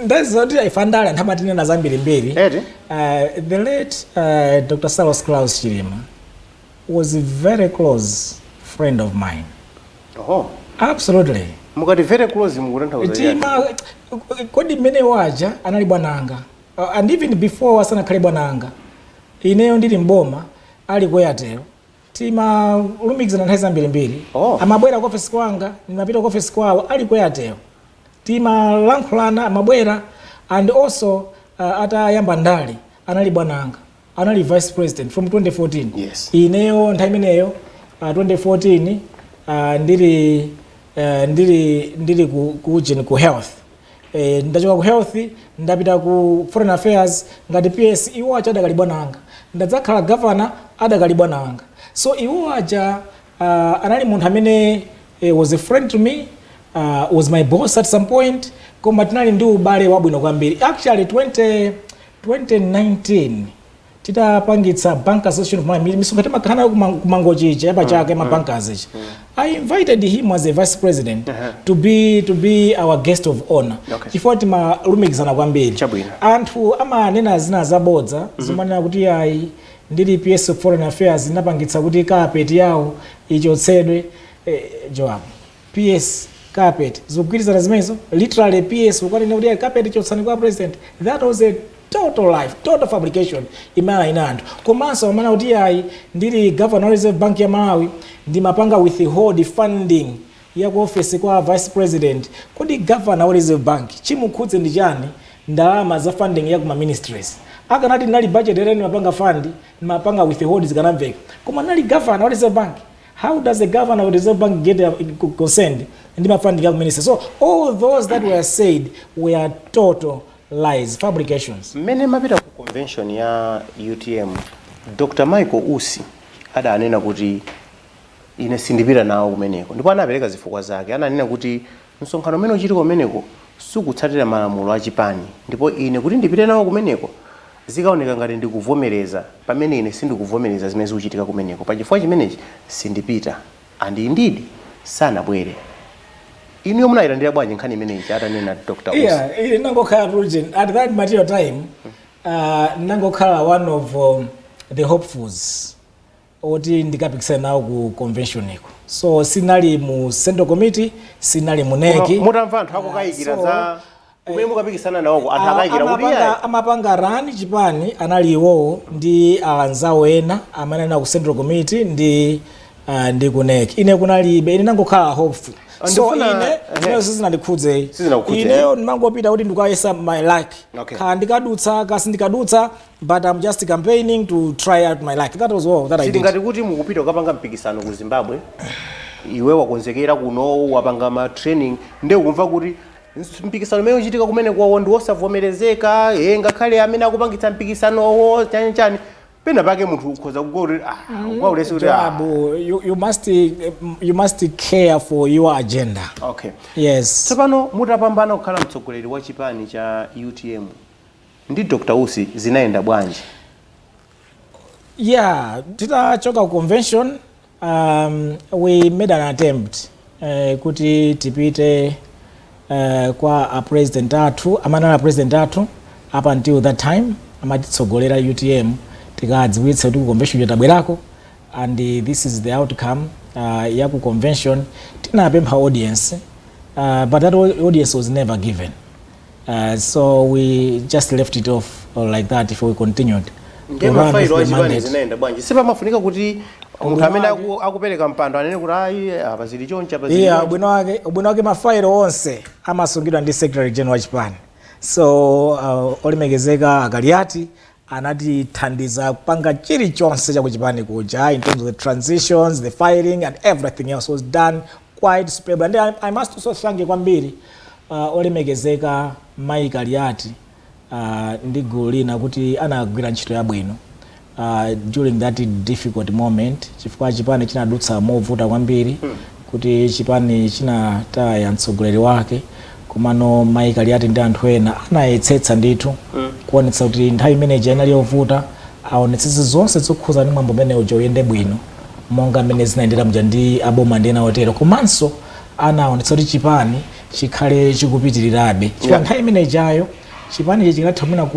Ndazoti ifandale anthu amatinena zambirimbiri. Eti? The late Dr Saulos Klaus Chilima was a very close friend of mine. Oho. Absolutely. Mukati very close, mukutanthauza chani? Tima kodi mmene waja anali bwananga, and even before asanakhale bwananga, ineyo ndili mboma ali ku Airtel, timalumikizana nthawi zambirimbiri. Oh. Amabwera ku office kwanga, ndimapita ku office kwawo ali ku Airtel, timalankhulana, amabwera. And also atayamba ndale anali bwananga, anali vice president from 2014. Ineyo nthawi imeneyo, 2014, ndili ku health. Ndachoka ku health, ndapita ku foreign affairs ngati PS. Iwo aja adakali bwananga. Ndadzakhala governor, adakali bwananga. So iwo aja anali munthu amene was a friend to me, was my boss at some point, koma tinali ndi ubale wabwino kwambiri. Actually, 2019 titapangitsa Bank Association of Malawi, misonkhano timakhala nayo kumangochicha yapachaka mm. Mabankers ichi, I invited him as a vice president to be our guest of honor, chifukwa timalumikizana kwambiri. Chabwino. Anthu amanena zina zabodza, zimanena kuti ayi, ndili PS of foreign affairs inapangitsa kuti carpet yawo ichotsedwe. Joab, PS, carpet, zikugwirizana zimenezo? Literally, PS ukanena kuti ayi, carpet chotsani kwa president? That was a total life, total fabrication imene ina anthu. Komanso amana kuti ayi, ndili governor wa Reserve Bank ya Malawi ndimapanga withhold funding ya ku office kwa vice president. Kodi governor wa Reserve Bank chimukhudze ndi chani ndalama za funding ya kuma ministries? Akanati ndinali budget ere ndimapanga fund, ndimapanga withhold, zikanamveka. Koma ndinali governor wa Reserve Bank. How does the governor of the Reserve Bank get concerned ndi ma funding ya ku ministry? So all those that were said were total lies, fabrications. Mmene mapita ku convention ya UTM, Dr Michael Usi adanena kuti ine sindipita nawo kumeneko, ndipo anapereka zifukwa zake. Ananena kuti msonkhano umene uchitika kumeneko sukutsatira malamulo achipani, ndipo ine kuti ndipite nawo kumeneko Zikaoneka ngati ndikuvomereza pamene ine sindikuvomereza zimene zikuchitika kumeneko. Pachifukwa chimenechi sindipita." And indeed sanabwere. Inuyo munayilandira bwanji nkhani imeneyi atanena Dr. Usi? Yeah, ine nangokhala tujen at that material time, nangokhala one of the hopefuls oti ndikapikisana nawo ku convention iko. So sinali mu central committee, sinali mu NEC. Mutamva anthu akukayikira za kumene mukapikisana nawoko, anthu akayikira kuti iyayi. Amapanga run chipani anali iwowo ndi anzawo ena amene anali ku central committee ndi ku NEC. Ine kunalibe, ine nangokhala hopeful. So ine ineyo sizinandikhudze. Sizinakukhudze. Ineyo ndimangopita kuti ndikayesa my luck. Kha ndikadutsa kasi ndikadutsa, but I'm just campaigning to try out my luck. That was all that I did. Ngati kuti mukupita kukapanga mpikisano ku Zimbabwe, iwe wakonzekera kuno, wapanga ma training, nde ukumva kuti mpikisano umene uchitika kumene kwawo ndi wosavomerezeka, ngakhale amene akupangitsa mpikisanowo chani chani, pena pake munthu ukhoza kugwa kuti kugwa ulesi kuti Joab, you must care for your agenda. Yes. Tsopano mutapambana kukhala mtsogoleri wa chipani cha UTM ndi Dr. Usi, zinayenda bwanji? Yeah, titachoka ku convention, we made an attempt kuti tipite kwa a president athu amene ali a president athu up until that time, amatitsogolera UTM, tikadziwitse kuti ku convention tabwerako and this is the outcome ya ku convention. Tinapempha audience, but that audience was never given. So we just left it off like that if we continued Ndiye mafailo achipani zinaenda bwanji? Sipamafunika kuti munthu amene akupereka mpando anene kuti ayi, apa zili chonchi, apa zili chonchi? Ubwino wake mafailo onse amasungidwa ndi secretary general wa chipani. So olemekezeka Akaliati anatithandiza kupanga chilichonse chakuchipani kuja in terms of the transitions, the filing and everything else was done quite superb. And I must also thank kwambiri olemekezeka Mai Kaliati ndi gulu lina kuti anagwira ntchito yabwino during that difficult moment, chifukwa chipani chinadutsa movuta kwambiri, kuti chipani chinataya mtsogoleri wake. Komano Mai Kaliati ndi anthu ena anayetsetsa ndithu kuonetsa kuti nthawi imeneyi inali yovuta, aonetsetse zonse zokhuza ndi mwambo umene uja uyende bwino monga mmene zinayendera muja ndi aboma ndi ena otero. Komanso anaonetsa kuti chipani chikhale chikupitirirabe, chifukwa nthawi imene ijayo chipani chikanatha mwina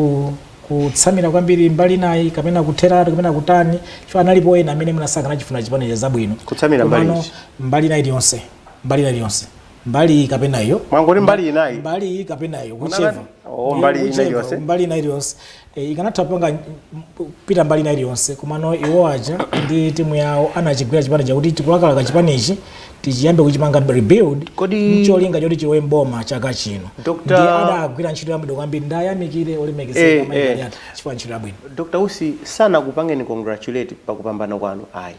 kutsamira kwambiri mbali nayi kapena kutheratu kapena kutani, chifukwa analipo ena amene mwina sakanachifuna chipani cha zabwino. Kutsamira mbali Komano iti? Mbali inayi iliyonse, mbali inayi iliyonse, mbali iyi kapena iyo. Mwangoti mbali inayi. Mbali iyi kapena iyo, whichever. Oh, mbali ina Whichever, iliyonse. Mbali ina iliyonse. Ikanatha kupanga kupita mbali ina iliyonse, komano iwo aja ndi timu yawo anachigwira chipani chakuti tikulakalaka chipani ichi tichiyambe kuchipanga rebuild mcholinga choti chilowe mboma chaka chino. Ndi adagwira ntchito yabwino kwambiri, ndayamikire olemekezeka Mai Kaliati chifukwa ntchito yabwino. Dr. Usi sanakupangeni congratulate pakupambana kwanu, ayi?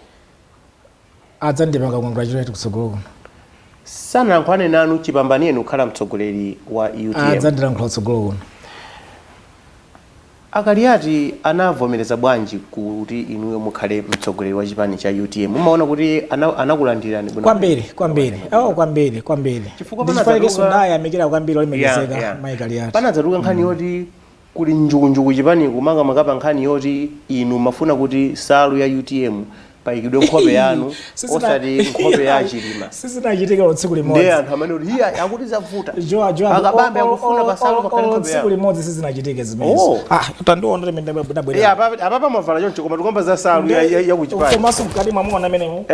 Adzandipanga congratulate kutsogolo kuno. Sanalankhulane nanu chipambaniyeni kukhala mtsogoleri wa UTM? Adzandilankhula kutsogolo kuno. Akaliati anavomereza bwanji kuti inuyo mukhale mtsogoleri wa chipani cha UTM? Mumaona kuti anakulandirani bwino? Kwambiri, kwambiri, oh, kwambiri, kwambiri. Chifukwa Ndichifukwa ndayamikira kwambiri olemekezeka Mai Kaliati. Panadzatuluka nkhani yoti kuli njukunjuku chipani, kumanga makapa, nkhani yoti inu mafuna kuti salu ya UTM payikidwe nkhope yanu, osati nkhope ya Chilima. Sizinachitika tsiku limodzi. Ndiye anthu amene kuti iya, akuti zavuta. Joa, Akabambe akufuna pasalu pakhale nkhope tsiku yawo. limodzi sizinachitike zimenezo. Oh. Ah, tandiona kuti ndabwerera. Iya, apapa mavala choncho, koma tikomba za salu ya kuchipani. Komanso mkati mwamuona amenemo.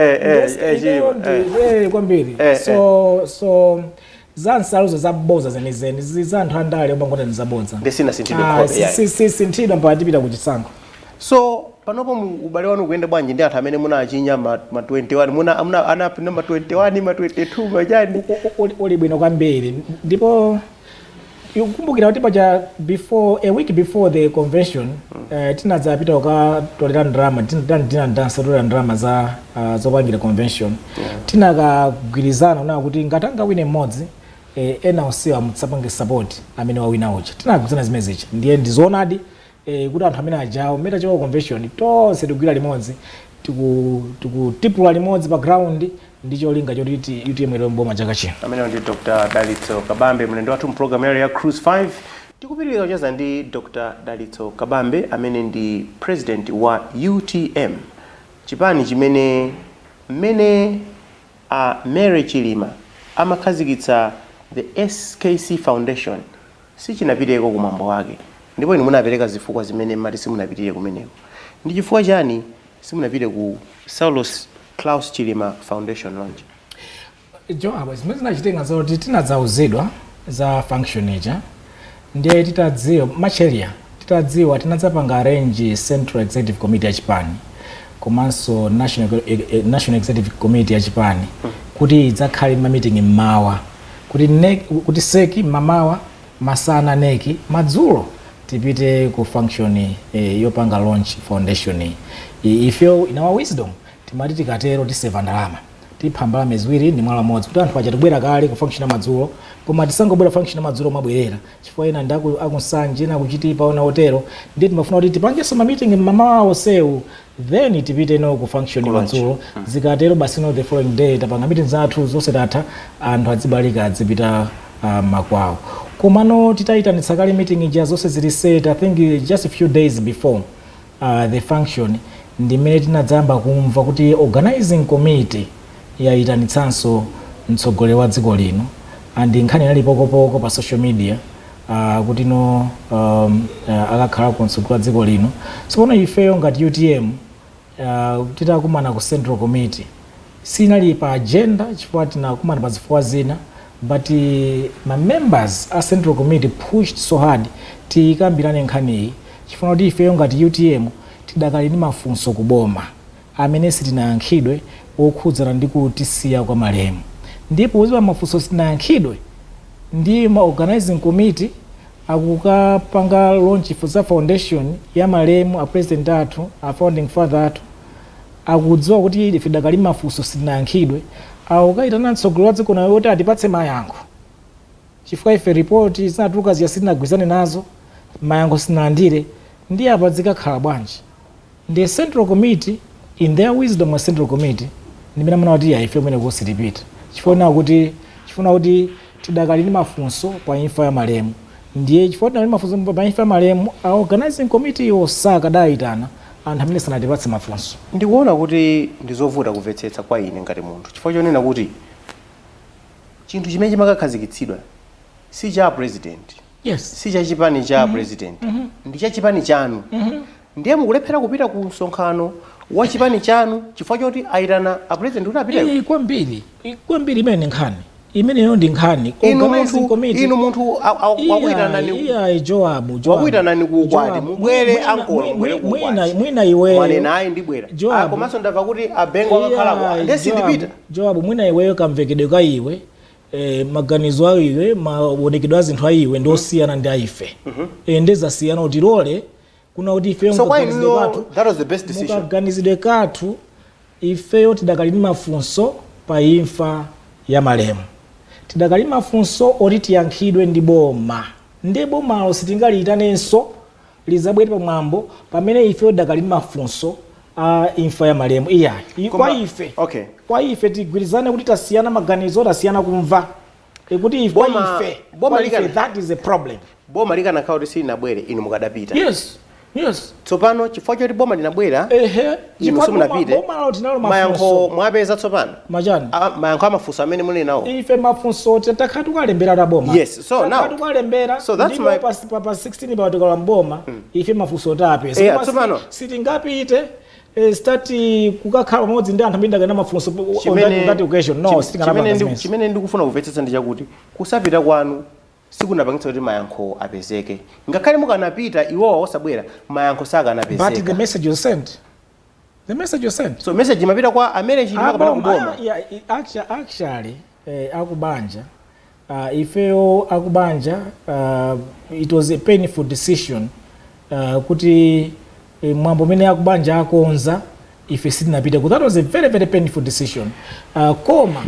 Chilima, Kwambiri. So za nsaluzo zaboza zenizeni, za anthu andale omangoti ndi zabodza. Ndi sinasinthidwe nkhope yayi. Sinthidwa mpaka tipita kuchisankho. So panopo ubale wanu ukuyenda bwanji ndi anthu amene munachinya ma 21, muna anapina ma 21, ma 22, machani? Uli bwino kwambiri. Ndipo ikukumbukira kuti paja before, a week before the convention, tinadzapita kukatolera ndalama, tina dansa tolera ndalama za zopangira convention. Tinakagwirizana nawo kuti ngati angawine mmodzi, ena onsewa amutsapange support amene wawina uja. Tinagwirizana zimene zicha. Ndiye ndizoonadi kuti anthu amene ajawo mmene tachoka convention tonse tikugwira limodzi, tikutipula limodzi pa ground ndi cholinga choti UTM ilowe mboma chaka chino. Amene ndi Dr. Dalitso Kabambe, mlendo wathu mpulogalamu yayo ya Cruise 5. Tikupitiriza kucheza ndi Dr Dalitso Kabambe, amene ndi president wa UTM, chipani chimene mmene a Mary Chilima amakhazikitsa the SKC Foundation sichinapiteko kumwambo wake, ndipo inu munapereka zifukwa zimene mmati simunapitire kumeneko. Ndi chifukwa chani simunapite ku Saulos Klaus Chilima Foundation launch? Joab, zimene zinachitika zoti tinadzauzidwa za function ija, ndiye titadziwa macheria, titadziwa, tinadzapanga arrange Central Executive Committee ya chipani komanso National Executive Committee ya chipani kuti idzakhale ma meeting mmawa, kuti CEC mmamawa, masana NEC, madzulo tipite ku function yopanga launch foundation iyi. Ifeyo, in our wisdom, timati tikatero tiseva ndalama, tipha mbalame ziwiri ndi mwala umodzi, kuti anthu aja tibwera kale ku function ya madzulo, koma tisangobwera function ya madzulo mwabwerera, chifukwa ena ndi akuNsanje, ena akuChitipa, ena otero. Ndiye timafuna kuti tipangenso ma meeting mmamawa onsewu, then tipite no ku function Ku launch. madzulo. Zikatero basi, no, the following day tapanga meeting zathu zonse tatha, anthu adzibalika, adzipita makwawo. Komano titayitanitsa kale meeting ija, zonse zili set, I think just a few days before the function, ndimene tinadzayamba kumva kuti organizing committee yayitanitsanso mtsogoleri wa dziko lino, and nkhani inali pokopoko pa social media kuti no akakhala ku mtsogoleri wa dziko lino. Tsono ifeyo ngati UTM, titakumana ku Central Committee, sinali pa agenda chifukwa tinakumana pa zifukwa zina, but ma members a Central Committee pushed so hard tiyikambirane nkhaniyi, chifukwa kuti ifeyo ngati UTM tidakali ndi mafunso kuboma amene sitinayankhidwe okhudzana ndi kutisiya kwa malemu. Ndipo uziwa mafunso sitinayankhidwe ndi ma organizing committee akukapanga launch za foundation ya malemu a president athu, a founding father athu, akudziwa kuti ife tidakali mafunso sitinayankhidwe, akukayitana mtsogoleri wa dziko nayo kuti atipatse mayankho, chifukwa ife ripoti zinatuluka zija sitinagwirizane nazo, mayankho sitinalandire. Ndi apa zikakhala bwanji? Ndi Central Committee, in their wisdom, a Central Committee ndimene amana kuti ya, ife kumene sitipita, chifukwa kuti tidakali ndi mafunso pa imfa ya malemu. Ndiye chifukwa tidakali ndi mafunso pa imfa ya malemu, a organizing committee iwo sakadayitana anthu amene sanatipatse mafunso. Ndikuona kuti ndizovuta kumvetsetsa kwa ine ngati munthu, chifukwa chonena kuti chinthu chimene chimakakhazikitsidwa si cha president, si cha chipani cha president, ndi cha chipani chanu. Ndiye mukulephera kupita ku msonkhano wa chipani chanu chifukwa choti ayitana a president kuti apiteko? Kwambiri, kwambiri. Imene ndi nkhani, imeneyo ndi nkhani. Inu Organizing munthu committee inu munthu wakuyitanani Iya, Joab, Joab. Wakuyitanani ku ukwati, Joab, mubwere, ankolo, mubwere ku ukwati. Mwina iweyo Mwanena ayi, ndibwera. Joab. Ah, komanso ndamva kuti abengo akakhalako, Iya, ndiye sindipita. Joab, mwina iweyo kamvekedwe ka iwe, maganizo a iwe, maonekedwe a zinthu a iwe ndi osiyana ndi aife. Ndezasiyana utilole kuna kuti ifeyo So kwa mukaganizidwe inuyo, kathu that was the best decision? Mukaganizidwe kathu ifeyo tidakali ndi mafunso pa imfa ya malemu, tidakali mafunso oti tiyankhidwe ndi boma. Ndi bomalo sitingaliyitanenso lizabwere pamwambo pamene ifeyo tidakali ndi mafunso a imfa ya malemu. Iya, kwa ife, kwa ife tigwirizane kuti tasiyana maganizo, tasiyana kumva. Kuti kwa ife, Boma kwa ife that is a problem. Boma likanakhala kuti silinabwere, inu mukadapita? Yes. Tsopano chifukwa choti boma linabwera, Ehe. inu Chifukwa simunapite. boma lalo tinalo Mayankho mafunso. mwapeza tsopano? Machani? Ah, mayankho amafunso amene muli nawo. Ife mafunso takhala tikalembera ta boma. Yes, so Takhala tikalembera. So that's Ndipo pa 16 patikala mboma, ife mafunso tapeza. Yeah, Koma tsopano. sitingapite start kukakhala pamodzi ndi anthu amene ndakana mafunso on that occasion. No, sitinganapanga zimenezo. Chimene ndikufuna kumvetsetsa ndi chakuti kusapita kwanu sikunapangitsa kuti mayankho apezeke. Ngakhale mukanapita iwowa osabwera, mayankho But the sakanapezeka. message was sent, the message was sent. So message imapita kwa amene chilima kapena Aboma, kuboma? ah, yeah, actually akubanja, ifeyo akubanja, it was a painful decision kuti mwambo umene akubanja akonza ife sitinapite ku. That was a very, very painful decision. Koma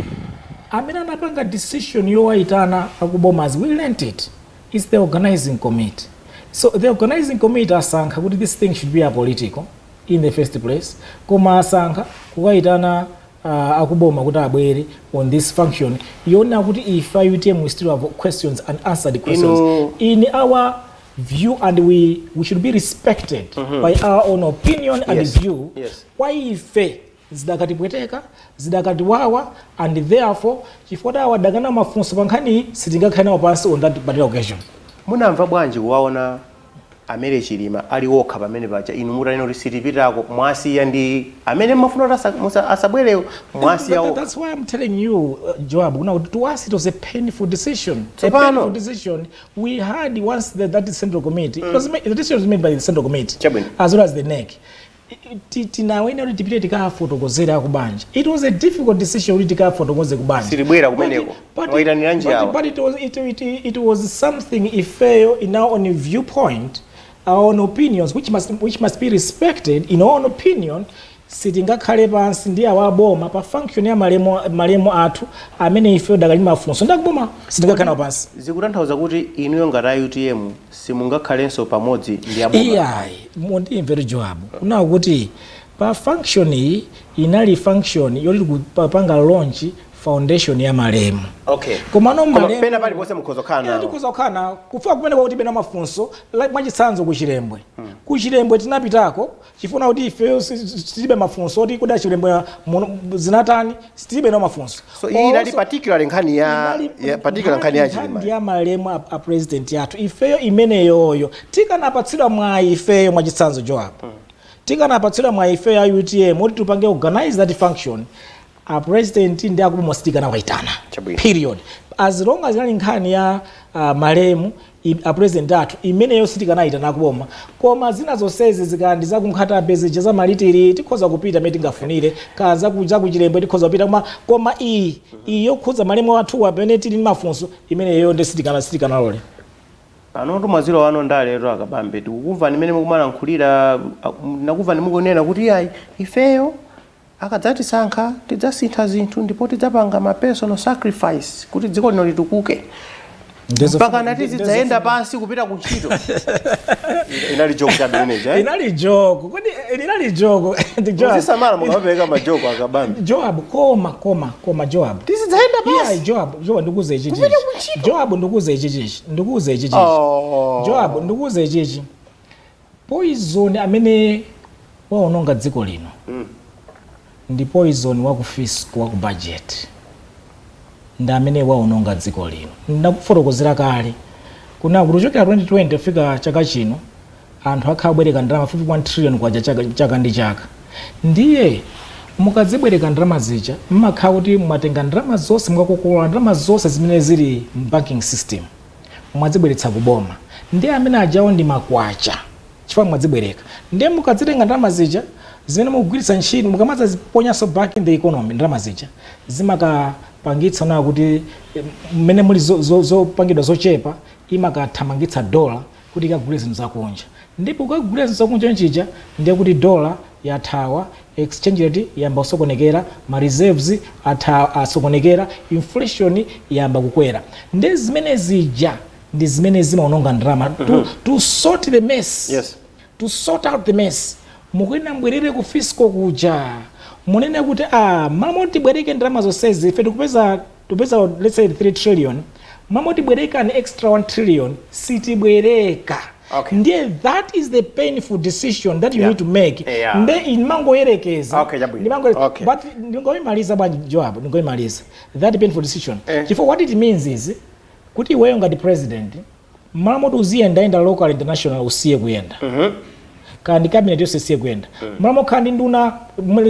amene anapanga decision yowayitana akuboma, as we learnt it, is the organizing committee. So the organizing committee asankha kuti this thing should be apolitical in the first place, koma asankha kukayitana akuboma kuti abwere on this function yona kuti ife UTM, we still have questions, unanswered questions in our view, and we should be respected by our own opinion and view. Kwa ife zidakatipweteka, zidakatiwawa, and therefore chifukwa tawa dakana mafunso pa nkhaniyi, sitingakhale nawo pansi on that particular occasion. Munamva bwanji kuwaona amene Chilima ali wokha pamene paja, inu mutanena kuti sitipitako, mwasiya ndi amene mmafuna kuti asabwerewo, mwasiya wokha? That's why I'm telling you, Joab, now to us it was a painful decision. A Tsopano. painful decision. We had once that central committee. The decision was made by the central committee Chabwino. as well as the NEC. Tinawene kuti tipite tikafotokozera kubanja. It was a difficult decision kuti tikafotokoze kubanja. Silibwera kumeneko. Mwayitanira njiyawa. But it was something ifeyo in our own viewpoint, our own opinions, which must be respected. In our own opinion, sitingakhale pansi ndi awa aboma pa function ya malemu athu amene ifeyo dakali mafunso ndakuboma, sitingakhale nawo pansi. Zikutanthauza kuti inuyo ngati a UTM simungakhalenso pamodzi ndi aboma? Iyayi, mundimvere Joab, kunawo kuti pa function iyi inali function yoti tikupanga launch foundation ya malemu. Komano Koma malemu pena paliponse mukhoza kukhala nawo. Tikhoza kukhala nawo kufika kumene kwakuti pena mafunso, like mwachitsanzo kuchilembwe. Kuchilembwe tinapitako chifuna kuti ife tilibe mafunso oti kuda Chilembwe zinatani, sitilibe nawo mafunso. So iyi inali particular nkhani ya, ya particular nkhani ya Chilima. Ndi ya malemu a president yathu. Ifeyo imeneyoyo tikanapatsidwa mwayi ifeyo, mwachitsanzo Joab, tikanapatsidwa mwayi ifeyo a UTM kuti tipange organize that function, a president ndi akuboma sitikanawayitana. Chabwino. Period. As long as inali nkhani ya malemu a president athu, imeneyo sitikanayitana akuboma. Koma zina zonsezi zikandi zakunkhatabe zija za malitiri, tikhoza kupita mene tingafunire, ka zakuchilembwe tikhoza kupita, koma iyi yokhudza malemu athuwa pamene tili ndi mafunso, imeneyo ndi sitikanalole. Panotu mwaziro wano ndalero akabambe, tikukumvani mmene mukumalankhulira, nakumvani mukunena kuti ayi, ifeyo akadzatisankha tidzasintha zinthu ndipo tidzapanga ma personal sacrifice kuti dziko lino litukuke, mpaka nati zidzayenda pansi kupita ku ntchito. Inali joke chabe imeneji, eh? Inali joke kodi? Inali joke. Joab. Muzisamala mukapereka majoko, akabambe. Joab, koma Joab, tizidzayenda pansi. Joab, ndikuze ichi Kupita chichi. ku ntchito. Joab, ndikuze ichi chichi, ndikuze ichi chichi. Oh. Joab, ndikuze ichichi, poison amene waononga dziko lino ndi poison waku fiscal, waku budget, ndi amene waononga dziko lino. Ndakufotokozera kale kuna kuti kuchokera 2020 kufika chaka chino, anthu akhala abwereka ndalama 51 trillion kwacha chaka ndi chaka. Ndiye mukadzibwereka ndalama zija, mmakhala kuti mwatenga ndalama zonse, mukakokola ndalama zonse zimene zili m'banking system, mwadzibweretsa kuboma, ndi amene ajawo ndi makwacha chifukwa mwadzibwereka. Ndiye mukadzitenga ndalama zija zimene mukugwiritsa ntchito, mukamadzaziponyanso back in the economy, ndalama zija zimakapangitsa nawo kuti mmene muli zopangidwa zochepa, imakathamangitsa dola kuti ikagule zinthu zakunja. Ndipo ukagulira zinthu zakunja nchija, ndiye kuti dola yathawa, exchange rate yamba kusokonekera, ma reserves atha asokonekera, inflation yamba kukwera. Ndi zimene zija ndi zimene zimaononga ndalama. To sort the mess, to sort out the mess, mukuyenera mbwerere ku fiscal kuja, munene kuti mamo tibwereke ndalama zonsezi, ife tikupeza let's say 3 trillion, mamo tibwereka an extra 1 trillion, sitibwereka. Ndiye that is the painful decision that you need to make. Nde imangoyerekeza. Okay, chabwino. But ndingoyimaliza bwanji, Joab, ndingoyimaliza that painful decision, chifukwa what it means is kuti iweyo ngati president, malo moti uziyendayenda local, international, usiye kuyenda, kandi cabinet yonse isiye kuyenda. Malo mokhala ndi nduna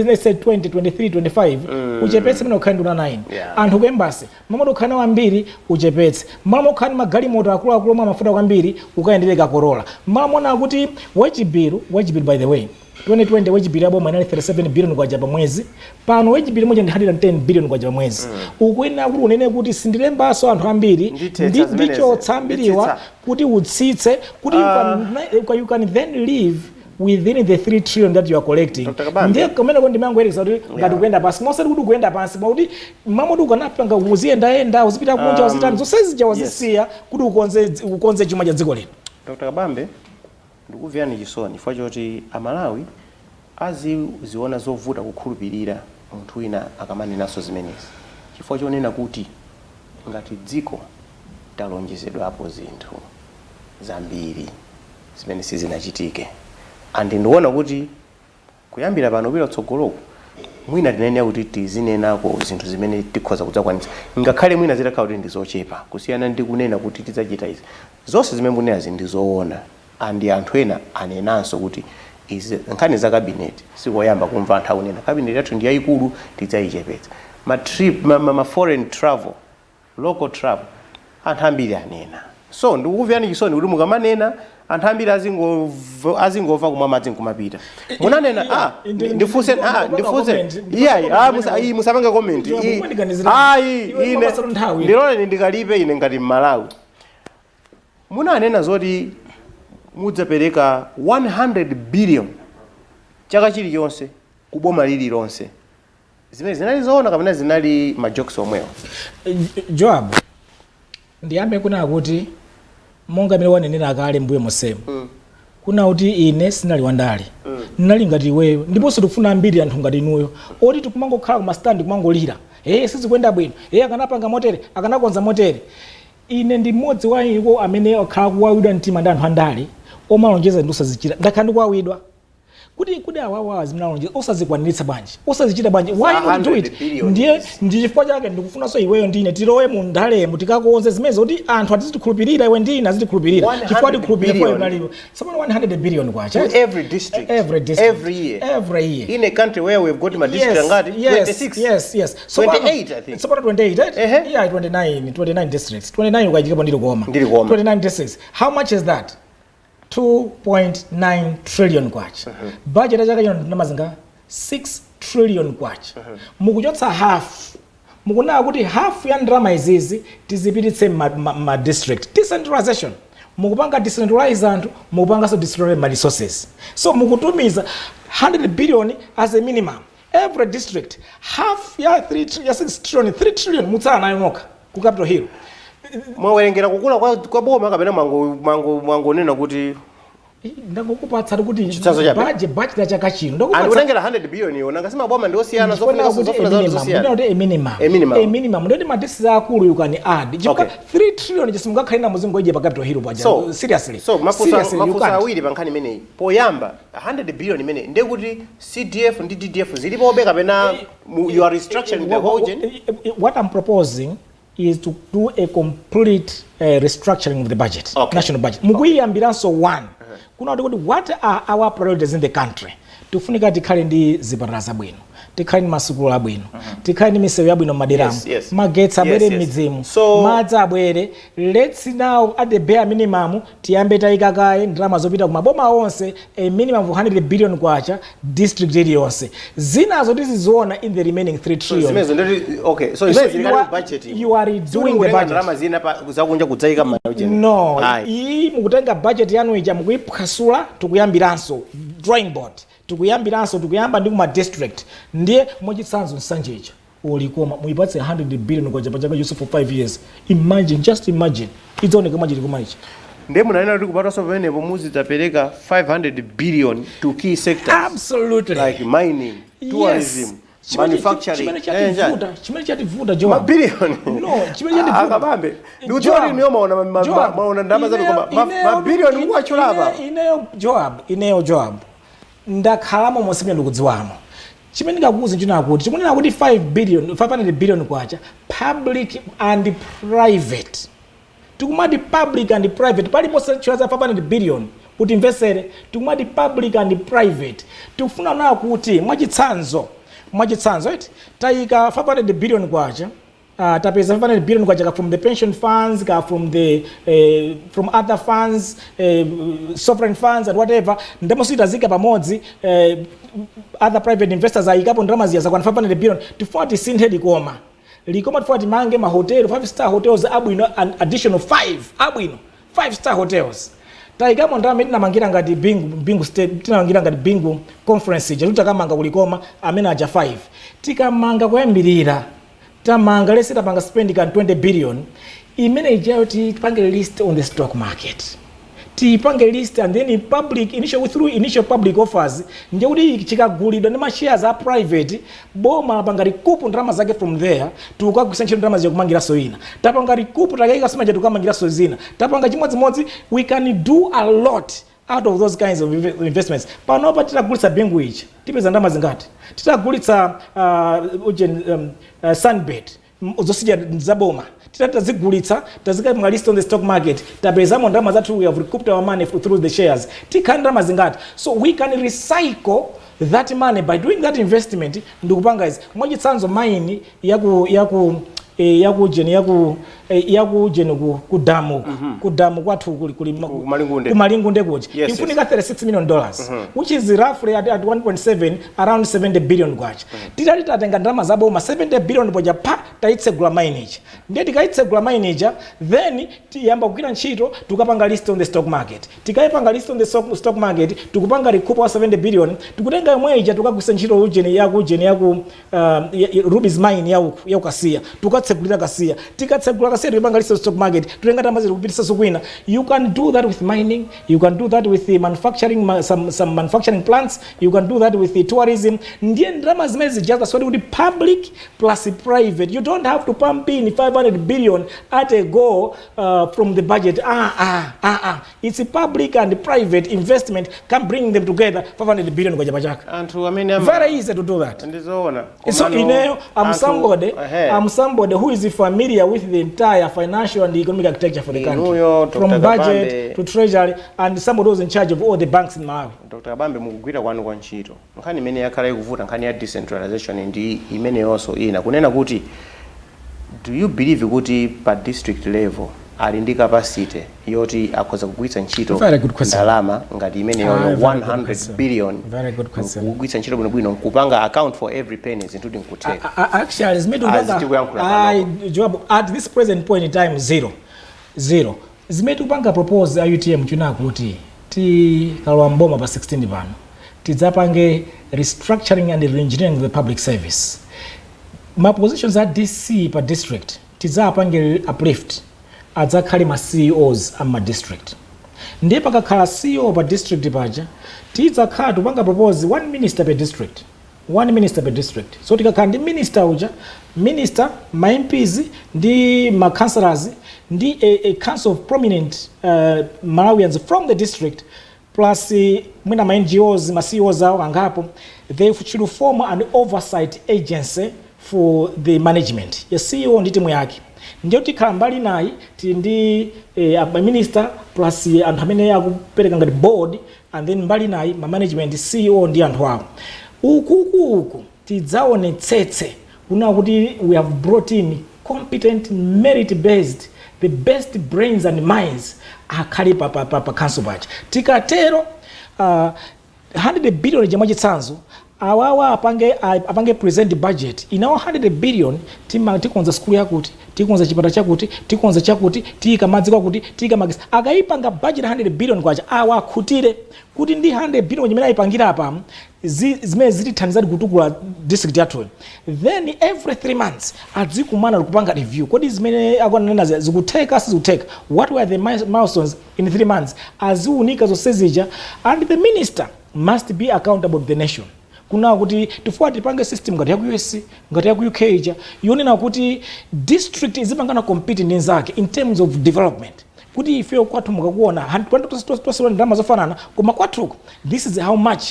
let's say 20, 23, 25, uchepetse mene ukhale nduna 9. Anthu ku embassy, malo moti ukhale nawo ambiri, uchepetse. Malo mokhala ndi magalimoto akuluakulu omwe amafuta kwambiri, ukayendere ka Corolla. Malo mona kuti wage bill, by the way, 2020 wage bill yaboma inali 37 billion kwacha pa mwezi, pano wage bill moja ndi 110 billion kwacha pa mwezi. Ukuyenera kuti unene kuti sindilembanso anthu ambiri, Ndithetsa zimenezi. ndichotsa ambiriwa Nditsitsa. kuti utsitse, kuti you can then live within the 3 trillion that you are collecting. Dr. Kabambe. Ndiye kumeneko ndimangoyerekeza kuti ngati kuyenda pansi, mosati kuti ukuyenda pansi, pakuti mamoti ukanapanga uziyendayenda, uzipita kunja, uzitani, zonse zija wazisiya kuti ukonze chuma cha dziko lino. Dr. Kabambe, ndikuviyani chisoni chifukwa choti Amalawi aziziona zovuta kukhulupirira Munthu wina akamanenanso zimenezi, chifukwa chonena kuti ngati dziko talonjezedwapo zinthu zambiri zimene sizinachitike, and ndikuona kuti kuyambira pano kupita kutsogoloko mwina tinene kuti tizinenako zinthu zimene tikhoza kudzakwanitsa, ngakhale mwina zitakhala kuti ndi zochepa, kusiyana ndi kunena kuti tidzachita izi. Zonse zimene mukunenazi ndi zoona, and anthu ena anenanso kuti izi nkhani za cabinet sikoyamba kumva anthu akunena cabinet yathu ndi yayikulu, tidzayichepetsa. Ma trip, ma foreign travel, local travel, anthu ambiri anena. So ndikukumverani chisoni kuti mukamanena anthu ambiri azingomva kumwa madzi nkumapita. Munanena, ndifunse, ndifunse. Iyayi, musapange comment. Ayi, ine ndiloleni ndikalipe. Ine ngati Mmalawi, munanena zoti mudzapereka 100 billion chaka chilichonse ku boma lililonse. Zimene zinali zoona kapena zinali ma jokes omwewo? Joab, ndiyambe kunena kuti monga mmene wanenera kale mbuyo mosemo, kuna kuti ine sinali wandale, ndinali ngati iweyo, ndiponso tikufuna ambiri anthu ngati inuyo oti tikumangokhala kuma stand kumangolira, "Hey, sizikuyenda bwino, hey, akanapanga motere, akanakonza motere." Ine ndi mmodzi wa iwo amene akhala kuwawidwa mtima ndi anthu andale omalonjeza ndi osazichita. Ndakhala ndikuwawidwa kuti awawa zimene alonjeza osazikwaniritsa bwanji, osazichita bwanji? Why not do it? 100 billion. Ndiye ndi chifukwa chake ndikufunanso iweyo ndine tilowe mu ndalemo, tikakonze zimene kuti anthu azitikhulupirira, iwe ndine azitikhulupirira, 100 chifukwa tikhulupirira billion. Nalipo tsopano 100 billion kwacha To every district. Every district. Every year. Every year. In a country where we've got ma district angati? 26. Yes. 28, I think. Tsopano 28, right? Ehe. Yeah, 29, 29 districts. 29 ukachikapo ndili koma. Ndili koma. 29 districts. How much is that? 2.9 trillion kwacha. Budget ya chaka chino ndinamazinga 6 trillion kwacha. Mukuchotsa half, mukunena kuti half ya ndalama izizi tizipititse ma district. Decentralization, mukupanga decentralize anthu, mukupanganso decentralize ma resources. So mukutumiza 100 billion as a minimum every district. Half ya 3 ya 6 trillion, 3 trillion mutsala nayo nokha ku Capitol Hill. Mwawerengera kukula kwa boma kapena mwangonena kuti Ndangokupatsa kuti Chitsanzo chabe. Budget ya chaka chino And kutengera 100 billion iyo, nanga simaboma ndi osiyana, Ndikuona zofunika kuti zofuna a zawo minimum, zosiyana. ndikuona kuti a minimum. A minimum. A minimum. Ndoti ma districts akulu you can add. Chifukwa 3 trillion chisimungakhalira na muzingoidya pa Capitol Hill paja. So, Seriously. so mafunso Seriously, you mafunso can't. awiri pa nkhani imeneyi. Poyamba, 100 billion imene ndekuti CDF ndi DDF zilipobe kapena you are restructuring the whole journey? What I'm proposing is to do a complete restructuring of the budget, national budget. Mukuyiyambiranso one. Kuna kuti what are our priorities in the country? Tifunika tikhale ndi zipatala zabwino, tikhale ndi masukulu abwino, tikhale ndi misewu yabwino m'maderamo, magetsi abwere m'midzimu, madzi abwere. Let's now, at the bare minimum, tiyambe tayika kaye ndalama zopita ku maboma onse, a minimum of 100 billion kwacha district iliyonse. Zinazo tiziziona in the remaining 3 So trillion. zimenezo ndoti, okay, so So zimene zili kale budget. You are redoing the Sikutenga budget. ndalama zina zakunja kudzayika m'maujeni. No. Ayi. Iyi mukutenga budget yanu ija, mukuyiphwasula, tikuyambiranso drawing board, tikuyambiranso, tikuyamba ndi kuma district. Ndiye mwachitsanzo Nsanjeja ulikoma muyipatse 100 billion kwacha pa chaka chonse for 5 years. Imagine, just imagine, idzaoneka mwa Likoma ichi. Ndiye munanena kuti kupatwanso pamenepo muzidzapereka 500 billion to key sectors. Absolutely. Like mining, tourism, manufacturing. Chimene chativuta, chimene chativuta, Joab. Mabiliyoni. No, chimene chativuta. Akabambe, ndikudziwa kuti inuyo Joab, maona ndalama zanu, koma mabiliyoni mukuwatchula apa. Ineyo Joab, ineyo Joab, ndakhalamo monse, ndikudziwamo. Chimene ndingakuuze nchina kuti chikunena kuti 5 billion, 500 billion kwacha public and private. Tikumati public and private paliponse tchula za 500 billion kuti mvesere, tikumati public and private. Tikufuna nawo kuti mwachitsanzo iti tayika 500 billion kwacha, tapeza 500 billion kwacha ka from the pension funds, ka from other funds, sovereign funds and whatever. Ndemo tazika pamodzi, other private investors ayikapo ndalama ziya zakwana 500 billion. Tifuna tisinthe Likoma. Likoma tifuna timange mahotelo, 5 star hotels abwino, an additional 5 abwino 5 star hotels. Tayikamo ndalama imene tinamangira ngati Bingu State, tinamangira ngati Bingu Conference ija, takamanga kulikoma amene aja 5. Tikamanga kuyambirira, tamanga lese, tapanga spend kan 20 billion imene ijayo, tipange list on the stock market. Tiyipange list and then in public initial, through initial public offers, ndiye kuti chikagulidwa ndi ma shares a private, boma lapanga recoup ndalama zake. From there tikukagwisa ntchito ndalama zija kumangiranso ina. Tapanga recoup, takayika maja, tikukamangiranso zina. Tapanga chimodzimodzi. We can do a lot out of those kinds of investments. Panopa titagulitsa Bingu ichi, tipeza ndalama zingati? Titagulitsa uje Sunbird, zosija zaboma, titati tazigulitsa, tazika list on the stock market, tapezamo ndalama zathu. We have recouped our money through the shares. Tikhala ndalama zingati? So we can recycle that money by doing that investment ndikupanga izi. Mwachitsanzo, mine yaku jeni yaku jeni ku damu, ku damu kwathu kuli Ku Malingunde. Ku Malingunde kuja ifunika $36 million, which is roughly at 1.7, around 70 billion kwacha. Titati tatenga ndalama zaboma 70 billion poja pa tayitsegula mine ija, ndiye tikayitsegula mine ija, then tiyamba kugwira ntchito, tikapanga list on the stock market. Tikayipanga list on the stock market, tikupanga recoup wa 70 billion. Tikutenga yomwe ija, tukagwisa ntchito ujeni yaku ujeni yaku Rubis mine yaku yaku Kasiya, tukatsegulira Kasiya. Tikatsegula Kasiya, tikupanga list on the stock market, tutenga ndalama zikupitisa kwina. You can do that with mining, you can do that with the manufacturing, some manufacturing plants, you can do that with the tourism. Ndiye ndalama zimene zijaza soti kuti public plus private. You don't have to pump in 500 billion at a go from the budget. Ah ah ah ah, it's a public and private investment, can bring them together, 500 billion kwacha pachaka. Anthu amene Very easy to do that. Ndizoona. So Komano ineyo I'm somebody I'm somebody who is familiar with the entire financial and economic architecture for the country, Inuyo, Dr. from budget Kabambe. to treasury, and somebody who's in charge of all the banks in Malawi. Dr. Kabambe, mukugwira kwanu kwa ntchito, nkhani imene yakhala ikuvuta, nkhani ya decentralization ndi imeneyonso ina, kunena kuti do you believe kuti pa district level ali ndi capacity yoti akhoza kugwiritsa ntchito Very good question. ndalama ngati imeneyoyo, Ah, very good 100 question. billion, Very good question. kugwiritsa ntchito bwinobwino, nkupanga account for every penny, zinthu nkutheka? Actually, zimene As tikupanga tikuyankhula Ai, Joab, at this present point in time, zero zero. Zimene tikupanga propose a UTM chuna kuti tikalowa mboma pa 16 pano, tidzapange restructuring and reengineering the public service. Ma positions a DC pa district tidzapange uplift, adzakhale ma CEOs ama district. Ndiye pakakhala CEO pa district paja, tidzakhala tikupanga propose one minister per district, one minister per district. So tikakhala ndi minister uja, minister, ma MPs ndi ma councillors ndi a council of prominent Malawians from the district, plus mwina ma NGOs, ma CEOs awo angapo, they should form an oversight agency for the management ya CEO ndi timu yake. Ndiyo tikhala mbali nayi tili ndi minister plus anthu amene akupereka ngati board, and then mbali nayi ma management, CEO ndi anthu awo. Ukuku tidzaonetsetse kuna kuti we have brought in competent, merit based, the best brains and minds akhale pa council paja. Tikatero, 100 billion chomwe chitsanzo awawa apange present budget inawo 100 billion, tima tikonza skulu yakuti, tikonza chipata chakuti, tikonza chakuti, tiyika madzi kwakuti, tiyika magesi. Akayipanga budget 100 billion kwacha, awa akhutire kuti ndi 100 billion chimene ayipangira apa zimene zitithandizadi kutukula district yathuyo. Then every 3 months adzikumana kupanga review: kodi zimene akunena zikutheka, sizikutheka? What were the milestones in 3 months? Aziunika zonse zija, and the minister must be accountable to the nation. Kuna kuti tifuna tipange system ngati yaku US, ngati yaku UK ija, yonena kuti district izipangana compete ndi nzake in terms of development, kuti ife kwathu mukakuona tosewera ndalama zofanana, koma kwathuko this is how much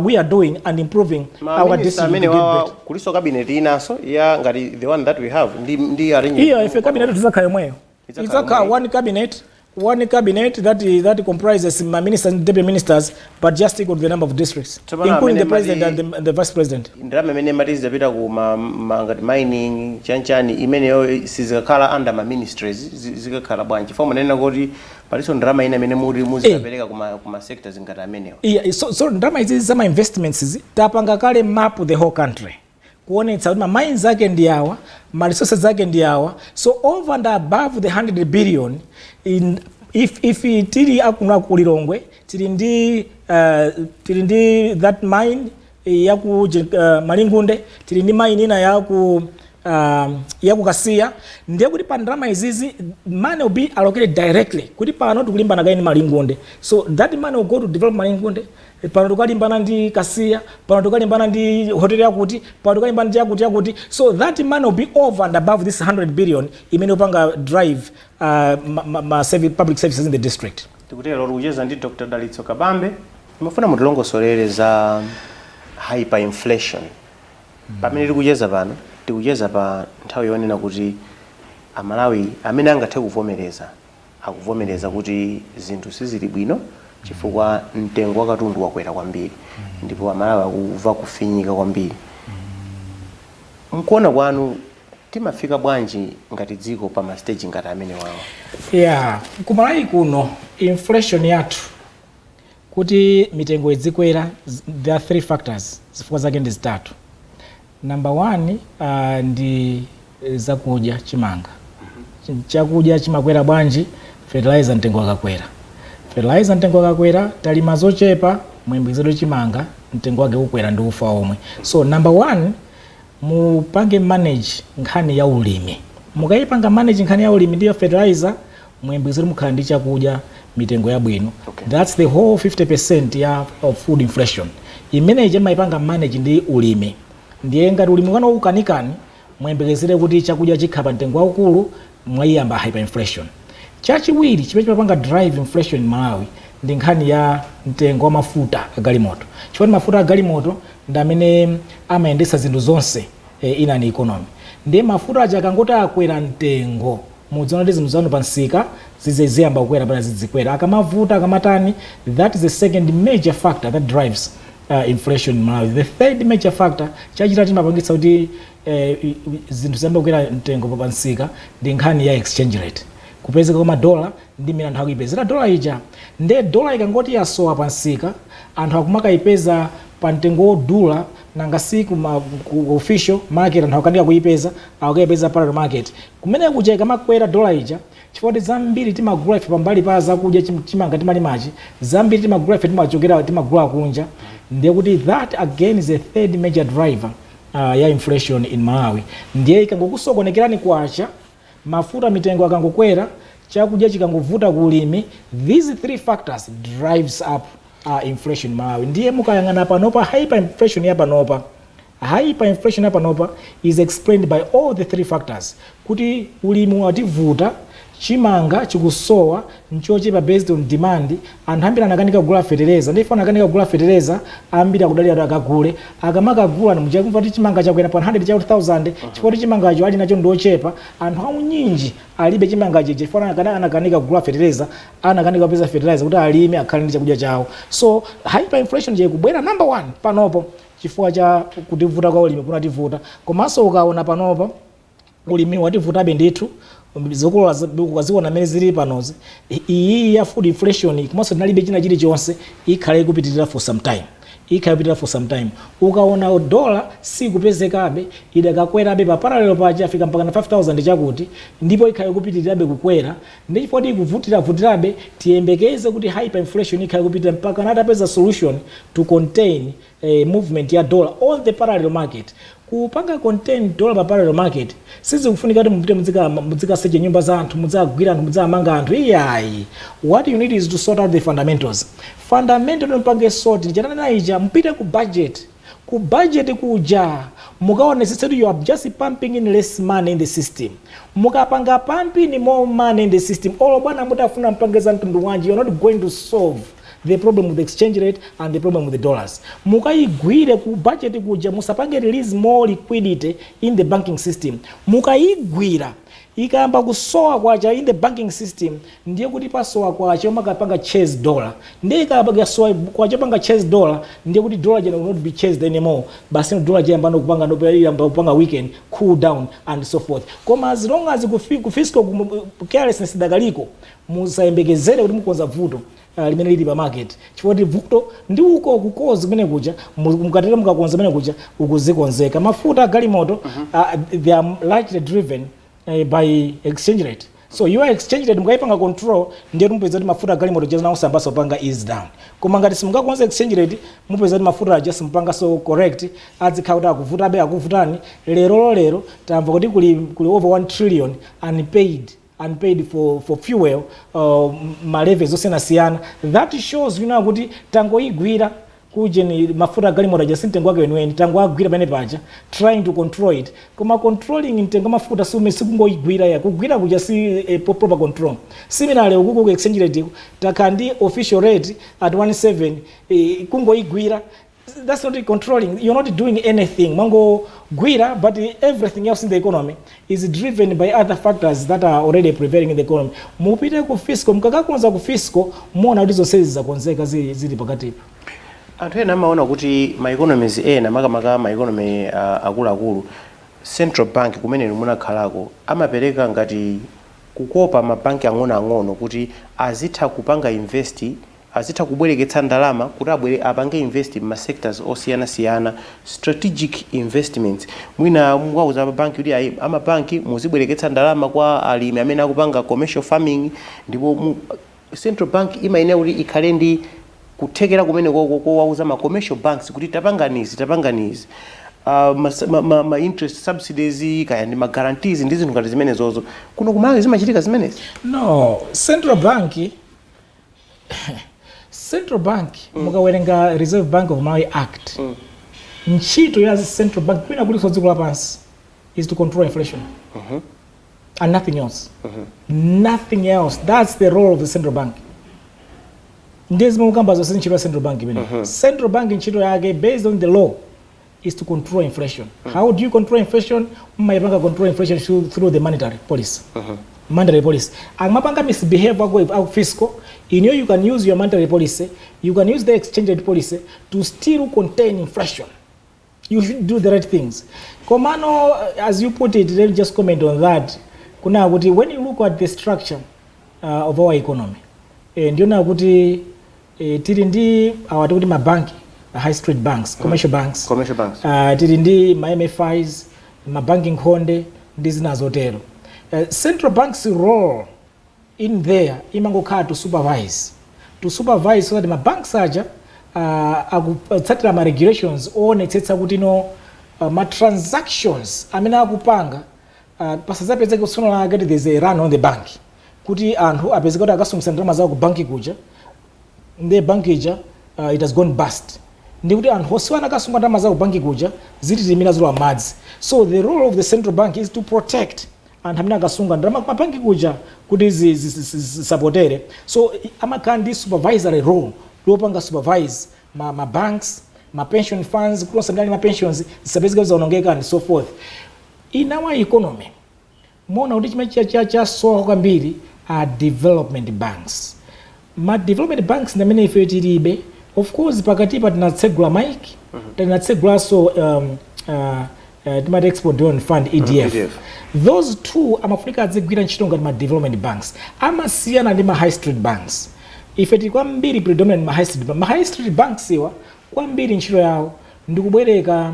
we are doing and improving our district amene to get wa better. Kuliso cabinet inanso ya ngati the one that we have ndi arrangement. Iyo ife cabinet tizakhala yomweyo. Idzakhala Idzakhala yomweyo. one cabinet, one cabinet that comprises ma ministers and deputy ministers, but just equal to the number of districts, Tsopano including the amene president and the vice president. Ndalama imene mati zidapita ku ngati mining chanchani imeneyo sizikakhala under ma ministries, zikakhala bwanji? Chifukwa munanena kuti palinso ndalama ina imene muri muzikapereka kuma sectors ngati amenewa. Yeah, so ndalama izi zama investments izi tapanga kale map the whole country kuonetsa kuti ma mines ake ndi awa, ma resources ake ndi awa. So over and above the 100 billion in if tili akuno ku Lilongwe, tili ndi that mine yaku Malingunde, tili ndi mine ina yaku ya kukasiya. Ndiye kuti pa ndalama izizi, money will be allocated directly kuti pano tikulimbana kaini Malingunde, so that money will go to develop Malingunde. Pano tikalimbana ndi Kasiya, pano tikalimbana ndi hotel yakuti, pano tikalimbana ndi yakuti yakuti. So that money will be over and above this 100 billion imene upanga drive ma public services in the district. Tikutero, tikucheza ndi Dr Dalitso Kabambe. Timafuna mutilongosolere za hyperinflation. Pamene tikucheza pano, tikucheza pa nthawi yonena kuti Amalawi amene angathe kuvomereza akuvomereza kuti zinthu sizili bwino chifukwa mtengo wa katundu wakwera kwambiri, ndipo Amalawi akumva kufinyika kwambiri. Mkuona kwanu, timafika bwanji ngati dziko pa ma stage ngati amene wawa? Yeah, kumalawi kuno inflation yathu, kuti mitengo idzikwera, there are three factors, zifukwa zake ndi zitatu. Number one ndi zakudya, chimanga. Chakudya chimakwera bwanji? Fertilizer mtengo akakwera. Fertilizer mtengo akakwera, talima zochepa, muyembekezedwe chimanga mtengo wake ukwera ndi ufa omwe. So number one, mupange manage nkhani ya ulimi. Mukayipanga manage nkhani ya ulimi ndiyo fertilizer, muyembekezere mukhala ndi chakudya mitengo yabwino. That's the whole 50% ya of food inflation imene imayipanga manage ndi ulimi. Ndiye ngati ulimi ukana ukanikani, muyembekezere kuti chakudya chikhala pa mtengo waukulu, mwayiyamba hyperinflation. Chachiwiri chimene chimapanga drive inflation in Malawi ndi nkhani ya mtengo wa mafuta agalimoto, chifukwa mafuta agalimoto ndi amene amayendetsa zinthu zonse in an economy. Ndiye mafuta aja akangoti akwera mtengo, mudziona kuti zinthu zanu pa msika ziyamba kukwera, pana zidzikwera, akamavuta, akamatani. That is the second major factor that drives inflation in Malawi. The third major factor, chachitatu chimapangitsa kuti zinthu ziyamba kukwera mtengo pa msika, ndi nkhani ya exchange rate, kupezeka kwa madola ndi mmene anthu akuipezera dola ija. Nde dola ikangoti yasowa pa msika, anthu akumakayipeza pa mtengo wodula. Nanga si ku official market anthu akukanika kuyipeza, akuyipeza parallel market. Kumene kuja ikamakwera dola ija, chifukwa kuti zambiri timagula ife pambali pa zakudya, chimanga timalimachi, zambiri timagula ife, timachokera, timagula kunja. Ndiye kuti that again is a third major driver ya inflation in Malawi. Ndiye ikangokusokonekerani kwacha, mafuta mitengo akangokwera, chakudya chikangovuta ku ulimi, these three factors drives up inflation in Malawi. Ndiye mukayang'ana panopa, hyperinflation ya panopa, hyperinflation ya panopa is explained by all the three factors, kuti ulimi wativuta, chimanga chikusowa, nchochepa based on demand, anthu ambiri anakanika kugula fetereza. Ndipo anakanika kugula fetereza, ambiri akudalira kuti akagule. Akamakagula, muchakumva kuti chimanga chakwera pa 100 cha 1000, chifukwa kuti chimangacho ali nacho ndiochepa. Anthu aunyinji alibe chimangacho chifukwa anakanika kugula fetereza, anakanika kupeza fertilizer kuti alime, akhale ndi chakudya chawo. So hyperinflation chikubwera number one panopo chifukwa cha kutivuta kwa ulimi kunativuta. Komanso ukaona panopo ulimi wativutabe ndithu, zokolola ukaziona mmene zili panozi, iyi ya food inflation, komanso tinalibe china chilichonse, ikhale ikupitirira for some time, ikhale ikupitirira for some time. Ukaona dola sikupezekabe, idakakwerabe pa parallel paja, afika mpaka na 5000 chakuti, ndipo ikhale ikupitirirabe kukwera. Ndi chifukwa kuti ikuvutira vutirabe, tiyembekeze kuti hyperinflation ikhale ikupitirira mpaka natapeza solution to contain movement ya dollar on the parallel market. Kupanga contain dollar pa parallel market sizikufunika kuti mupite muzikaseche nyumba za anthu, muzagwira anthu, muzamanga anthu, iyayi. What you need is to sort out the fundamentals. Fundamental mpange sort chananena ija, mpite ku budget. Ku budget kuja mukaonetsetsa kuti you are just pumping in less money in the system. Mukapanga pumping more money in the system, olo bwana mutafuna mpange za mtundu wanji, you're not going to solve the problem with the exchange rate and the problem with the dollars. Mukayigwire ku budget kuja, musapange release more liquidity in the banking system. Mukayigwira, ikayamba kusowa kwacha in the banking system, ndiye kuti pasowa kwacha omakapanga chase dollar. Ndiye ikayamba kwacha opanga chase dollar, ndiye kuti dollar jena will not be chased anymore. Basi, dollar jayamba kupanga, yamba kupanga weaken, cool down and so forth. Koma as long as ku fiscal carelessness dakaliko, musayembekezere kuti mukonza vuto limene lili pa market, chifukwa kuti vuto ndi uko kukozi kumene kuja. Mukatero mukakonza kumene kuja, ukuzikonzeka. Mafuta agalimoto they are largely driven by exchange rate. So your exchange rate mukayipanga control, ndiye mupeza kuti mafuta agalimoto aja nawo sambaso panga ease down. Koma ngati simungakonze exchange rate, mupeza kuti mafuta aja simupanga so correct, adzikhala kuti akuvutabe, akuvutani. Lero lero tamva kuti kuli over 1 trillion unpaid for fuel, ma levels osiyanasiyana. That shows kuti tangoyigwira kujeni mafuta agalimoto aja, si mtengo wake weniweni, tangoagwira pamene paja, trying to control it. Koma controlling mtengo wa mafuta sume sikungoyigwira ya kugwira kuja, si proper control. Similarly, ukuku ku exchange rate takhala ndi official rate at 17, kungoyigwira, that's not controlling. You're not doing anything, mwangogwira, but everything else in the economy is driven by other factors that are already prevailing in the economy. Mupite ku fiscal, mukakakonza ku fiscal, muona kuti zonsezi zakonzeka, zili pakatipo. Anthu ena amaona kuti ma economies ena, makamaka ma economy akuluakulu, central bank kumene munakhalako, amapereka ngati kukopa mabanki ang'onoang'ono kuti azitha kupanga invest, azitha kubwereketsa ndalama kuti abwere apange invest ma sectors osiyanasiyana, strategic investments. Mwina mukauza amabanki kuti ayi, amabanki muzibwereketsa ndalama kwa alimi amene akupanga commercial farming, ndipo central bank imayenera kuti ikhale ndi kuthekera kumene koko kowauza ma commercial banks kuti tapanganizi, tapanganizi, ma interest subsidies kaya ndi ma guarantees ndi zinthu ngati zimenezozo. Kuno kumalawi zimachitika zimenezi? No, central bank, mukawerenga Reserve Bank of Malawi Act, ntchito ya central bank kwina kulikonse dziko lapansi is to control inflation and nothing else, nothing else. That's the role of the central bank. Ndiye zimwe mukamba zonse, ntchito ya central bank imene, central bank ntchito yake based on the law is to control inflation. How do you control inflation? Mmayipanga control inflation through the monetary policy. Monetary policy, amapanga misbehave ako fiscal in you, you can use your monetary policy, you can use the exchange rate policy to still contain inflation. You should do the right things. Komano, as you put it, let me just comment on that kuna kuti when you look at the structure of our economy, ndiona kuti tili ndi awa tikuti mabanki, high street banks, commercial banks. Commercial banks. Tili ndi ma MFIs, mabanki nkhonde ndi zina zotero. Central bank's role in there imangokhala to supervise so that ma banks aja akutsatira ma regulations oonetsetsa kuti no, ma transactions amene akupanga, pasadzapezeke tsono lake kuti there's a run on the bank, kuti anthu apezeke kuti akasungisa ndalama zawo ku banki kuja, ndiye banki ija it has gone bust, ndikuti anthu osiwana akasunga ndalama zawo ku banki kuja zititimira, zilowa madzi. So the role of the central bank is to protect anthu amene akasunga ndalama kumabanki kuja kuti zisapotere. So amakhala ndi supervisory role lopanga supervise ma banks, ma pension funds, kuti onse amene ali ma pensions zisapezeke zaonongeka and so forth. In our economy, muona kuti chimene chasowa kwambiri are development banks. Ma development banks ndi amene ife tilibe. Of course, pakatipa tinatsegula MAIIC, tinatsegulanso timati Export Development Fund, EDF. EDF. Those two amafunika adzigwira ntchito ngati ma development banks. Amasiyana ndi ma high street banks. Ife tili kwambiri predominant ma high street banks. Ma high street banks iwa kwambiri ntchito yawo ndikubwereka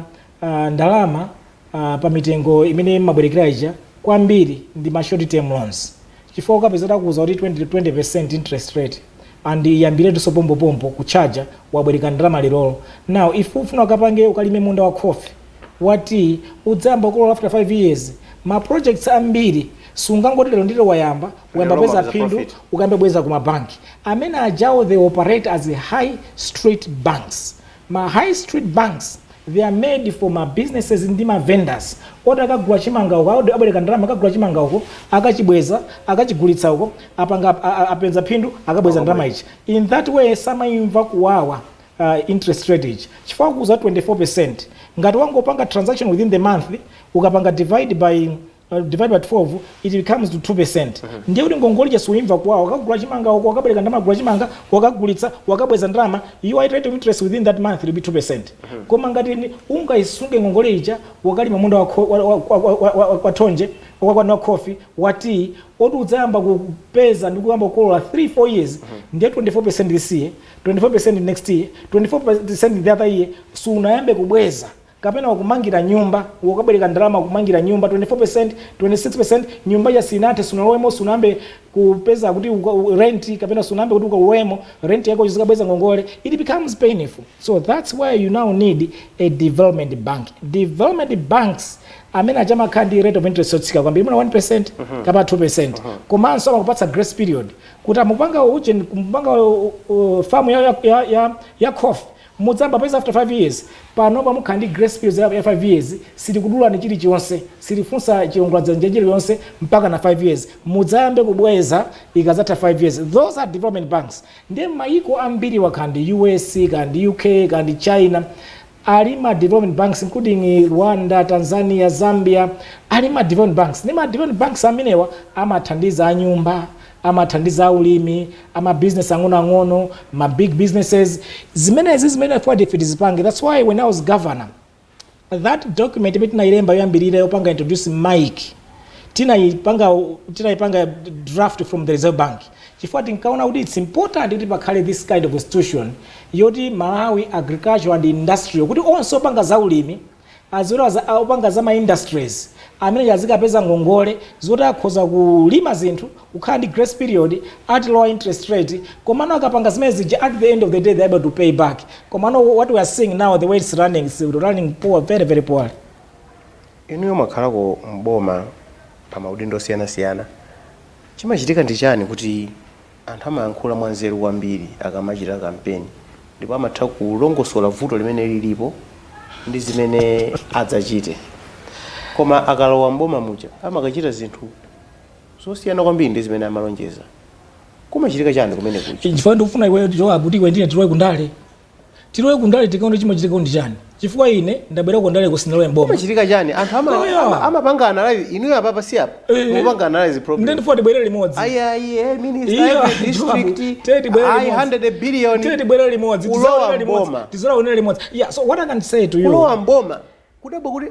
ndalama pa mitengo imene mabwerekera ija, kwambiri ndi ma short term loans, chifukwa ukapeza takuza kuti 20% interest rate and iyambiretu pompopompo kuchaja, wabwereka ndalama lerolo. Now if ufuna ukapange, ukalime munda wa coffee wati udzayamba kukolola after 5 years, ma projects ambiri sungangoti lero ndilo wayamba, uyamba Lero peza mapeza phindu, profit. ukayamba bweza kuma banki. Amene ajawo, they operate as high street banks. Ma high street banks, they are made for ma businesses ndi ma vendors oti akagula chimanga uko, abwereka ndalama, akagula chimanga uko, akachibweza, akachigulitsa uko, apanga apeza phindu, akabweza ndalama ichi. In that way samayimva kuwawa interest rate ichi, chifukwa kuza 24%, ngati wangopanga transaction within the month, ukapanga divide by 12, it becomes to 2%. Ndiye kuti ngongole ija suimva kuwawa. Wakagula chimanga uko, wakabwereka ndalama, gula chimanga, wakagulitsa, wakabweza ndalama, your rate of interest within that month will be 2%. Koma ngati ungaisunge ngongole ija, wakalima munda wa thonje, wa coffee, wa tea, oti udzayamba kupeza ndi kuyamba kukolola 3 4 years, ndiye 24% this year, 24% next year, 24% the other year, sunayambe kubweza. Kapena wakumangira nyumba, ukabwereka ndalama kumangira nyumba 24%, 26%, nyumba ya sinathe, sunalowemo, sunambe kupeza kuti rent, kapena sunambe kuti ukalowemo, rent yako zikabweza ngongole, it becomes painful. So that's why you now need a development bank. Development banks amene achamakhala ndi rate of interest yotsika kwambiri, muna 1% kapena 2%, komanso amakupatsa grace period kuti amupanga uje kumupanga farm ya coffee, mudzamba pesa after 5 years. Pano pamukhala ndi grace period ya 5 years, silikudulani chilichonse, silifunsa chiwongoladzanja chilichonse mpaka na 5 years, mudzayambe kubweza ikazatha 5 years. Those are development banks. Ndiye mayiko ambiri, wakhala US, kandi UK, kandi China, ali ma development banks, including Rwanda, Tanzania, Zambia, ali ma development banks. Ndi ma development banks amenewa amathandiza anyumba, amathandiza aulimi, ama business ang'onoang'ono, ma big businesses. Zimenezi zimene forward ife tizipange. That's why when I was governor, that document imene tinayilemba yoyambirira yopanga introduce MAIIC, tinayipanga draft from the Reserve Bank, chifukwa tinkaona kuti it's important kuti pakhale this kind of institution yoti Malawi Agriculture and Industrial, kuti onse opanga zaulimi, aziwera opanga za ma industries amene azikapeza ngongole zoti akhoza kulima zinthu, kukhala ndi grace period at lower interest rate. Komano akapanga zimene zija, at the end of the day they're able to pay back. Komano what we are seeing now, the way it's running, it's running poor, very very poor. Inuyo mwakhalako mboma pa maudindo osiyanasiyana. Chimachitika ndi chani kuti anthu amayankhula mwanzeru kwambiri akamachita kampeni, ndipo amatha kulongosola vuto limene lilipo ndi zimene adzachite, koma akalowa mboma muja amakachita zinthu zosiyana kwambiri ndi zimene amalonjeza? Kumachitika chani kumene kuja? Chifukwa ndikufuna iwe Joab kuti iwe ndine tilowe kundale, tilowe kundale, tikaone chimachitika ndi chani, chifukwa ine ndabwera kundale kusinalowe mboma. Kumachitika chani? Anthu Oh, yeah. amapanga analyze. Inuyo apapa si apa mukupanga analyze problem. Ndiye ndifuna tibwere limodzi. Ayi, ayi, minister, Iya, every district, Joab, tete tibwere ayi, limodzi. 100 billion. Tete tibwere limodzi. Kulowa Tizaonera limodzi. mboma. Tizaonera limodzi. Yeah, so what I can say to you, Kulowa mboma kudabwa kuti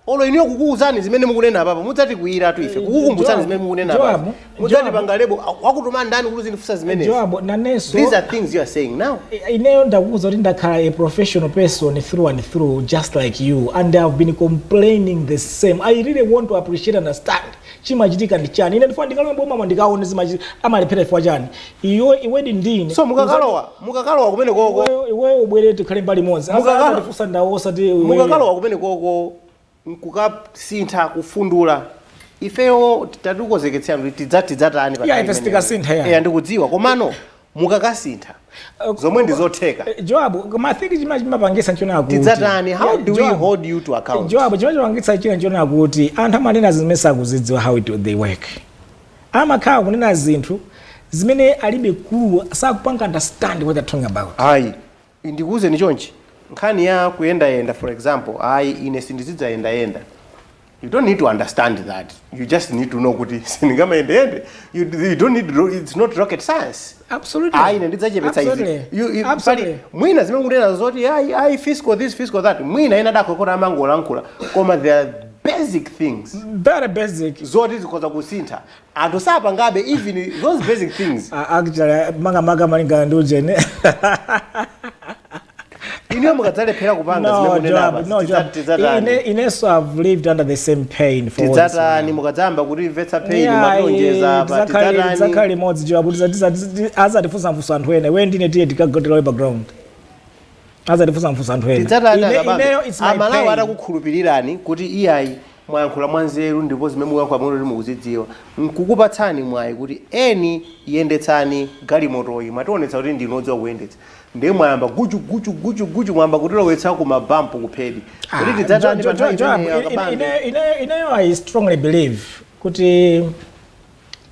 olo inuyo kukuwuzani zimene mukunena apapa, mudzati kuyiratu ife kukukumbutsani Joab, zimene mukunena Joab, apapa, mudzati Joab. panga label wakutuma ndani kuti uzindifunsa zimenezi. Joab, nanenso These are things you are saying now. Ineyo ndakuwuza kuti ndakhala a professional person through and through, just like you, and I've been complaining the same. I really want to appreciate and understand chimachitika ndi chani. Ine ndifuna ndikalowe mboma, ndikaone zimachitika, amalephera chifukwa chani. Iyo iwedi ndine. So mukakalowa kumene koko, Iweyo ubwere, tikhale mbali imodzi. Azatifunsa ndawo osati iweyo. Mukakalowa kumene koko nkukasintha, kufundula, ifeyo tatikonzeketsera kuti tidzatani pa Yeah, nthawi ife imeneyo. sitikasintha, yeah. Yeah, ndikudziwa, komano mukakasintha zomwe ndi zotheka, Joab, koma I think chimene chimapangisa nchona kuti tidzatani? How Yeah, do we Joab, hold you to account? Joab, chimene chimapangitsa china nchona kuti anthu amanena zimene sakuzidziwa how they work. Amakhala kunena zinthu zimene alibe clue, sakupanga understand what they're talking about. Ayi, ndikuwuzeni chonchi, nkhani ya kuyendayenda, for example, ayi, ine sindizidzayendayenda, you don't need to understand that. You just need to know kuti sindingamayendeyende. You don't need to, it's not rocket science. Absolutely. Ayi, ine ndidzachepetsa izi. Pali mwina zimene mukunena zoti ayi, ayi, fiscal this, fiscal that, mwina ena adakokota amangolankhula, koma there are basic things Very basic. zoti zikhoza kusintha, anthu sapangabe even those basic things. Actually, makamaka malingana ndi ujene. Inuyo mukadzalephera kupanga zimene No, munena Joab, apa, no, Joab. tidzatani? Ineso I've lived under the same pain for all this. Tidzatani mukadzayamba kutimvetsa pain, mwationjeza apa? Tidzakhala Tidzatani? limodzi, Joab. Azatifunsa mfunso anthu ena. Iwe ndine tiye tikagotera background, azatifunsa mfunso anthu ena. Tidzatani akabambe? Ineyo it's my Amalawi pain. atakukhulupirirani kuti iyayi, mwayankhula mwanzeru, ndipo zimene mukuyankhula muno kuti mukuzidziwa, nkukupatsani mwayi kuti eni yendetsani galimotoyi, mwationetsa kuti ndinu odziwa kuyendetsa, ndiye mwayamba guchu guchu guchu guchu, mwayamba kutilowetsa ku mabampu kuphedi, kuti tidzatani pa nthawi Joab, imeneyo, akabambe? Ineyo I strongly believe kuti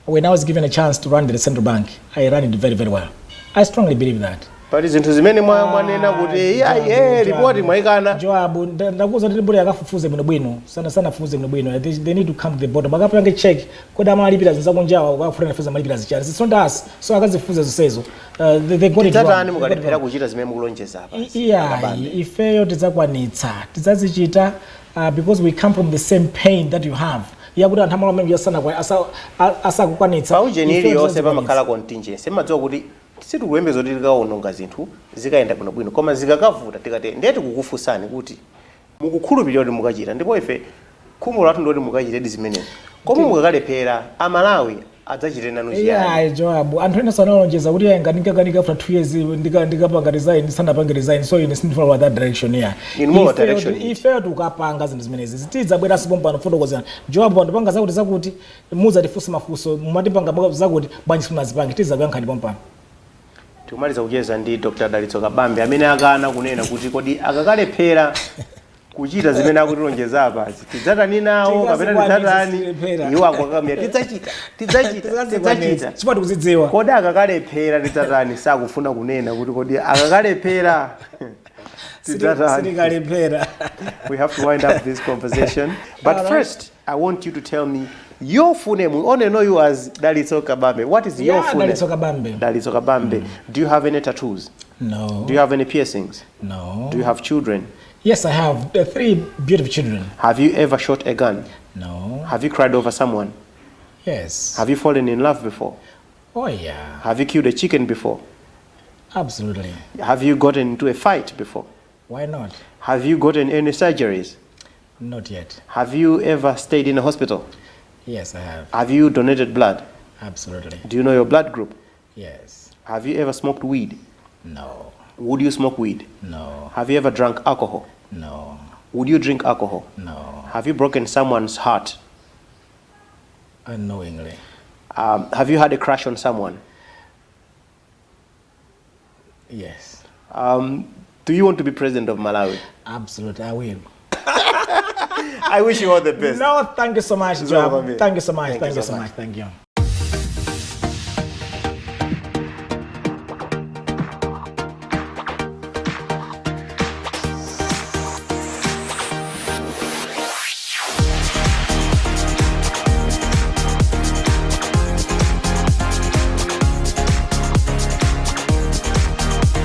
when I was given a chance to run the central bank, I ran it very very well. I strongly believe that. Pali zinthu zimene mwanena kuti iyayi, ripoti mwayikana. Joab, ndakuwuza kuti ripoti akafufuze bwinobwino, sana sana afufuze bwinobwino. They need to come to the bottom, akapange check kodi amalipira zinthu zakunjawa, ukafuna nafuza amalipira zichani. It's not us, so akazifufuze zonsezo. They got it wrong. Tidzatani They got it mukalephera wrong. kuchita zimene mukulonjeza apa? Iyayi, ifeyo tidzakwanitsa, tidzazichita, because we come from the same pain that you have, yakuti anthu amalo amene asakukwanitsa. Paujeni Ifeyo iliyonse tidzazikwanitsa. pamakhala contingency. Madziwa kuti sitikuyembeza kuti tikawononga zinthu zikayenda bwinobwino, koma zikakavuta tikati, ndiye tikukufunsani kuti Mukukhulupirira kuti mukachita, ndipo ife khumbo lathu ndoti mukachitedi zimenezo. Koma mukakalephera, Amalawi adzachite nanu chiyani? Yeah, Joab, anthu ena sanalonjeza kuti ayi, ngati ndikakanika after 2 years ndikapanga resign, sanapange resign. So ine sindifuna that direction ya. Inu muwa direction iti? Ifeyo tikapanga zinthu zimenezi, tidzabweranso pompano fotokozera Joab, pandipanga zakuti zakuti, muzatifunsa mafunso, mumatipanga zakuti bwanji simunazipange? Tidzakuyankhani pompano. Tikumaliza kucheza ndi Dr. Dalitso Kabambe amene akana kunena kuti kodi akakalephera kuchita zimene akutilonjeza apazi tidzatani nawo kapena Tikazikwanitsa, tidzatani. sitilephera. Iwo akukakamira, tidzachita, tidzachita, tidzachita. Chifukwa tikuzidziwa. Kodi akakalephera tidzatani? Sakufuna kunena kuti kodi akakalephera tidzatani. Sitikalephera. We have to wind up this conversation. But All right. first, I want you to tell me your full name. We only know you as Dalitso Kabambe. What is your Yeah, full name? Dalitso Kabambe. Dalitso Kabambe. Do you have any tattoos? No. Do you have any piercings? No. Do you have children? Yes, I have three beautiful children. Have you ever shot a gun? No. Have you cried over someone? Yes. Have you fallen in love before? Oh yeah. Have you killed a chicken before? Absolutely. Have you gotten into a fight before? Why not? Have you gotten any surgeries? Not yet. Have you ever stayed in a hospital? Yes, I have. Have you donated blood? Absolutely. Do you know your blood group? Yes. Have you ever smoked weed? No. Would you smoke weed? No. Have you ever drunk alcohol? No. Would you drink alcohol? No. Have you broken someone's heart? Unknowingly. Have you had a crush on someone? Yes. Do you want to be president of Malawi? Absolutely, I will. I wish you all the best. No, thank you so much, Zomba Joab. me. Thank you so much. Thank Thank you you so so much. much. Thank you.